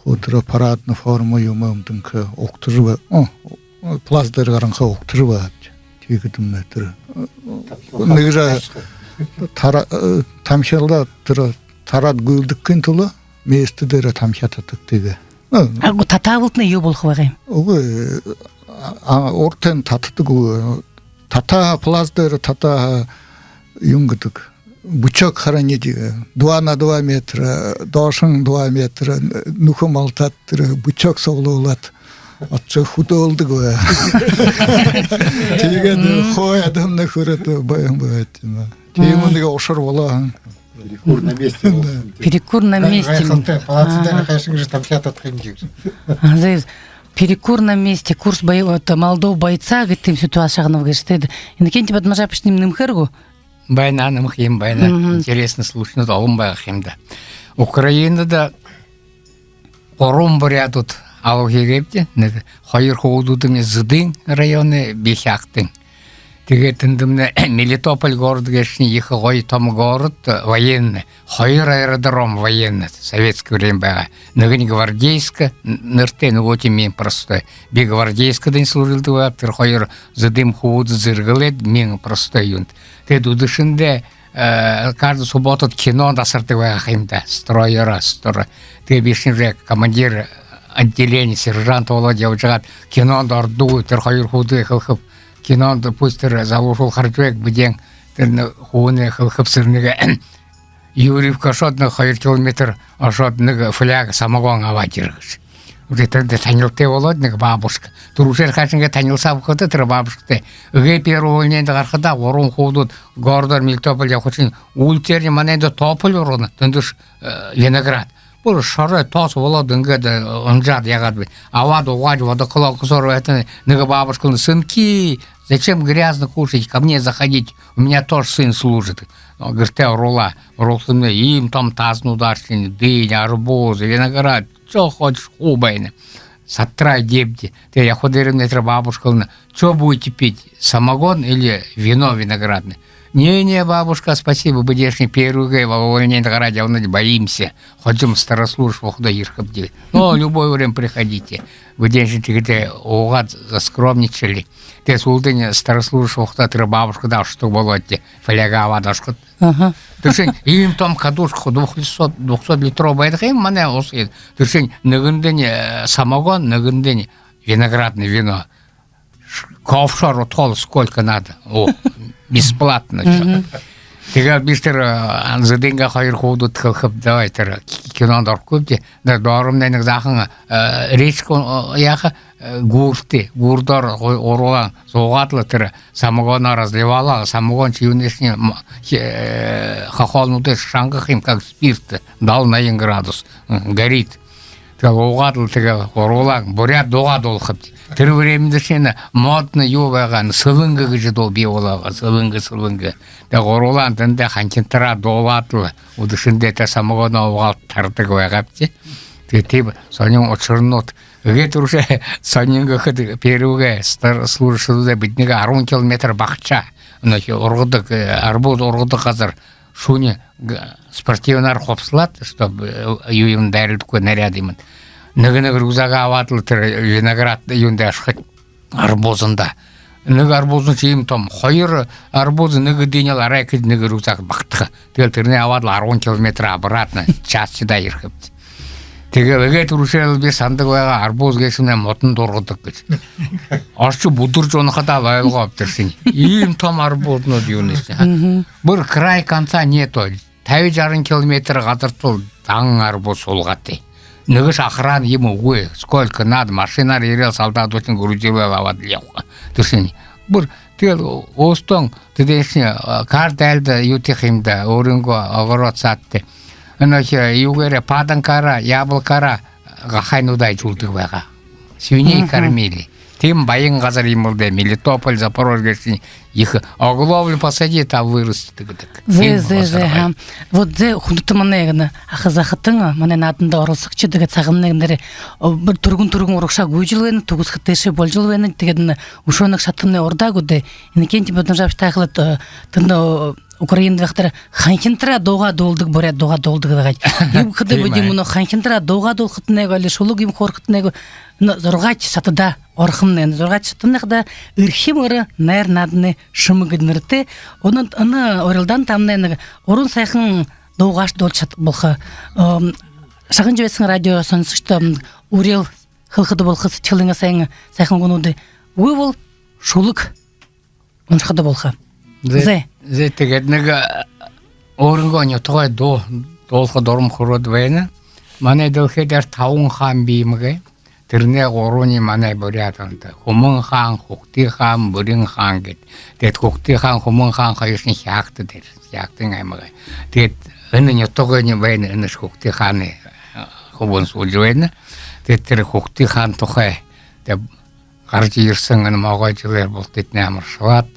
хуу тэрэ парадна форма юумэ үмдэнхэй, угтажа бай-, о, плац дээрэ гаранхай угтажа байгаабди. Тиихэдэмнай тэрэ, э, нэгэ жаа тара-, э, тамхилдаа тэрэ тараад гүйлдэхын тула место дээрээ тамхи татагты гээ. Э. А, гү, татаа болтонь юу болохо байгаа юм? Үгы, э, а, урдань татадаг гү, татаа, плац дээрэ татаа, юм гэдэг. Бычок хранить, э, два на два метра, доошонь два метра, э, нүхэ малтаад, тэрэ бычок суглуулаад, отшо хүдөөлдэг бай. Тиигээд, э, хуу адамнай хүрөөд байһан байгаабди. Тиимэ нэгэ ушар болоо һэн. Перекур на месте. Да. Перекур на месте. Гай-, гайхалтай, плац дээрэ, а, хайшан гэжэ тамхи татаха юм гэжэ. А, зэ, перекур на месте, курс бой-, вот, молодого бойца гэдэг тиимэ ситуаци шагнаб гэжэ. Тиигээд Иннокентий Бадмажапович, нэмэхэ гү? Байна, нэмэхэ юм байна. Мгм. Интересно, слушнууд олон байгаа юм даа. Украинада гурбан бригадууд алга хээгээбди. Нэгэ хоёр хүбүүдүүдынь Зэдын районой, би Хяагтын. Тиигээд тэндэмнай Мелитополь город гээшэнь ехэ гоё томо город, военный. Хоёр аэродром военный, советское время байгаа. Нэгэнь Гвардейска н-, нэрэтэй, нүгөөшэнь мин простой. Би Гвардейскадань служилдаг байгааб, тэрэ хоёр Зэдын хүбүүдые зэргэлээд, мин простой юундэ. Тиигээд үдэшэндээ, э, каждый субботад кино асардаг байгаа юм даа. Стройёороо, строй. Тиигээд би шэнжэ командир отделения, сержант болоод ябажагаад, кинондо ородоггүй, тэрэ хоёр хүбүүдые хэлэхэб. Кинондо пусть тэрэ залуушуул хаража байг, бидэн тэрэ нэ-, хүбүүнэй хэлэхэб, сэрнэгэ Юрьевка ошоод, нэгэ хоёр километр ошоод, нэгэ фляга самогон абаад ерэгшэ. Уже тэндэ танилтай болоод, нэгэ бабушка. Түрүүшээр хаашаа иигээд танилсаа бэхэдэ, тэрэ бабушкатай. Эгээ первое увольнениедэ гарахадаа, гурбан хүүгэд городоор Мелитополь ябахашни, улицаарнь манайда тополь ургана, тэндэш, э, виноград. Бүри шорой тоос болоод, иигээд, э, унжаад яагаад бэ. Абаад угаажа бодохолоо, кусор байтан, нэгэ бабушка: «Сынки, зачем грязно кушать, ко мне заходите, у меня тоже сын служит». Но гэртээ оруулаа, оруулхадамни иимэ том таазануудааршни дынь, арбуз, виноград, что хочешь, хуу байна. Сатараа дээбди. Тиигээд ябахадамни тэрэ бабушка хэлэнэ: «Чё будете пить, самогон или вино виноградное?» «Не-не, бабушка, спасибо, бидэ эшни первыйгээ увольнениедэ гараад ябанабди, боимся. Хожом старослужащий болоходоо ерэхэбди». «Но, любое время приходите». Бидэ эшни тиихэдэ уугаад заскромничали. Тиигээд һүүлдэнь старослужащий болоходоо тэрэ бабушкада ошодог болообди, фляга абаад ошохо. Аха. Тэрэшни иимэ том кадушка, двухсот, двухсот литровый байдаг юм манай ус. Тэрэшни нэгэндэнь, э, самогон, нэгэндэнь виноградное вино. Ш-, ковшоор удхал сколько надо. О, бесплатно всё. Тиигээд бидэ тэрэ, э, Зэдынгээ хоёр хүүгэдтэ хэлэхэбди: «Давай тэрэ ки-, кинондо орохогүйбди». Нэ, дооромнай нэгэ заахан, э, речка, э, яаха, э, гүүртэ, гүүрдэ ор-, гу-, гурбуулан һуугаад лэ, тэрэ самогоноо разливалаа, самогоншни юуншни м-, хе-, э, хахоолнуудынь шанга юм, как спирт, далан-наян градус, м, горит. Тиигээд уугаад лэ, тиигээд гурбуулан буряад дуугаа дуулахабди. Тэрэ времядэшни модно юу байгаа, сэлэнгэ гэжэ дуу бии болоо байгаа, сэлэнгэ, сэлэнгэ. Тиигээд гурбуулан тэндэ ханхинтараа дуулаад лэ, үдэшэндөө тэрэ самогоноо уугаад тарадаг байгаабди. Тиигээд тиимэ һонин ушарнууд. Эгээ түрүүшээ һонин гэхэдэ, первыйгээ старослужащиинуудаа бидэнэйгээ арбан километр багша, нүгөө ургадаг, э, арбуз ургадаг газар, шүни г-, спортивнаар хубсалаад, чтобы, э, юу юм дайралдахагүй, наряд юм. Нэгэ-нэгэ рюкзагаа абаад лэ, тэрэ виноград юундэ ошохо, арбузанда. Нэгэ арбузынь иимэ том, хоёр арбуз нэгэ дыня лэ арай гэхэдэ нэгэ рюкзак багтаха. Тиигээд тэрэнээ абаад лэ арбан километр обратно, час шадаа ерэхэбди. Тиигээд эгээ түрүүшээр лэ би һанадаг байгаа, арбуз гээшэмнай модондо ургадаг гэжэ. Ошожо бүдэржэ унахадаа лэ ойлгооб тэрэшни. Иимэ том арбузнууд юуншни. Бүри края конца нету. Табин-жаран километр газарта лэ дан арбуз суулгаатай. Нэгэшье охрана юм үгы. Сколько надо, машинаар ерээл, солдадуудынь грузилаад лэ абаад лэ ябаха. Тэрэшни. Бүри тиигээд өөһэдөө тэдэшни, э, карта айлда юу тиихэ юм даа, өөрынгөө огород, садта. Нүгөө, э, юугээрээ, паданкаараа, яблокаараа гахайнуудаа эжүүлдэг байгаа. Свиней кормили. Тиимэ баян газар юм лэ даа, Мелитополь, Запорожье гээшэнь ехэ. Оглоблю посади, та вырастет гэдэг. Зэ, тиимэ зэ, газар зэ, байгаа. Ха. Вот зэ, хүндэтэ манай гэнэ аха захатан, манай нааданда оролсогшод, тиигээд сагнай гэнэ, о, бүри түргэн-түргэн урагшаа гүйжэл байна, түгэсхэтэйшье болжол байна, тиигээд энэ үшөө нэгэ шатамнай урдаа гү даа, Иннокентий Бодонжабович тахилаад, э, тэндэ, э, Украинада байхадаа ханхинтараа дуугаа дуулдаг, буряад дуугаа дуулдаг байгаа. Юуб гэхэдэ, тиимэ, бидэ мүнөө ханхинтараа дуугаа дуулахатнай гү, али шүлэг юм хөөрхэтнай гү, энэ зургаадахи шатада орохомнай, энэ зургаадахи шатамнай хадаа «Эрхим эрэ найр нааданай шэмэг» гэжэ нэрэтэй. Үнэн, энэ урилдаан таамнай нэгэ уран сайхан дуугаа дуулжа шадаха болохо. Эм, шагнажа байһан радио соносогшодто, эм, үреэл хэлэхэдэ болохо, сэдьхэлэйнгээ һайн, сайхан үгэнүүдые. Үгы бол шүлэг уншахада болохо. Зэ. Зэ. Зэ, тиигээд нэгэ, э, өөрынгөө нютагай дуу дуулаха дурам хүрөөд байна. Манай дэлхэй дээрэ табан хаан бии юм гээ. Тэрэнэй гурбань манай буряад ондоо. Хүмэн хаан, Хүхты хаан, Бүрин хаан гээд. Тиигээд Хүхты хаан, Хүмэн хаан хоёршни Хяагта дээрэ, Хяагтын аймагай. Тиигээд энэ нютагайнь байна, энэшни Хүхты хаанай, э, хүбүүн сууж байна. Тиигээд тэрэ Хүхты хаан тухай, тиигээд гаража ерэһэн энэ могой жэлээр бултыетнай амаршалаад,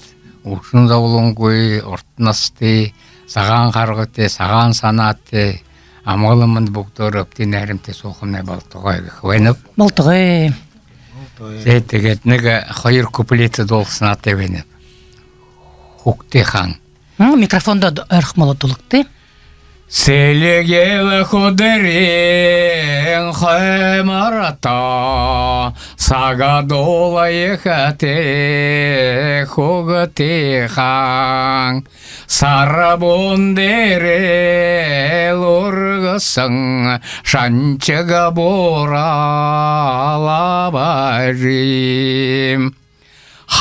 үбшэн зоболонгүй, урта наһатай, сагаан харгытай, сагаан һанаатай, амгалан мэндэ бүгэдөөрөө эбтэй найрамтай һуухамнай болтогой гэхэ байнаб. Болтогой. Зэ, тиигээд нэгэ, э, хоёр куплет дуулаха һанаатай байнаб. Хүхты хаан. М, микрофондо д-, ойрхон болоод дуулыт. Сэлгеэл хүдэрэй хойморто сагаа дуулаа ехэтэй Хүхты хаан. Сарбуун дээрэ үргэһэн шаншаг буурал абажа юм.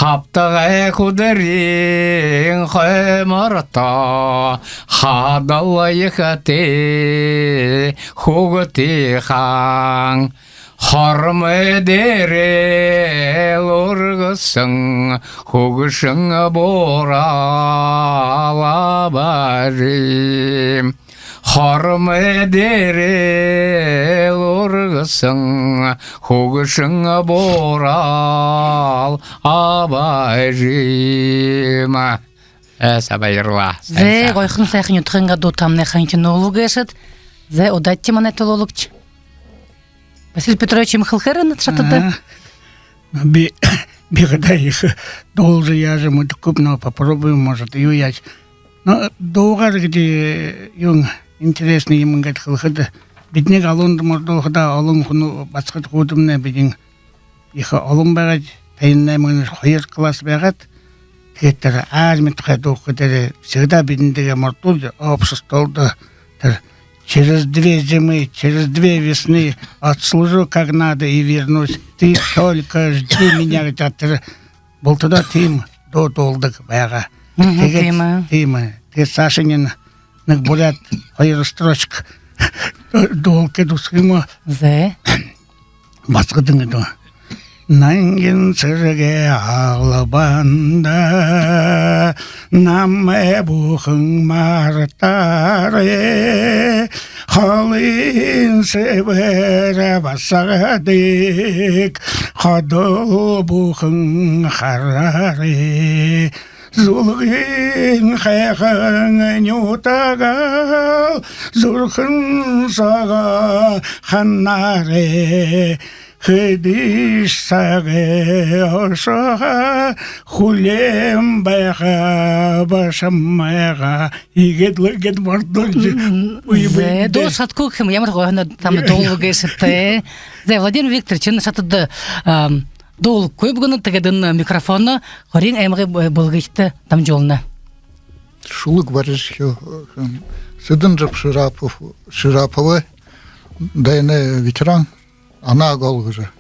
Хабтагай хүдэрынь хойморто хадал ехэтэй хүгтэй хаан. Хормой дээрэл үргэсэн хүгшэн буурал абажа юм. Хормой дээрэл үргэсэн хүгшэн буурал абажа юм. Э, сайн баярлаа. Зэ, гоёхон сайхан нютагайнгаа дуу тамнай ханхинуулаа гээшэт. Зэ, удаатай манай түлөөлэгшэ. Василий Петрович, юумэ хэлэхэ гүт шатада? А, би, би хадаа ехэ дуулажа яажа мэдэхэгүйб, но попробуем, может, юу яажа. Но дуугаар гэдэг юун, интересный юумэ гээд хэлэхэдэ, бидэнэй Алуунда мордуулхадаа олон хүн, басагад хүбүүдэмнай бидэн ехэ олон байгаабди, табин найман хоёр класс байгаад, тиигээд тэрэ арми тухай дуу хэхэдээ, всегда бидэндэ мордуулжа, обществода тэрэ через две зимы, через две весны отслужу как надо и вернусь. Ты только жди меня, гэжэ тэрэ бултадаа тиимэ дуу дуулдаг байгаа. Мгм, тиимэ. Тиимэ. Тиигээд саашань нэгэ буряад хоёр строчка дуулахада, үсэхэ юм гү? Зэ. Басагадынь гэдэг. Нангин сэрэгэй албанда намайе бүхэн мартаарай. Холын сэбэр басагадые ходол бүхэн хараарай. Зүлгын һайхан нютагаа зүрхэн соогоо һанаарай. Хэдышье сагай ошохо, хүлеэн байха бэшэ юм байгаа. Иигээд лэ гээд мордуулжа. Мм, үе зэ, бүгэдэ дуу шадахагүй юм, ямар гоёхон тамнай дуулаа гээшэт. Зэ, Владимир Викторович, энэ шатада, ам, дуулахагүйб гэнэ, тиигээд энэ микрофоно Хориин аймагай бү-, бүлэгтэ дамжуулна. Шүлэг барижа, Цыденжап Ширапов, Ширапов, дайнай ветеран, «Анаа гол» гэжэ.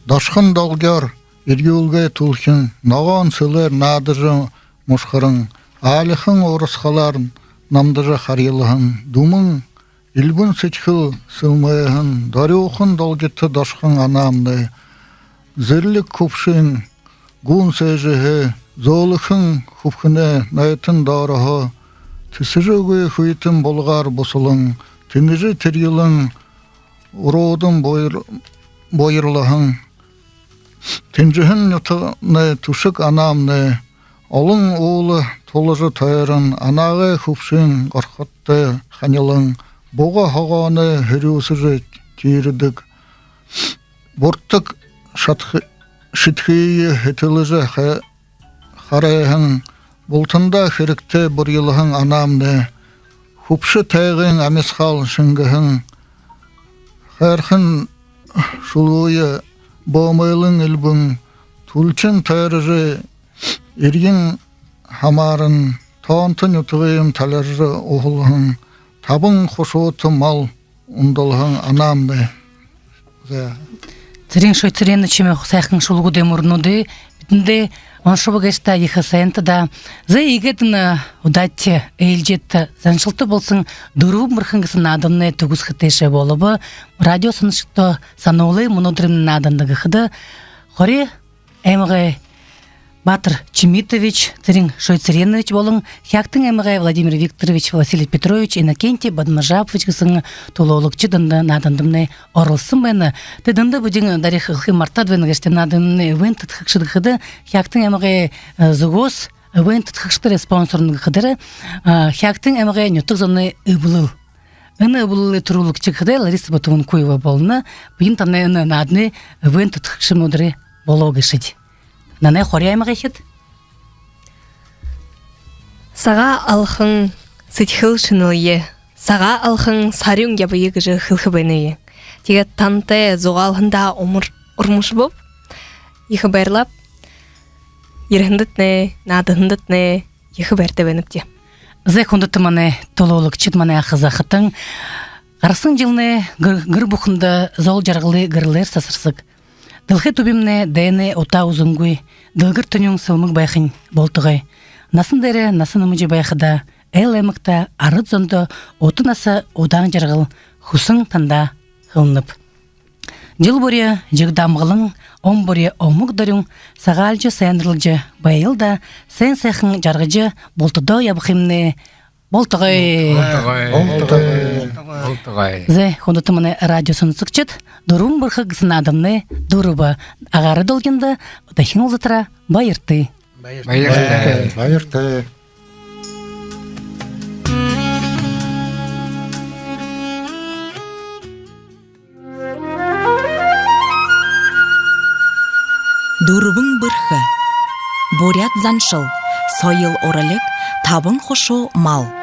Дошхон долгёор эрьюулгэй түлхин, ногоон сэлээр наадажа мушхаран, аалихан урасхалаар намдажа харьялһан, дүмэн эльбэн сэдьхэл сэлмээһэн, дорюухан долгито дошхон анаамнай. Зэрлиг хүбшын гүүн сээжэһээ зөөлэхэн хүбхэнэй нойтон доороһоо тэсэжэгүй хүйтэн булгаар бусалан, тэнэжэ тэрьелэн уруудан буяр-, буярлаһан. Тэнжэһэн нютагнай түшэг анаамнай олон уула тулажа тойрон, анаагай хүбшын горходтой ханилан, буга һогооной һэрюусэжэ тиирэдэг, буртаг шатхы-, шэдхые хэтэлжэ хэ-, харайһан, бултандаа хэрэгтэй бурьялһан анаамнай. Хүбшэ тайгын амисхал шэнгэһэн, хайрхан шулууе бөөмэйлэн эльбэн, түлхин тойрожо эрьен һамааран, тоонто нютагыем талиржа уһалһан, табан хушуута мал ундалһан анаамнай. Зэ. Цырен Шойцыренович, иимэ һайхан шүлэгүүдэй мүрнүүдые бидэндэ уншаба гээшэ даа, ехэ һайнта даа. Зэ, иигээд энэ удаадаа ээлжээтэ, заншалта болоһон «Дүрбэн бэрхын» гэһэн нааданмнай түгэсхэтэйшье болобо. Радио шагнагшадта һануулая, мүнөөдэрэймнай нааданда гэхэдэ, Хориин аймагай Баатар Чимитович, Цырен Шойцыренович болон Хяагтын аймагай Владимир Викторович, Василий Петрович, Иннокентий Бадмажапович гэһэн түлөөлэгшэд энэ наадандамнай оролсоһон байна. Тэдээндэ бидэн дээрэ хэлэхые мартаад байна гээшэ, наадандамнай эбээн тэдхэгшэд гэхэдэ, Хяагтын аймагай, э, зүгһөө эбээн тэдхэгшэдые спонсорно гэхэдэ, э, Хяагтын аймагай нютаг зоной эблэл. Энэ эблэлэй түрүүлэгшэ гэхэдэ Лариса Батомункуева болоно. Бидэн танай энэ нааданай эбээн тэдхэгшэмнүүдээр болоо гээшэбди. Манай Хориин аймагайхид. Сагаа алхан сэдьхэл шэнэлэе, сагаа алхан сарюун ябая гэжэ хэлэхэ байнаб. Тиигээд тантай зугаалһандаа урма-, урмашабаб. Ехэ баярлааб. Ерэһэндэтнай, наадаһандатнай ехэ баяртай байнабди. Зэ, хүндэтэ манай түлөөлэгшэд, манай аха захатан. Гараһан жэлнай гэр, гэр бүхэндэ зол жаргалай гэрэлээр сасарсаг. Дэлхэй түбиимнай дайнай утаа үзэнгүй, дэлгэр тэнюун сэлмэг байхань болтогой. Насан дээрээ наса нэмэжэ байхадаа, айл аймагта арад зондо ута наса, удаан жаргал хүсэн тандаа хэлэнэб. Жэл бүри жэгдэ амгалан, он бүри омог дорюун, сагаалжа, сайнарлажа байял даа, сайн сайхан жаргажа, бултадаа ябахымнай болтогой. Болтогой. Болтогой. Болтогой. Зэ, хүндэтэ манай радио соносогшод, «Дүрбэн бэрхэ» гэһэн наадамнай дүүрэбэ. Агаарай долгиндо дахин уулзатараа баяртай. Баяртай. Баяртай. «Дүрбэн бэрхэ». Буряад заншал, соёл уралиг, табан хушуу мал.